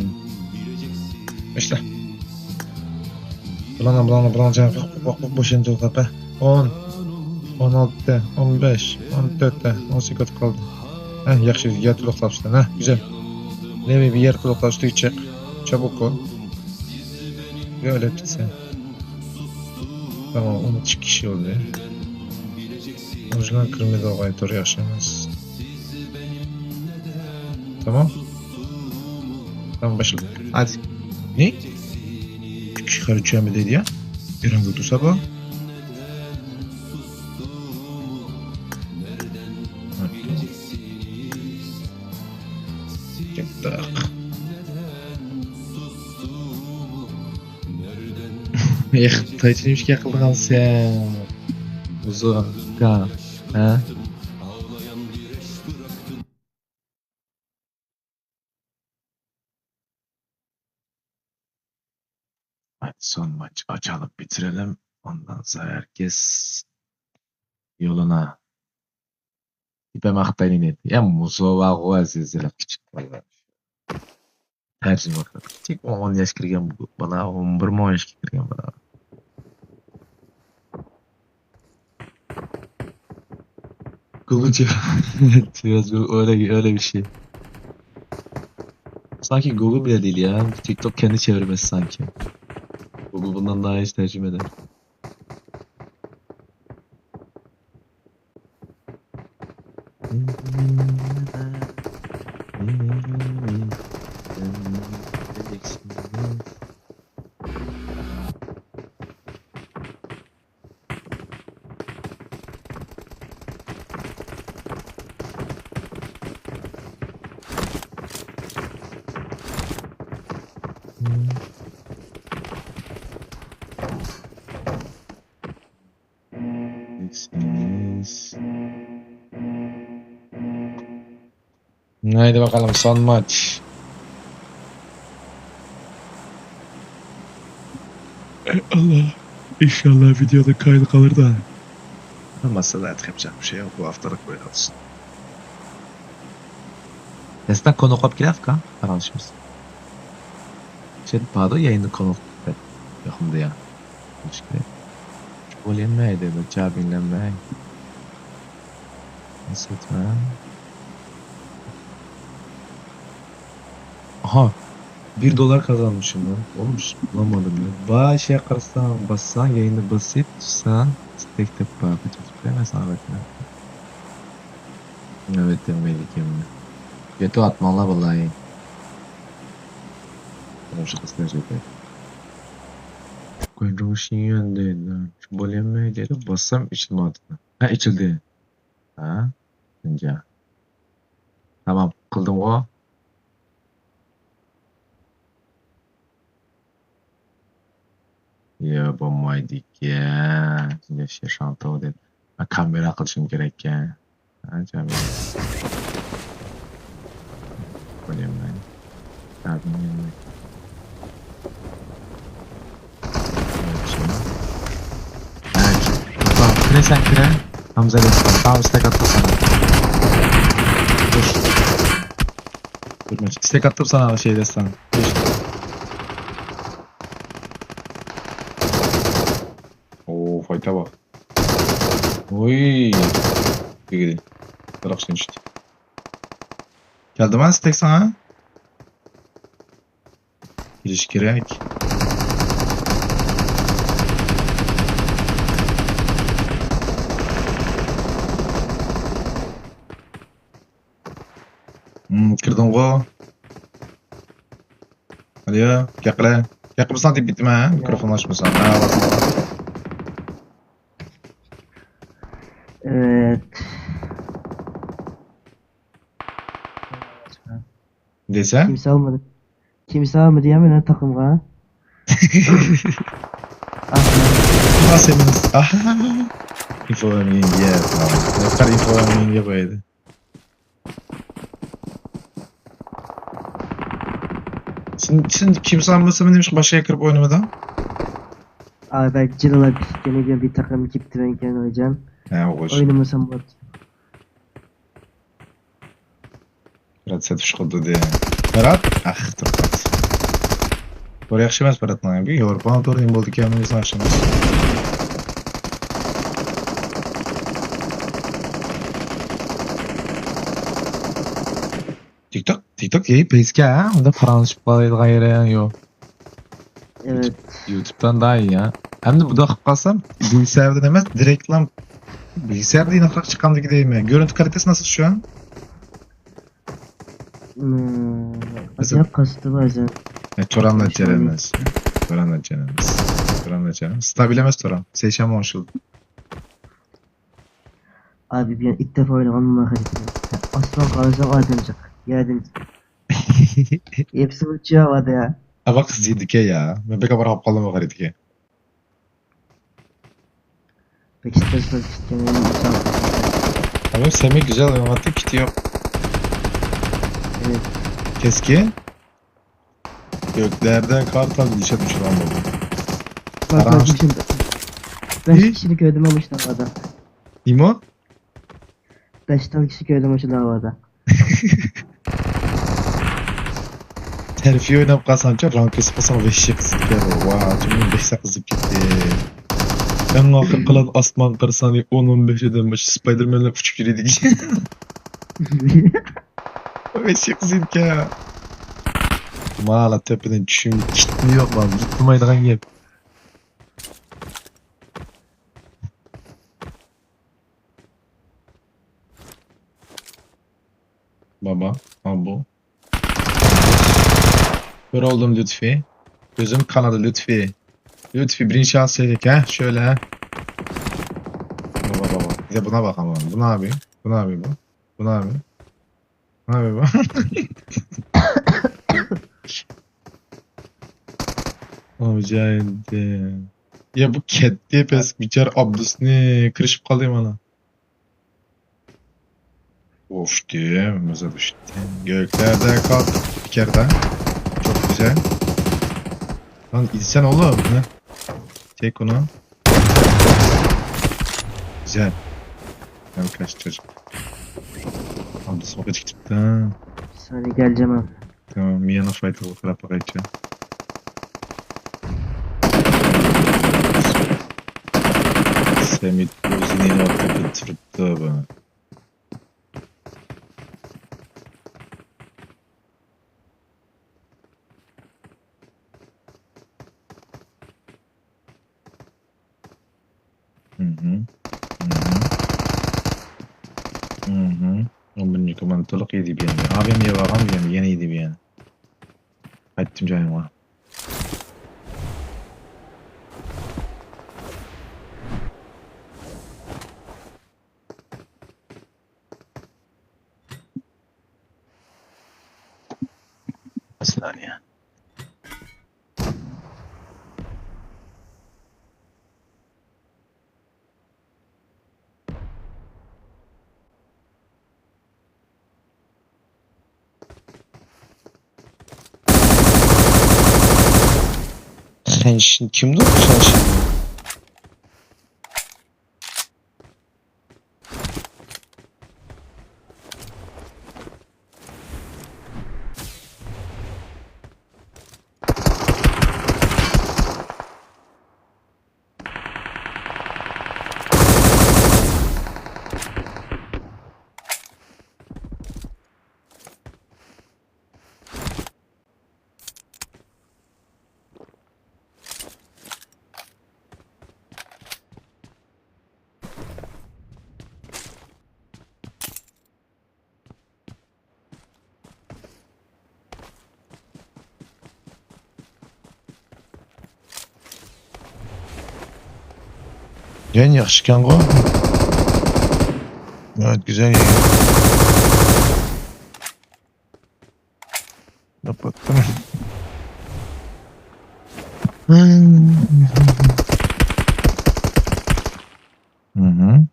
Başla. Bulaڭ، بۇلاڭ، بۇلاڭ جان، بوشىنى توختاپ، ھە. ئون، ئون ئالتە، ئون بەش، ئون تۆت، ھە، ئون سەككىز قالدى. ھە، ياخشى، يەتتە توختاپسىلەر، ھە، گۈزەل. نېمە، بىر يەرگە توختاپسىلەر، چىق. چابۇق بول. يا، ئۆلۈپ كېتىسەن. تامام، ئون ئىككى كىشى بولدى. ئورىجىنال كىرمىدى، ئوغاي، تور ياخشى ئەمەس. تامام. تامام، باشلىدۇق. ھادى. نى؟ ئىككى كىشى خەرىت چۈشەنمىدى دېدى يا. ئېرىڭگە تۇرسا بار. كېتتۇق. ئېخ، تايچىنى ئىشكە قىلىدىغانسەن. ئۇزۇققا، ھە؟ Hadi son maç açalım, bitirelim. Ondan sonra herkes yoluna. يا مۇزو بارغۇ ئەزىزلەر، كىچىك بالىلار. تەرجىمە قىلىپ. كىچىك ئون ياشقا كىرگەن بالا، ئون بىر مىڭ ياشقا كىرگەن بالا. Google çevir-, çeviriyoruz, Google öyle, öyle bir şey. Sanki Google bile değil ya. TikTok kendi çevirmesi sanki. Google bundan daha iyi tercüme eder. Haydi bakalım, son maç. Ey Allah. İnşallah videoda kaydı kalır da. Kalmazsa da artık yapacak bir şey yok. Bu haftalık böyle olsun. Destan konuk olup girer, Afgan. Arkadaşımız. Şey, pardon, yayında konuk. Yok mu diye. قىلىش كېرەك. شۇ بولۇۋەرمەيدۇ، بىر چابىنلەنمەي. نېسىتمە. ئاھا، بىر دولار قازانمىشىم مەن. ئومۇش بولمىدىم. باشا قارىساڭ، باسساڭ، يەنە بېسىپ تۇرساڭ، ستەك دەپ بار. قاچان چىقتى؟ مەن ساڭا ئېيتىمەن. نۆۋەتتە مەيلىكىم. يەتتە ئاتماڭلار باللاي. ئومۇش قىلسىڭىز يېتەر. شۇ بولۇۋەرمەيدۇ. باسسام ئېچىلمايدۇ. ھە، ئېچىلدى. ھە؟ شۇنچە. تامام، قىلدىمغۇ؟ يا، بولمايدىكەن. ياش، ياشاڭتاۋ دەپ. ھە، كامېرا قىلىشىم كېرەككەن. ھە، جامى. قويايمەن. كىرە سەن، كىرە. ھەمزە دەسسان. تامام، ئىستەك ئاتتىم ساڭا. كۈر. كۈرمەچ. ئىستەك ئاتتىم ساڭا، شەي دەسسان. ئوو، فايتا بار. ۋوي. تۈگىدى. بىراق سېنىشتى. كەلدىما ئىستەك ساڭا؟ كېلىش كېرەك. ھىم، كىردىڭغۇ؟ ئالىيا، گەپ قىلە. گەپ قىلمىساڭ دېيىپ كېتىمەن، ھە؟ مىكروفون ئاچمىساڭ. ھە، ئاۋازىڭ بار. ئەۋەت. دېسە؟ كىمسە ئالمىدى. كىمسە ئالمىدى يا مېنىڭ تاقىمغا. ئاھ. ئاھ، سېنىڭ. ئاھ. ئىنفو بەرمىگەن يە. ياقار ئىنفو بەرمىگەن يە قويدى. سېن، سېن كىمسە ئالمىسا، مەن نېمىشقا باشقا كىرىپ ئوينىمىدىڭ؟ ئا، بەك جىللاپ كېتىپ، يەنە بىر تاقىم كېپتىمەنكەن، ھوجام. ھە، ئوغۇش. ئوينىمىسام بولاتتى. مىرات سېتىش قىلدى دە. مىرات؟ ئاھ، تۇرۇپ قالدى. تور ياخشى ئەمەس مىراتنىڭ. بىر ياۋروپانىڭ تورى نېمە بولدىكەن، ياخشى ئەمەس. تىك توك، تىك توك يەي پەيزكە، ھە؟ ئۇنداق پاراڭلىشىپ قالايدىغان يېرى يوق. ئەۋەت. يۇتۇبتىن دائىم يا. ئەمدى بۇنداق قىلىپ قالسام، بىلگىسياردىن ئەمەس، دىرېكتلا بىلگىسياردا يېنىقراق چىققاندىكى دەيمەن. گۆرۈنتى كالىتېسى ناسىل شۇ ئان؟ مم، مەسىلەن، ئاجايىپ قاستى بەزەن. ئە، توران ناچار ئەمەس. توران ناچار ئەمەس. توران ناچار ئەمەس. ستابىل ئەمەس توران. سەيشەنبە ئوڭشىلدى. ئابى بىلەن ئىككى دەپە ئوينىغانمەن خەرىتىنى. ئاستىغا قارىسام ئادەم جىق، يەردىن جىق. ھېپسى بۇ چىيا ۋادە يا. ئەبە قىز يېدىكەن يا. مەن بەك ئامراق بولۇپ قالدىم ئاخىرىدىكى. بەك ئىسترېس بولۇپ كەتكەن يەنە ئىنسان. ئەبە سەمى گۈزەل ئوينىغانتى، كىتى يوق. ئېۋەت. كەسكىن. گۆكلەردە كارتال گۈلشەت ئۇچرىغان بولدى. بار، بار، قاراڭ. بەش كىشىنى كۆردۈم مۇشۇ داۋادا. نېمە؟ بەش تال كىشى كۆردۈم مۇشۇ داۋادا. تەرىپى ئويناپ قالسامچۇ، رانك كېسىپ قالسام ۋەھشىي قىزىپ كېتىدۇ. ۋاي، جېنىم بەك سەت قىزىپ كەتتى. ئەڭ ئاخىرقى قىلان ئاسمان قارىسانى ئون، ئون بەش ئادەم مۇشۇ سپايدېرمەنلەر ئۇچۇپ يۈرىدىكەن. ۋەھشىي قىز ئىكەن. مالا تۆپىدىن چۈشۈم كىتمۇ يوق، مانا يىتمايدىغان گەپ. بابا، ئابۇ. كۆرۈۋالدىم لۇتفى. كۆزۈم قانىدى لۇتفى. لۇتفى بىرىنچى شانس دېدىك ھە، شۆلە. بابا، بابا. بىزە بۇنا باقاما. بۇنا ئابى. بۇنا ئابى بۇ. بۇنا ئابى. بۇنا ئابى بۇ. ئابىجان. يا بۇ كەتتى پەس، بىچارە ئابدۇسنى كىرىشىپ قالدى مانا. ئۇچتى، مازال ئۇچتى. گۆكلەردە قالدى. بىر كەردە. چوق گۈزەل. لان ئىنسان ئوغلۇم، ھە؟ تېك ئۇنى. گۈزەل. ياۋكاش چوجۇق. ئابدۇسمۇ قېچىپ كېتىپتۇ. سورى، گەلجەم ئابى. تامام، مىيەنە فايتىغا قاراپ باقايچۇ. ھەمىد ئۆزىنى يېنىۋاتقان كېلىپ تۇرۇپتۇ بۇ. مھم. مھم. مھم. ئون بىرىنچى كوماندا تولۇق يېدى بۇ يەنە. ئابىم يەۋالغان بۇ يەنە، يەنە يېدى بۇ يەنە. قايتتىم جايىمغا. ثانية. خەنشىن كىمدۇ خەنشىن؟ يەنە ياخشىكەنغۇ. ناھايىتى گۈزەل يەر. ياپاتتىم. مھم.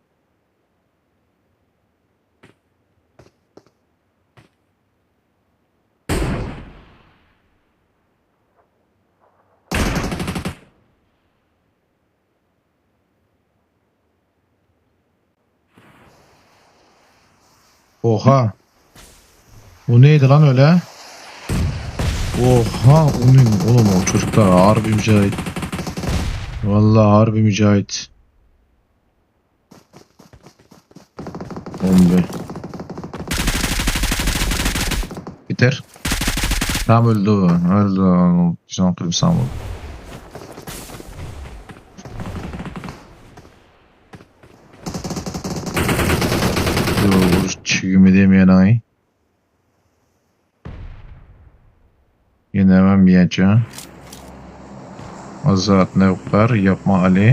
ئوھا. ئۇ نەيدىغان ئۆلە؟ ئوھا، ئۇنىڭ، ئۇنىڭ، ئۇ چوشقا ھاربىي مۇجاھىد. ۋاللا ھاربىي مۇجاھىد. ئون بىر. بىتەر. تامام ئۆلدى، ئۆلدى. شۇنىڭ قىلمىساڭ بولدى. يو، ئۇرۇش تۈگىمىدى مېنىڭ. يەنە مەن بىيەچە. ئازاد نەۋقەر، ياپما ئالى.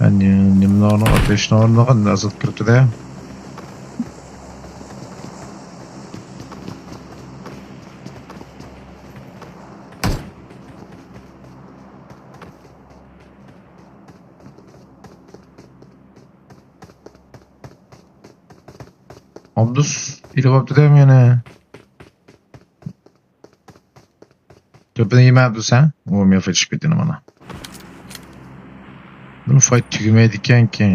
ھە، نېمىنى ئورنىغا، بەشنى ئورنىغا ئازاد كىرىپتۇ-دە. ئابدۇس ئېلىۋاپتۇ-دە مېنى. تۆپىنى يېمەپتۇ سەن؟ ئۇ مېنى فايت چىقىپ كەتتى مانا. بۇنى فايت تۈگىمەيدىكەنكى.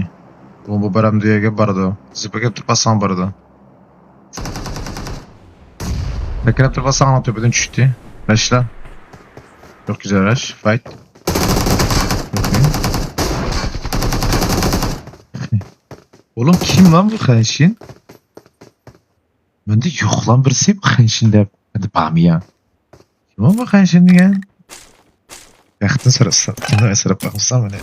بۇ، بۇ بارامدۇ يەرگە بارىدۇ. زىپىگە تۇرۇپ باسساڭ بارىدۇ. سەكرەپ تۇرۇپ باسساڭ تۆپىدىن چۈشتى. باشلا. يوق، گۈزەل راش. فايت. ئوكەي. ئوغلۇم، كىم لان بۇ خەنشىن؟ مەندە يوقلان بىرسى بۇ خەنشىن دەپ. مەندە بارمۇ يا؟ كىم بۇ خەنشىن دېگەن؟ بەختىن سورىسا، كىمدىن سوراپ باقمىسام مانا.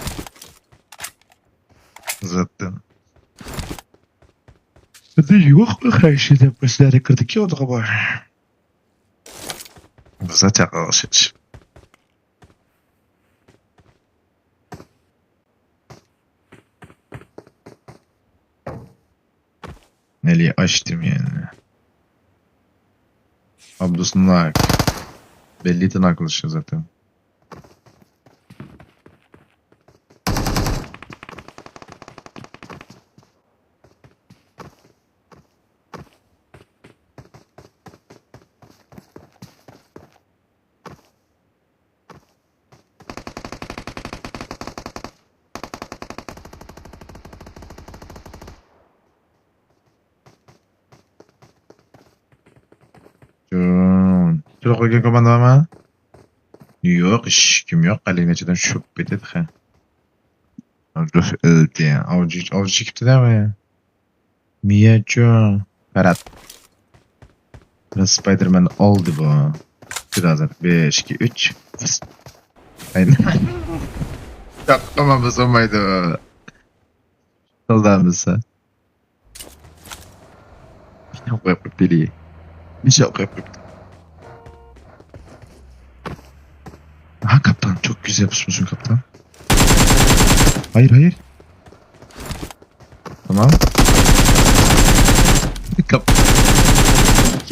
زاتتىن. مەندە يوق بۇ خەنشىن دەپ، بىرسىلەر كىردىكى ئوتىغا بار. بىزا چاقىرىش. نېلى ئاچتىم يەنە. ئابدۇسناك. بەللى تىناكلىشى زاتەن. جون. تولۇق قويغان كوماندا بارمۇ؟ يوق، ھېچكىم يوق. ئەللىك نەچچىدىن چۈشۈپ كېتىدۇ تېخى. ئۆلدى. ئاۋجى، ئاۋجى چېكىپتۇ دەيمەن. مىيەچۇ. قارات. بىر سپايدېرمەن ئالدى بۇ. ھازىر. بىر، ئىككى، ئۈچ. ئاينى. ياققىما بۇزۇلمايدۇ. قىلدامىسا. Bir şey yapıp dedi. Bir şey yapıp dedi. Aha kaptan. Çok güzel pusmuşsun kaptan. Hayır, hayır. Tamam. Kap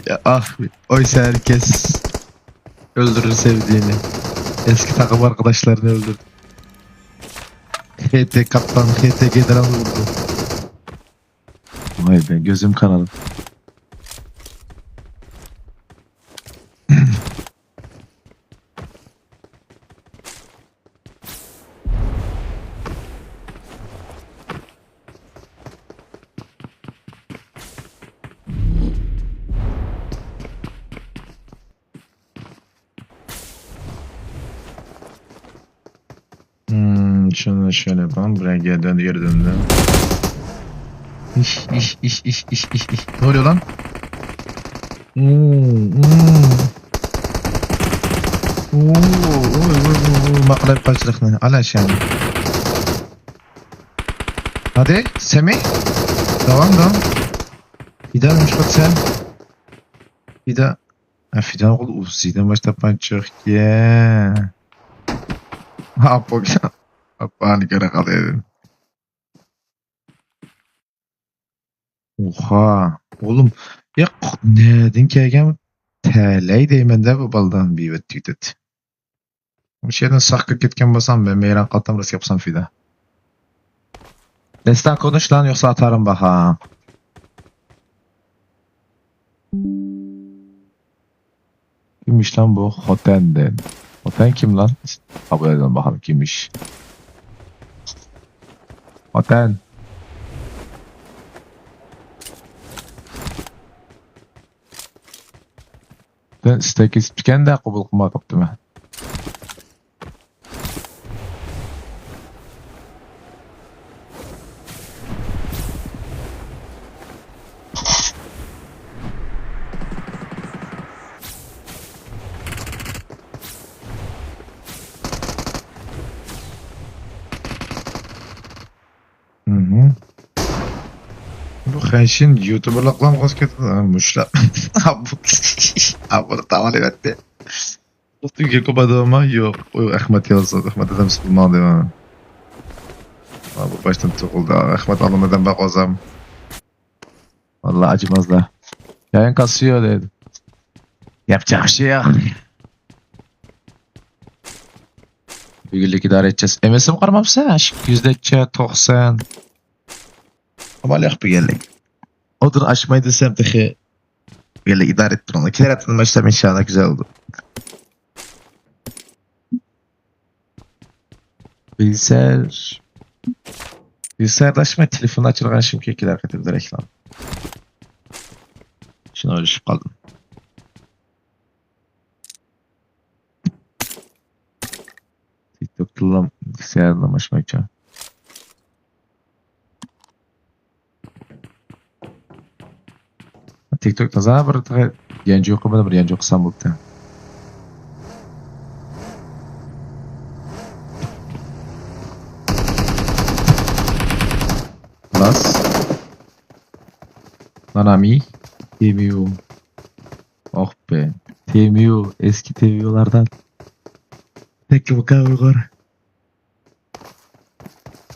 ya, ah, oysa herkes öldürür sevdiğini. Eski takım arkadaşlarını öldürdü. H T kaptan, H T general vurdu. Vay be, gözüm kanadı. Hmm, şunu şöyle yapalım. Buraya geri döndü, geri döndü. İş, iş, iş, iş, iş, iş, iş. Ne oluyor lan? Oo, oo. Oo, oy, oy, oy, oy. Bak, lan kaçlık ne? Al aşağı. Hadi, Semih. Devam, devam. Bir daha Muşkat sen. Bir daha. Ha, Fidan oğlu Uzi'den başta pançıq ye. Ha, bu. Apağını göre kalıyor. Oha. Oğlum, ya, neden kelgen bu? Täley deymen-dä bu baldan bir ötdük dedi. Şu yerden saqqa ketken bolsam, men meyran qaltam, rus yapsam fida. Destan konuş lan, yoksa atarım bak ha. Kimmiş lan bu? Hotenden. Hoten kim lan? Kabul edelim bakalım kimmiş. Hoten. Sen istek ispikende kabul kılma kaptı mı? Hı hı. Bu xenşin youtuberlıqlam qoz ketdi. Muşla. Abu. Abu tavali etti. Yo'q, yo'q, yo'q. Ahmad yozdi. Ahmad adam sıkılmadı ya. Abi baştan tutuldu. Ahmad alamadan bak o zaman. Vallahi acımazlar. Yayın kasıyor dedi. Yapacak bir şey yok. Bugünlük idare edeceğiz. M S M karamam sen aşk. Yüzde toxsan. Ama yok bir geldik. Odur açmaydı sen tıkı. Böyle idare ettir onu. Kiler atın başlam inşallah güzel oldu. Bilgisayar. Bilgisayarlaşma telefonu açılgan şimdi kekil hareket eder ekran. Şuna düşüp kaldım. TikTok'tan bilgisayarlaşma için. TikTok تازا بىر يانجۇقى بىلەن بىر يانجۇقى سان بوپتۇ. Plus. Nanami. Temiu. Oh be. Temiu. Eski Temiu'lardan. Tekka Uyg'ur.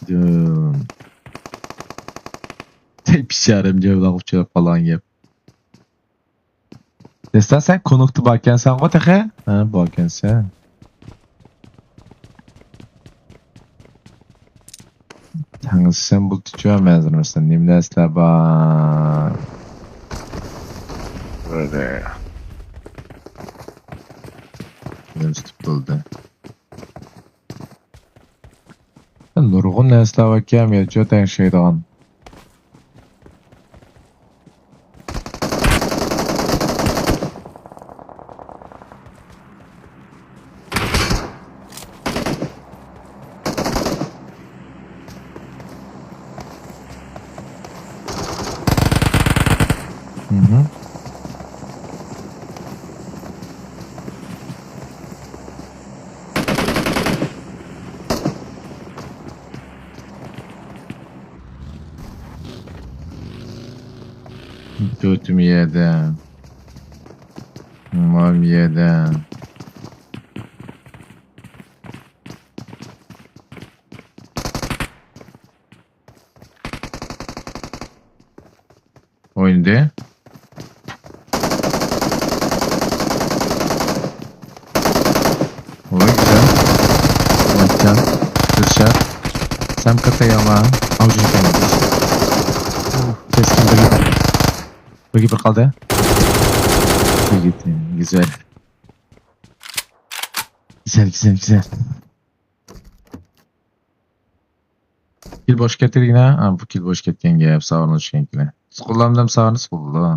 Jum. Tey, pichar M J bilan uçurib qolgan gap. Destan, sen konuktu borkansan-ku texe? Ha, borkansan. Tangsen bultucu, men hozir masalan nima narsalar bor? Böyle. Nima tutib bo'ldi? Nurg'un narsalar bor ekan, men juda tengishlaydigan. مهم. تۆتىمۇ يەردە. مام يەردە. ئوينىدى. ۋاي، گۈزەل. ۋاي، گۈزەل. گۈزەل. سام كاتاياما. ئاۋجىنى كەلمىدى. كەسكىن بىر. بىرگە بىر قالدى. بىرگە، گۈزەل. گۈزەل، گۈزەل، گۈزەل. كىل بوش كەتكەن. ھە، بۇ كىل بوش كەتكەن گەپ، ساۋرىنى چۈشكەن كىلى. سۇقۇللامدىم ساۋرىنى سۇقۇللا.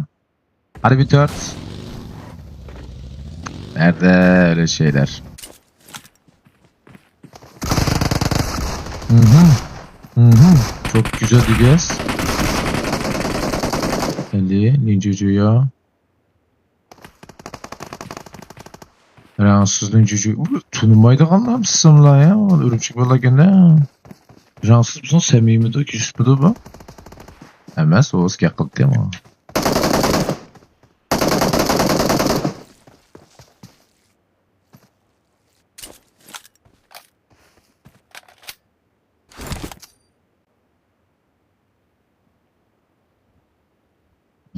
ھەربىي تۆت. نەدە ئۆلە شەيلەر؟ مهم. مهم. چوك گۈزەل دېگەس. ئەندى نىنجا جۇيا. رەڭسىزنىڭ جۈجۈ-، ئۇ تونۇمايدىغانلار ئىسىملار يا، ئۈرۈمچىگە بارغاندا. رەڭسىز بىزنىڭ سەمىمىدۇ، كېسىپىدۇ بۇ. ئەمەس، ئۇ گەپ قىلدى يا.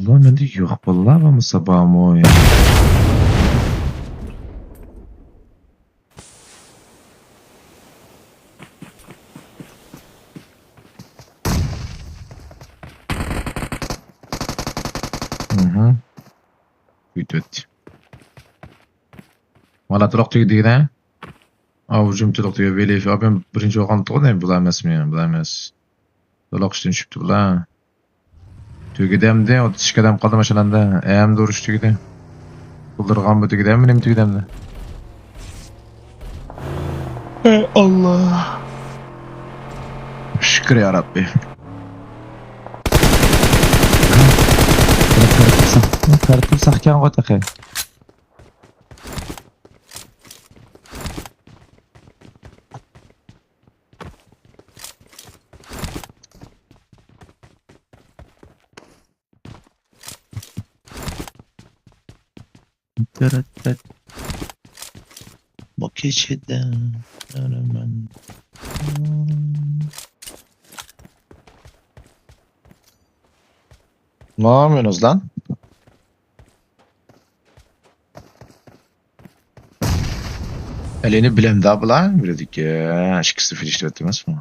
بۇلار مەندە يوق بالىلار بولمىسا بارمۇ؟ مهم. كويتت. مانا تۇرۇق تۈگىدى دېگىنە. ئاۋۇ جۈمچىلىق تۈگە ۋېلىف. ئابىم بىرىنچى بولغان تۇغۇن، بۇلار ئەمەسمۇ؟ بۇلار ئەمەس. تولۇق ئىشتىن چۈشۈپتۇ بۇلار. تۈگىدەمدى، ئوتتۇز ئىككى ئادەم قالدى ماشىنامدا. ئەمدى ئۇرۇش تۈگىدى. بۇلدۇرغانمۇ تۈگىدەمدى، نېمە تۈگىدەمدى؟ ئەي ئاللا. شۈكۈر يا رەببى. تارتىپ ساق-، تارتىپ ساقكەنغۇ تېخى. بۇ كېچىدە يارىمەن. نېمە ئۇزلان؟ ئەلىنى بىلەمدا بۇلار؟ بىلىدىكى. ئىككىسى فىنىش دەۋەتتى ئەمەسمۇ؟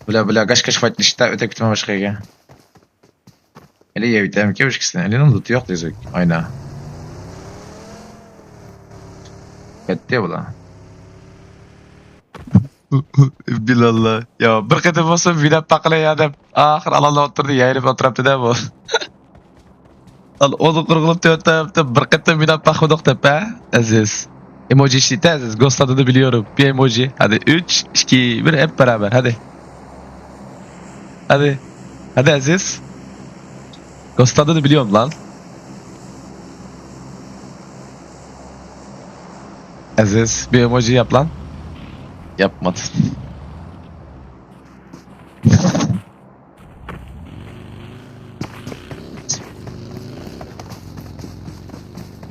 بۇلار، بۇلار، گاش، گاش، فايتلىشىشتا ئۆتەپ كېتىمەن باشقا يەرگە. ئەلى يەۋىتەمكى ئىككىسىنى؟ ئەلىنىڭ لۇتى يوق دېزەك. ئاينا. كەتتى بۇلار. بىلاللا. يا، بىر قېتىم بولسا مىنەپ باقىلى يا دەپ، ئاخىر ئالاللا ئولتۇردى، يايرىپ ئولتۇراپتىدە بۇ. ئال، ئۇنى قۇرغۇلۇپ تۆت تەرەپتە بىر قېتىم مىنەپ باقمىدۇق دەپ، ھە، ئەزىز؟ ئېموجى ئىشلىتە، ئەزىز. Ghost adını biliyorum. Bir emoji. Hadi, üç, iki, bir, hep beraber. Hadi. Hadi. Hadi, Aziz. Ghost adını biliyorum lan. Aziz, bir emoji yap lan. Yapmadı.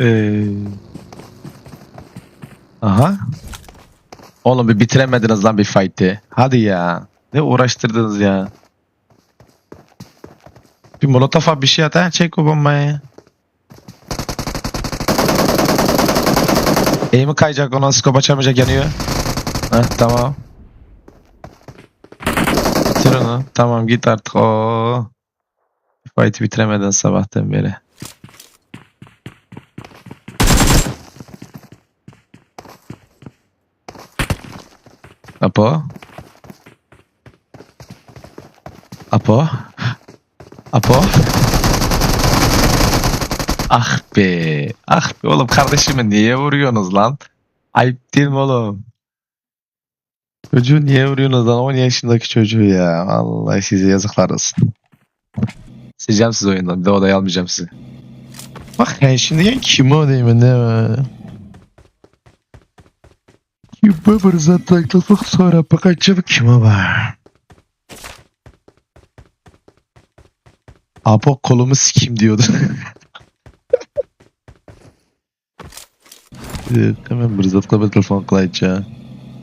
Ee, aha. Oğlum, bir bitiremediniz lan bir fight'i. Hadi ya. Ne uğraştırdınız ya. Bir molotof at, bir şey at ha. Çek o bombayı. Eğimi kayacak, ona scope açamayacak, yanıyor. Heh, tamam. Bitir onu. Tamam, git artık. Oo. Fight'ı bitiremedin sabahtan beri. Apo? Apo? Apo? Ah be. Ah be oğlum, kardeşimi niye vuruyorsunuz lan? Ayıp değil mi oğlum? Çocuğu niye vuruyorsunuz lan? Oynayın şundaki çocuğu ya. Vallahi size yazıklar olsun. Sileceğim sizi oyundan. Bir daha odaya almayacağım sizi. Bak, Henshin degen kim o deymen, değil mi? Kim bu, bir zat taklif so'rab boqaychi, bu kim o bu? Apo, kolumu sikeyim diyordu. Ee, hemen bir zatqa bir telefon qilaychi.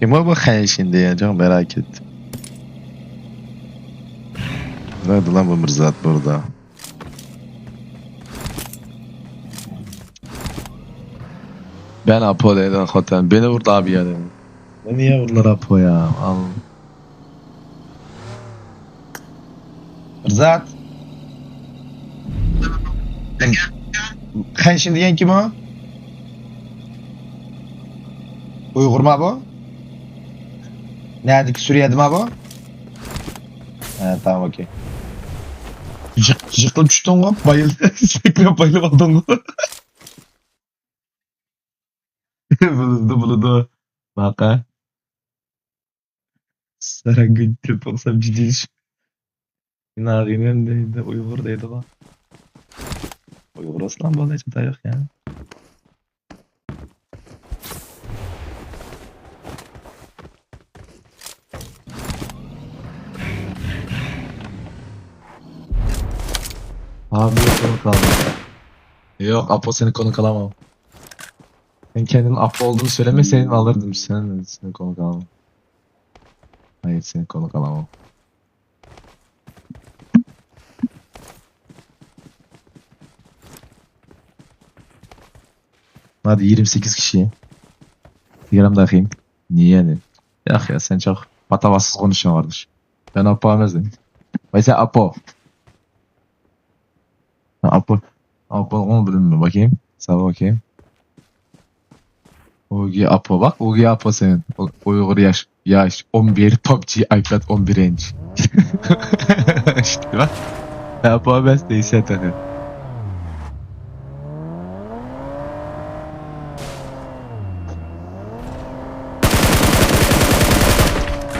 Kim o bu Henshin degan, çok merak ettim. Nerede lan bu Mirzat burada? Ben Apo dedim hakikaten. Beni vurdu abi yani. Beni niye vurdular Apo ya? Al. Mirzat. Henshin degan kim o? Uyg'urmi bu? Neredeki, Suriyadami bu? Ha, tamam, okey. Yık, yıkılıp düştün mü? Bayıl, sekrep bayılıp aldın mı? Bulundu, bulundu. Baka. Sarangın tip olsam ciddi iş. Nargile deydi, Uygur deydi lan. Uygur olsun lan, bana hiç hata yok ya. Abi yok, yok abi. Yok, Apo, seni konuk alamam. Sen kendinin Apo olduğunu söylemeseydin alırdım. Sen, seni konuk alamam. Hayır, seni konuk alamam. Hadi yirmi sekiz kişi. Sigaramı da yakayım. Niye yani? Yok ya, sen çok patavatsız konuşuyorsun kardeş. Ben Apo emezdim. Vay sen Apo. Ha, Apo. Apo, onu bilmiyorum. Bakayım. Sana bakayım. Ogi Apo bak. Ogi Apo senin. O- Uygur yaş. Yaş on bir, PUBG, iPad on bir inç. İşte bak. Apo best değilse tabii.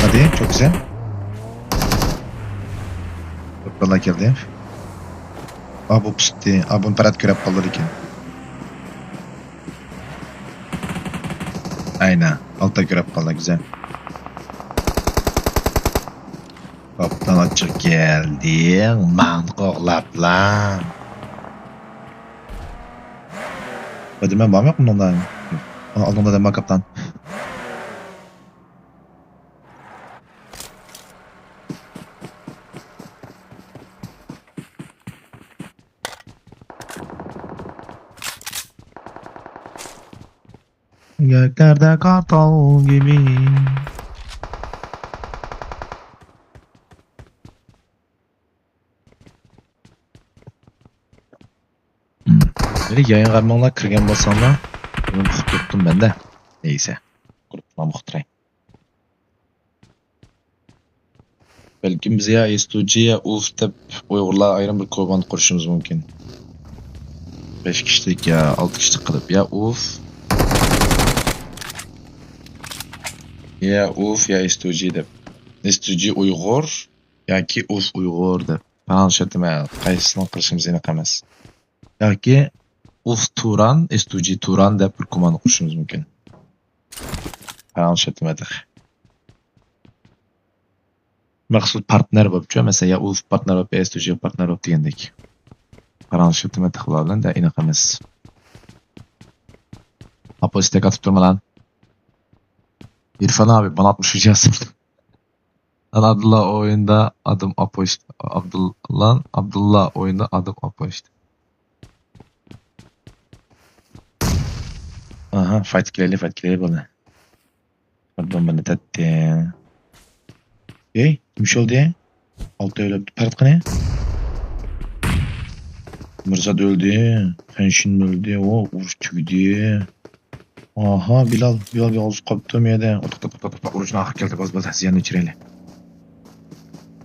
Hadi, çok güzel. Çok kolay geldi. Aa, bu pişti. Aa, bunu Berat görüp kalır iken. Aynen. Altta görüp kaldı, güzel. Kaptan açık geldi. Man koklapla. Hadi ben var mı yok mu ondan? Aa, aldım da ben kaptan. Göklerde kartal gibi. Böyle yayın karmanlar kirgen bolsanglar, bunu tutup tuttum ben de. Neyse. Gruptan muhtıray. بەلكىم بىز يا ئېس تۇ جى، يا ئۇف دەپ ئۇيغۇرلار ئايرىم بىر كوماندا قۇرۇشىمىز مۇمكىن. بەش كىشىلىك يا ئالتە كىشىلىك قىلىپ، يا ئۇف، يا ئۇف، يا ئېس تۇ جى دەپ. ئېس تۇ جى ئۇيغۇر ياكى ئۇف ئۇيغۇر دەپ. پاراڭلىشىۋاتىمەن، قايسىسىنى قىلىشىمىز ئېنىق ئەمەس. ياكى ئۇف تۇران، ئېس تۇ جى تۇران دەپ بىر كوماندا قۇرۇشىمىز مۇمكىن. پاراڭلىشىۋاتىمەن تېخى. مەخسۇس پارتنېر بوپچۇ، مەسىلەن، يا ئۇف پارتنېر بوپ، ئېس تۇ جى پارتنېر بوپ دېگەندەك. پاراڭلىشىۋاتىمەن تېخى ئۇلار بىلەن، دە، ئېنىق ئەمەس. ئاپا ئىستەك ئاتىپ تۇرما لان. ئىرفان ئابى، بان ئاتمىش ئۈچ يازسۇن. لان ئابدۇللا ئويۇندا ئادىم ئاپوش. ئابدۇل-، لان ئابدۇللا ئويۇندا ئادىم ئاپوش. ئاھا، فايت كېلەيلى، فايت كېلەيلى بولدى. بىر دومبىنى تەتتى. ئەي، نېمە ئىش بولدى؟ ئالتە ئۆلۈپتۇ. پەرەت قېنى؟ مىرزات ئۆلدى. خەنشىن ئۆلدى. ئۇ ئۇرۇش تۈگىدى. ئاھا، بىلال، بىلال يالغۇز قاپتۇ مۇ يەردە؟ توختا، توختا، توختا، توختا. ئۇرۇشنىڭ ئاخىرى كەلدى. باز، باز، زىياننى ئۆچۈرەيلى.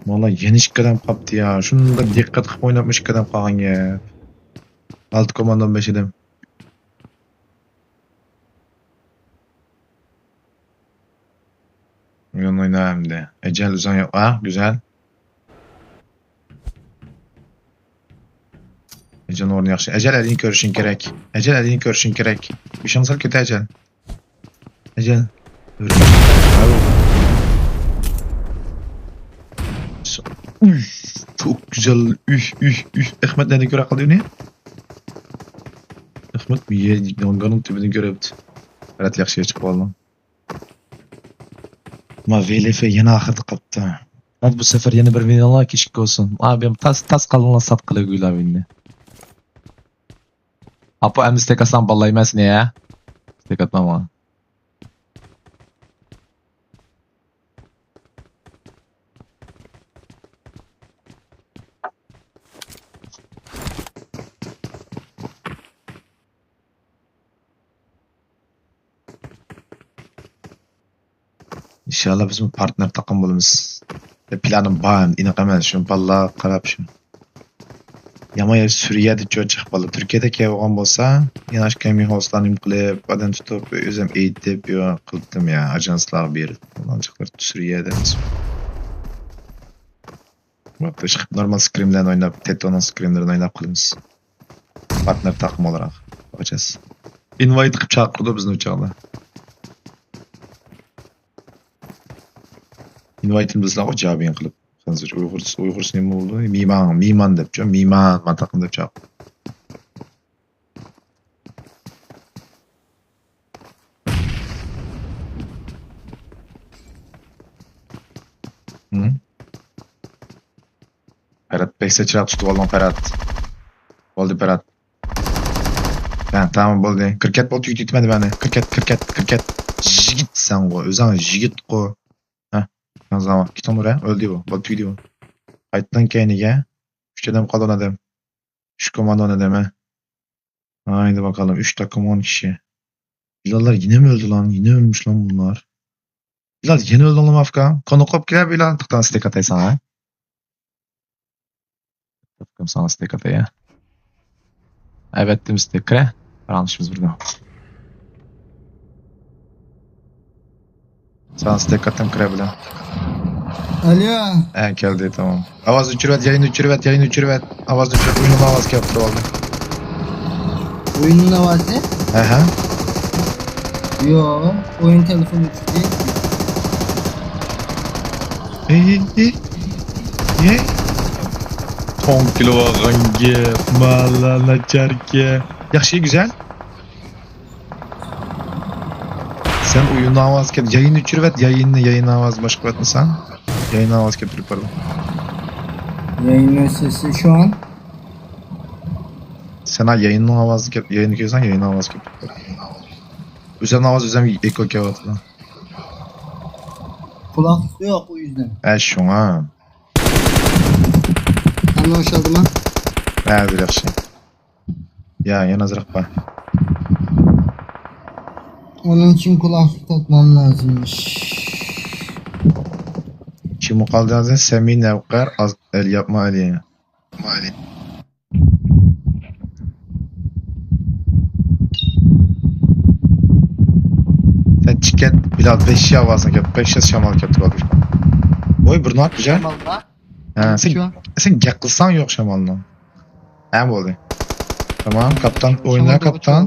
والله يەنە ئىككى ئادەم قاپتۇ يا. شۇنداق دىققەت قىلىپ ئويناپمۇ ئىككى ئادەم قالغان گەپ. ئالتە كوماندام بەش ئادەم. يا، نەمدە؟ ئەجەل ئۆزۈڭ يوق. ھە، گۈزەل. ئەجەل ئورنى ياخشى. ئەجەل ئەلىنى كۆرۈشۈڭ كېرەك. ئەجەل ئەلىنى كۆرۈشۈڭ كېرەك. بېشىڭنى سەل كۆتەر ئەجەل. ئەجەل. ئۈف، çok güzel. ئۈف، ئۈف، ئۈف. ئەخمەت نەدىن كۆرە قالدى ئۇنى؟ ئەخمەت بۇ يەر دونگانىڭ تۈبىدىن كۆرۈپتۇ. رەت ياخشى چىقىپ قالدىڭ. ما ۋېلىفى يەنە ئاخىرىدا قاپتۇ. ھەدە بۇ سەپەر يەنە بىر ۋىنىڭلار كېچىكىپ بولسۇن. ئابىم تاز، تاز قالغانلار سات قىلىگۇيلا ۋىننى. ئاپا ئەمدى ستەك ئالساڭ باللايمەن سېنى ھە. ستەك ئاتما ماڭا. ئىنشاللا بىزمۇ پارتنېر تاقىم بولىمىز. پىلانىم بار، ئېنىق ئەمەس، شۇ بالىلارغا قاراپ شۇ. يامان يەر سۈرىيەدە چوچاق بالا. تۈركىيەدە كەلگەن بولسا، يەنە ئاشۇ كەمى ھوسلارنى نېمە قىلىپ، ئادەم تۇتۇپ، ئۆزۈم ئېيتىپ، يو، قىلدىم يا، ئاژانسلارغا بېرىپ. ئۇلارنىڭ چىقىپ سۈرىيەدە. بولۇپتۇ، چىقىپ نورمال سكرىملەرنى ئويناپ، تېتونىڭ سكرىملىرىنى ئويناپ قالىمىز. پارتنېر تاقىم ئولاراق باقىمىز. ئىنۋايت قىلىپ چاقىرىدۇ بىزنى ئۇ چاغدا. ئىنۋايتىمىز بىزلەرغۇ جابىڭ قىلىپ. خەنزۇرچە ئۇيغۇرچە، ئۇيغۇرچە نېمە بولدى؟ مېھمان، مېھمان دەپچۇ، مېھمان، مانا تاقىم دەپ چاقىر. ھە؟ پەرھات بەك سەت چىراغ تۇتۇۋالدىڭ، پەرھات. بولدى، پەرھات. ھە، تامام بولدى. كىركەت بول، تۈگىتىپ مەندە مەنى. كىركەت، كىركەت، كىركەت. يىگىت سەنغۇ، ئۆزۈڭ يىگىتقۇ. ھە، كىتىڭ بۇرا، ئۆلدى بۇ. بولدى، تۈگىدى بۇ. قايتتىڭ كەينىگە. ئۈچ ئادەم قالدى ئادەم. ئۈچ كوماندا ئادەم، ھە. ھايدى باقالىم، ئۈچ تاكىم ئون كىشى. بىلاللار يەنە ئۆلدى لان، يەنە ئۆلمۈش لان بۇلار. بىلال يەنە ئۆلدۈڭلارمۇ ئاكا؟ كوناق بولۇپ كېلە بىلال، توختاڭ ستەك ئاتايساڭ ھە. توختاڭ ساڭا ستەك ئاتاي ھە. ئەۋەتتىم ستەك كىرە. پاراڭلىشىمىز بىردىن. ساڭا ستەك ئاتتىم كىرە بىلەن. ئاليا. ھە، كەلدى، تامام. ئاۋازنى ئۆچۈرۈۋەت، يايىننى ئۆچۈرۈۋەت، يايىننى ئۆچۈرۈۋەت. ئاۋازنى ئۆچۈرۈۋەت، ئويۇننىڭ ئاۋازى كەپ تۇرۇۋالدى. ئويۇننىڭ ئاۋازى؟ ھە، ھە. يوق، ئويۇن تېلېفوندا چۈشتى. ئېي، ئېي، ئېي. توڭ كېلىۋالغان گەپ، مالا ناچاركەن. ياخشى، گۈزەل. سەن ئويۇننىڭ ئاۋازى كەپ، يايىننى ئۆچۈرۈۋەت، يايىننى، يايىننىڭ ئاۋازىنى باشقا قىلىۋەتمىسەڭ، يايىننىڭ ئاۋازى كەپ تۇرۇپ بارىدۇ. يايىننىڭ سېسى شۇ ئان. سەن ھا يايىننىڭ ئاۋازى كەپ، يايىننى كۆرسەڭ، يايىننىڭ ئاۋازى كەپ تۇرۇپ بارىدۇ. ئۆزۈمنىڭ ئاۋازى ئۆزۈم ئېكو كېلىۋاتىدۇ. قۇلاقلىق يوق، ئۇ يۈزدىن. ئە، شۇڭا. ئەمما ئوشالدىما؟ ھە، ھازىر ياخشى. يا، يەنە ئازراق بار. ئۇنىڭ ئۈچۈن قۇلاقلىق تاقمام لازىممىش. كىم قالدى ھازىر؟ سەمىن، ئەۋقەر، ئاز-، ئەلى ياپما ئەلى. سەن چىقىپ كەت، بىلال، بەش ئاۋازنى كەپ، بەش شامال كەپ تۇرۇۋاتىدۇ. ۋوي، بىر نات بىجە. شامالما؟ ھە، سەن، شۇ. سەن گەپ قىلساڭ يوق شامالنىڭ. ھە، بولدى. تامام، كاپتان، ئوينا، كاپتان.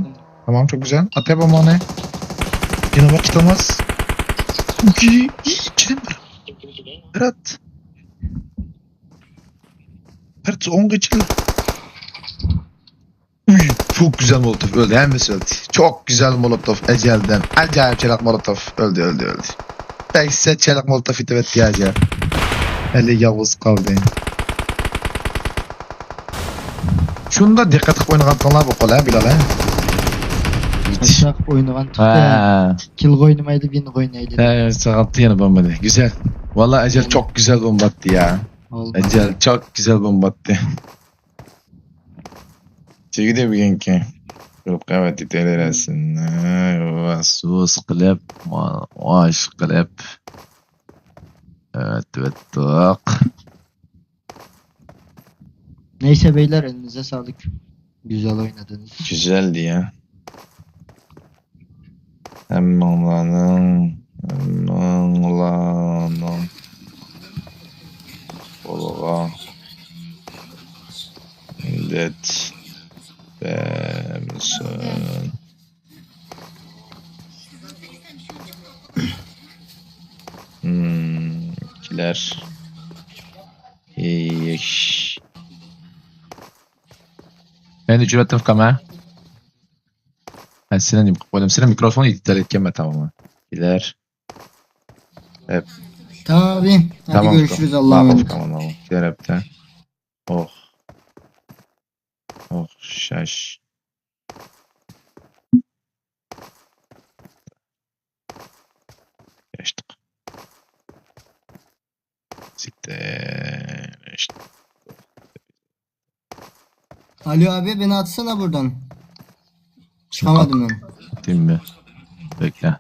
تامام، çok güzel. ئاتاي بولماڭنى. يەنە بىر قېتىمىز. ئۈي، ئۈي، كىم بار؟ رەت. بىر ئوڭغا چىقىپ. ئۈي، çok güzel مولوتوف ئۆلدى، ھەممىسى ئۆلدى. Çok güzel مولوتوف، ئەجەلدىن ئاجايىپ چېلىق مولوتوف ئۆلدى، ئۆلدى، ئۆلدى. بەك سەت چېلىق مولوتوف ئېتىۋەتتى ئەجەل. ئەلى يالغۇز قالدى. شۇنداق دىققەت قىلىپ ئوينىغانتىڭلار بۇ قول، ھە، بىلال، ھە؟ ئاشۇنداق قىلىپ ئوينىغان ھە. كىلغا ئوينىمايدۇ، ۋىنغا ئوينايدۇ. ھە، ساغاتتا يەنە بولمىدى. گۈزەل. ۋاللا ئەجەل يەنە. Çok güzel بومباتتى يا. ئەجەل، çok güzel بومباتتى. تۈگىدى بۈگۈنكى گۇرۇپپا قەۋەت دېتەيلەرسىن. ۋاسۇس قىلىپ، ماش قىلىپ. ئەۋەتىۋەتتۇق. نەيسە بەيلەر، ئېلىنىزگە ساغلىق. گۈزەل ئوينىدىڭىز. گۈزەلدى يا. ھەممىڭلارنىڭ، ھەممىڭلار ئۇنىڭ قولىغا مىللەت بەرمىسۇن. كېلەر. ئېيش. مەن ئۆچۈرۈۋەتتىم ئۇكام ھە. ھە، سېنى نېمە قىلىپ قويدۇم؟ سېنىڭ مىكروفون يېتەرلىككەنمەن تامامەن. كېلەر. ھەپ. تامام ئابى. ھەدە تامام، كۆرۈشىمىز تامام. ئاللا ماقۇل، ئەمىن. تامام، تامام. كېلەر ھەپتە. ئوخ. ئوخشاش. ئوخشاشتۇق. سىكتىر. Alo abi, beni atsana buradan. Çıkamadım ben. Atayım mı? Bekle.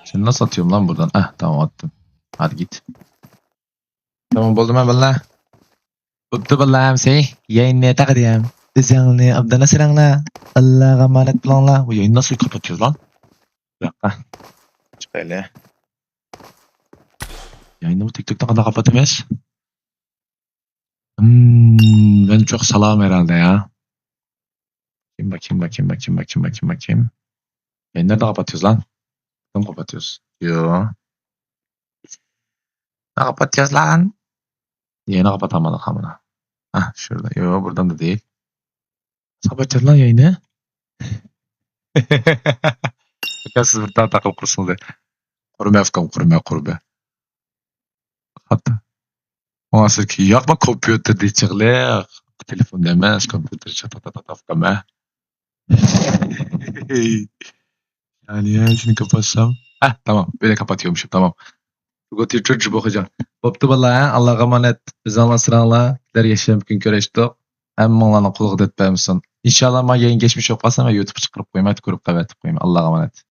Seni nasıl atıyorum lan buradan? Ah, tamam, attım. Hadi git. تامام بولدىما باللا؟ بوپتۇ باللا ئەمسە، ياينى تاقىدىم. ئۆزۈڭنى ئوبدان ئاسراڭلار. ئاللاغا ئامانەت بولۇڭلار. بۇ ياينى ناسىل قاپاتىمىز لان؟ بۇياققا چىقايلى. ياينى بۇ تىك توكتىن قانداق قاپاتىمىز؟ Hmm, مەن چوق سالام ھەرھالدا يا. كىم بار، كىم بار، كىم بار، كىم بار، كىم بار، كىم بار، كىم؟ ياينى نەدە قاپاتىمىز لان؟ بۇدىن قاپاتىمىز. يو. نەدە قاپاتىمىز لان؟ يەنە قاپاتالمىدۇق ھامىنا. ھە، شۇردا. يو، بۇردىن دېدى. قاپاتىمىز لان ياينى. ئاكا، سىز بىر تال تاقىپ قۇرسىڭىز. قۇرمە ئۇكام، قۇرمە، قۇرمە. خاتا. ئۇ ئاسىركى ياقما كومپيۇتېر دېيىشىغلىق. تېلېفوندا ئەمەس، كومپيۇتېر چاتا تاتا تاپقانمەن. يەنى شۇنى كاپاتسام. ھە، تامام. بىرنى كاپاتىيومشۇم، تامام. بوپتۇ باللا، ھە؟ ئاللاغا ئامانەت. ئۆزۈڭلار سىراڭلار. كېلەر يەكشەنبە كۈنى كۆرۈشتۇق. ھەممىڭلارنىڭ قولىغا دەرد بەرمىسۇن. ئىنشاللا ما يەنە گەچمىش بولۇپ قالسا، مەن يۇتۇبقا چىقىرىپ قويىمەن، كۆرۈپ قەۋەتىپ قويىمەن. ئاللاغا ئامانەت.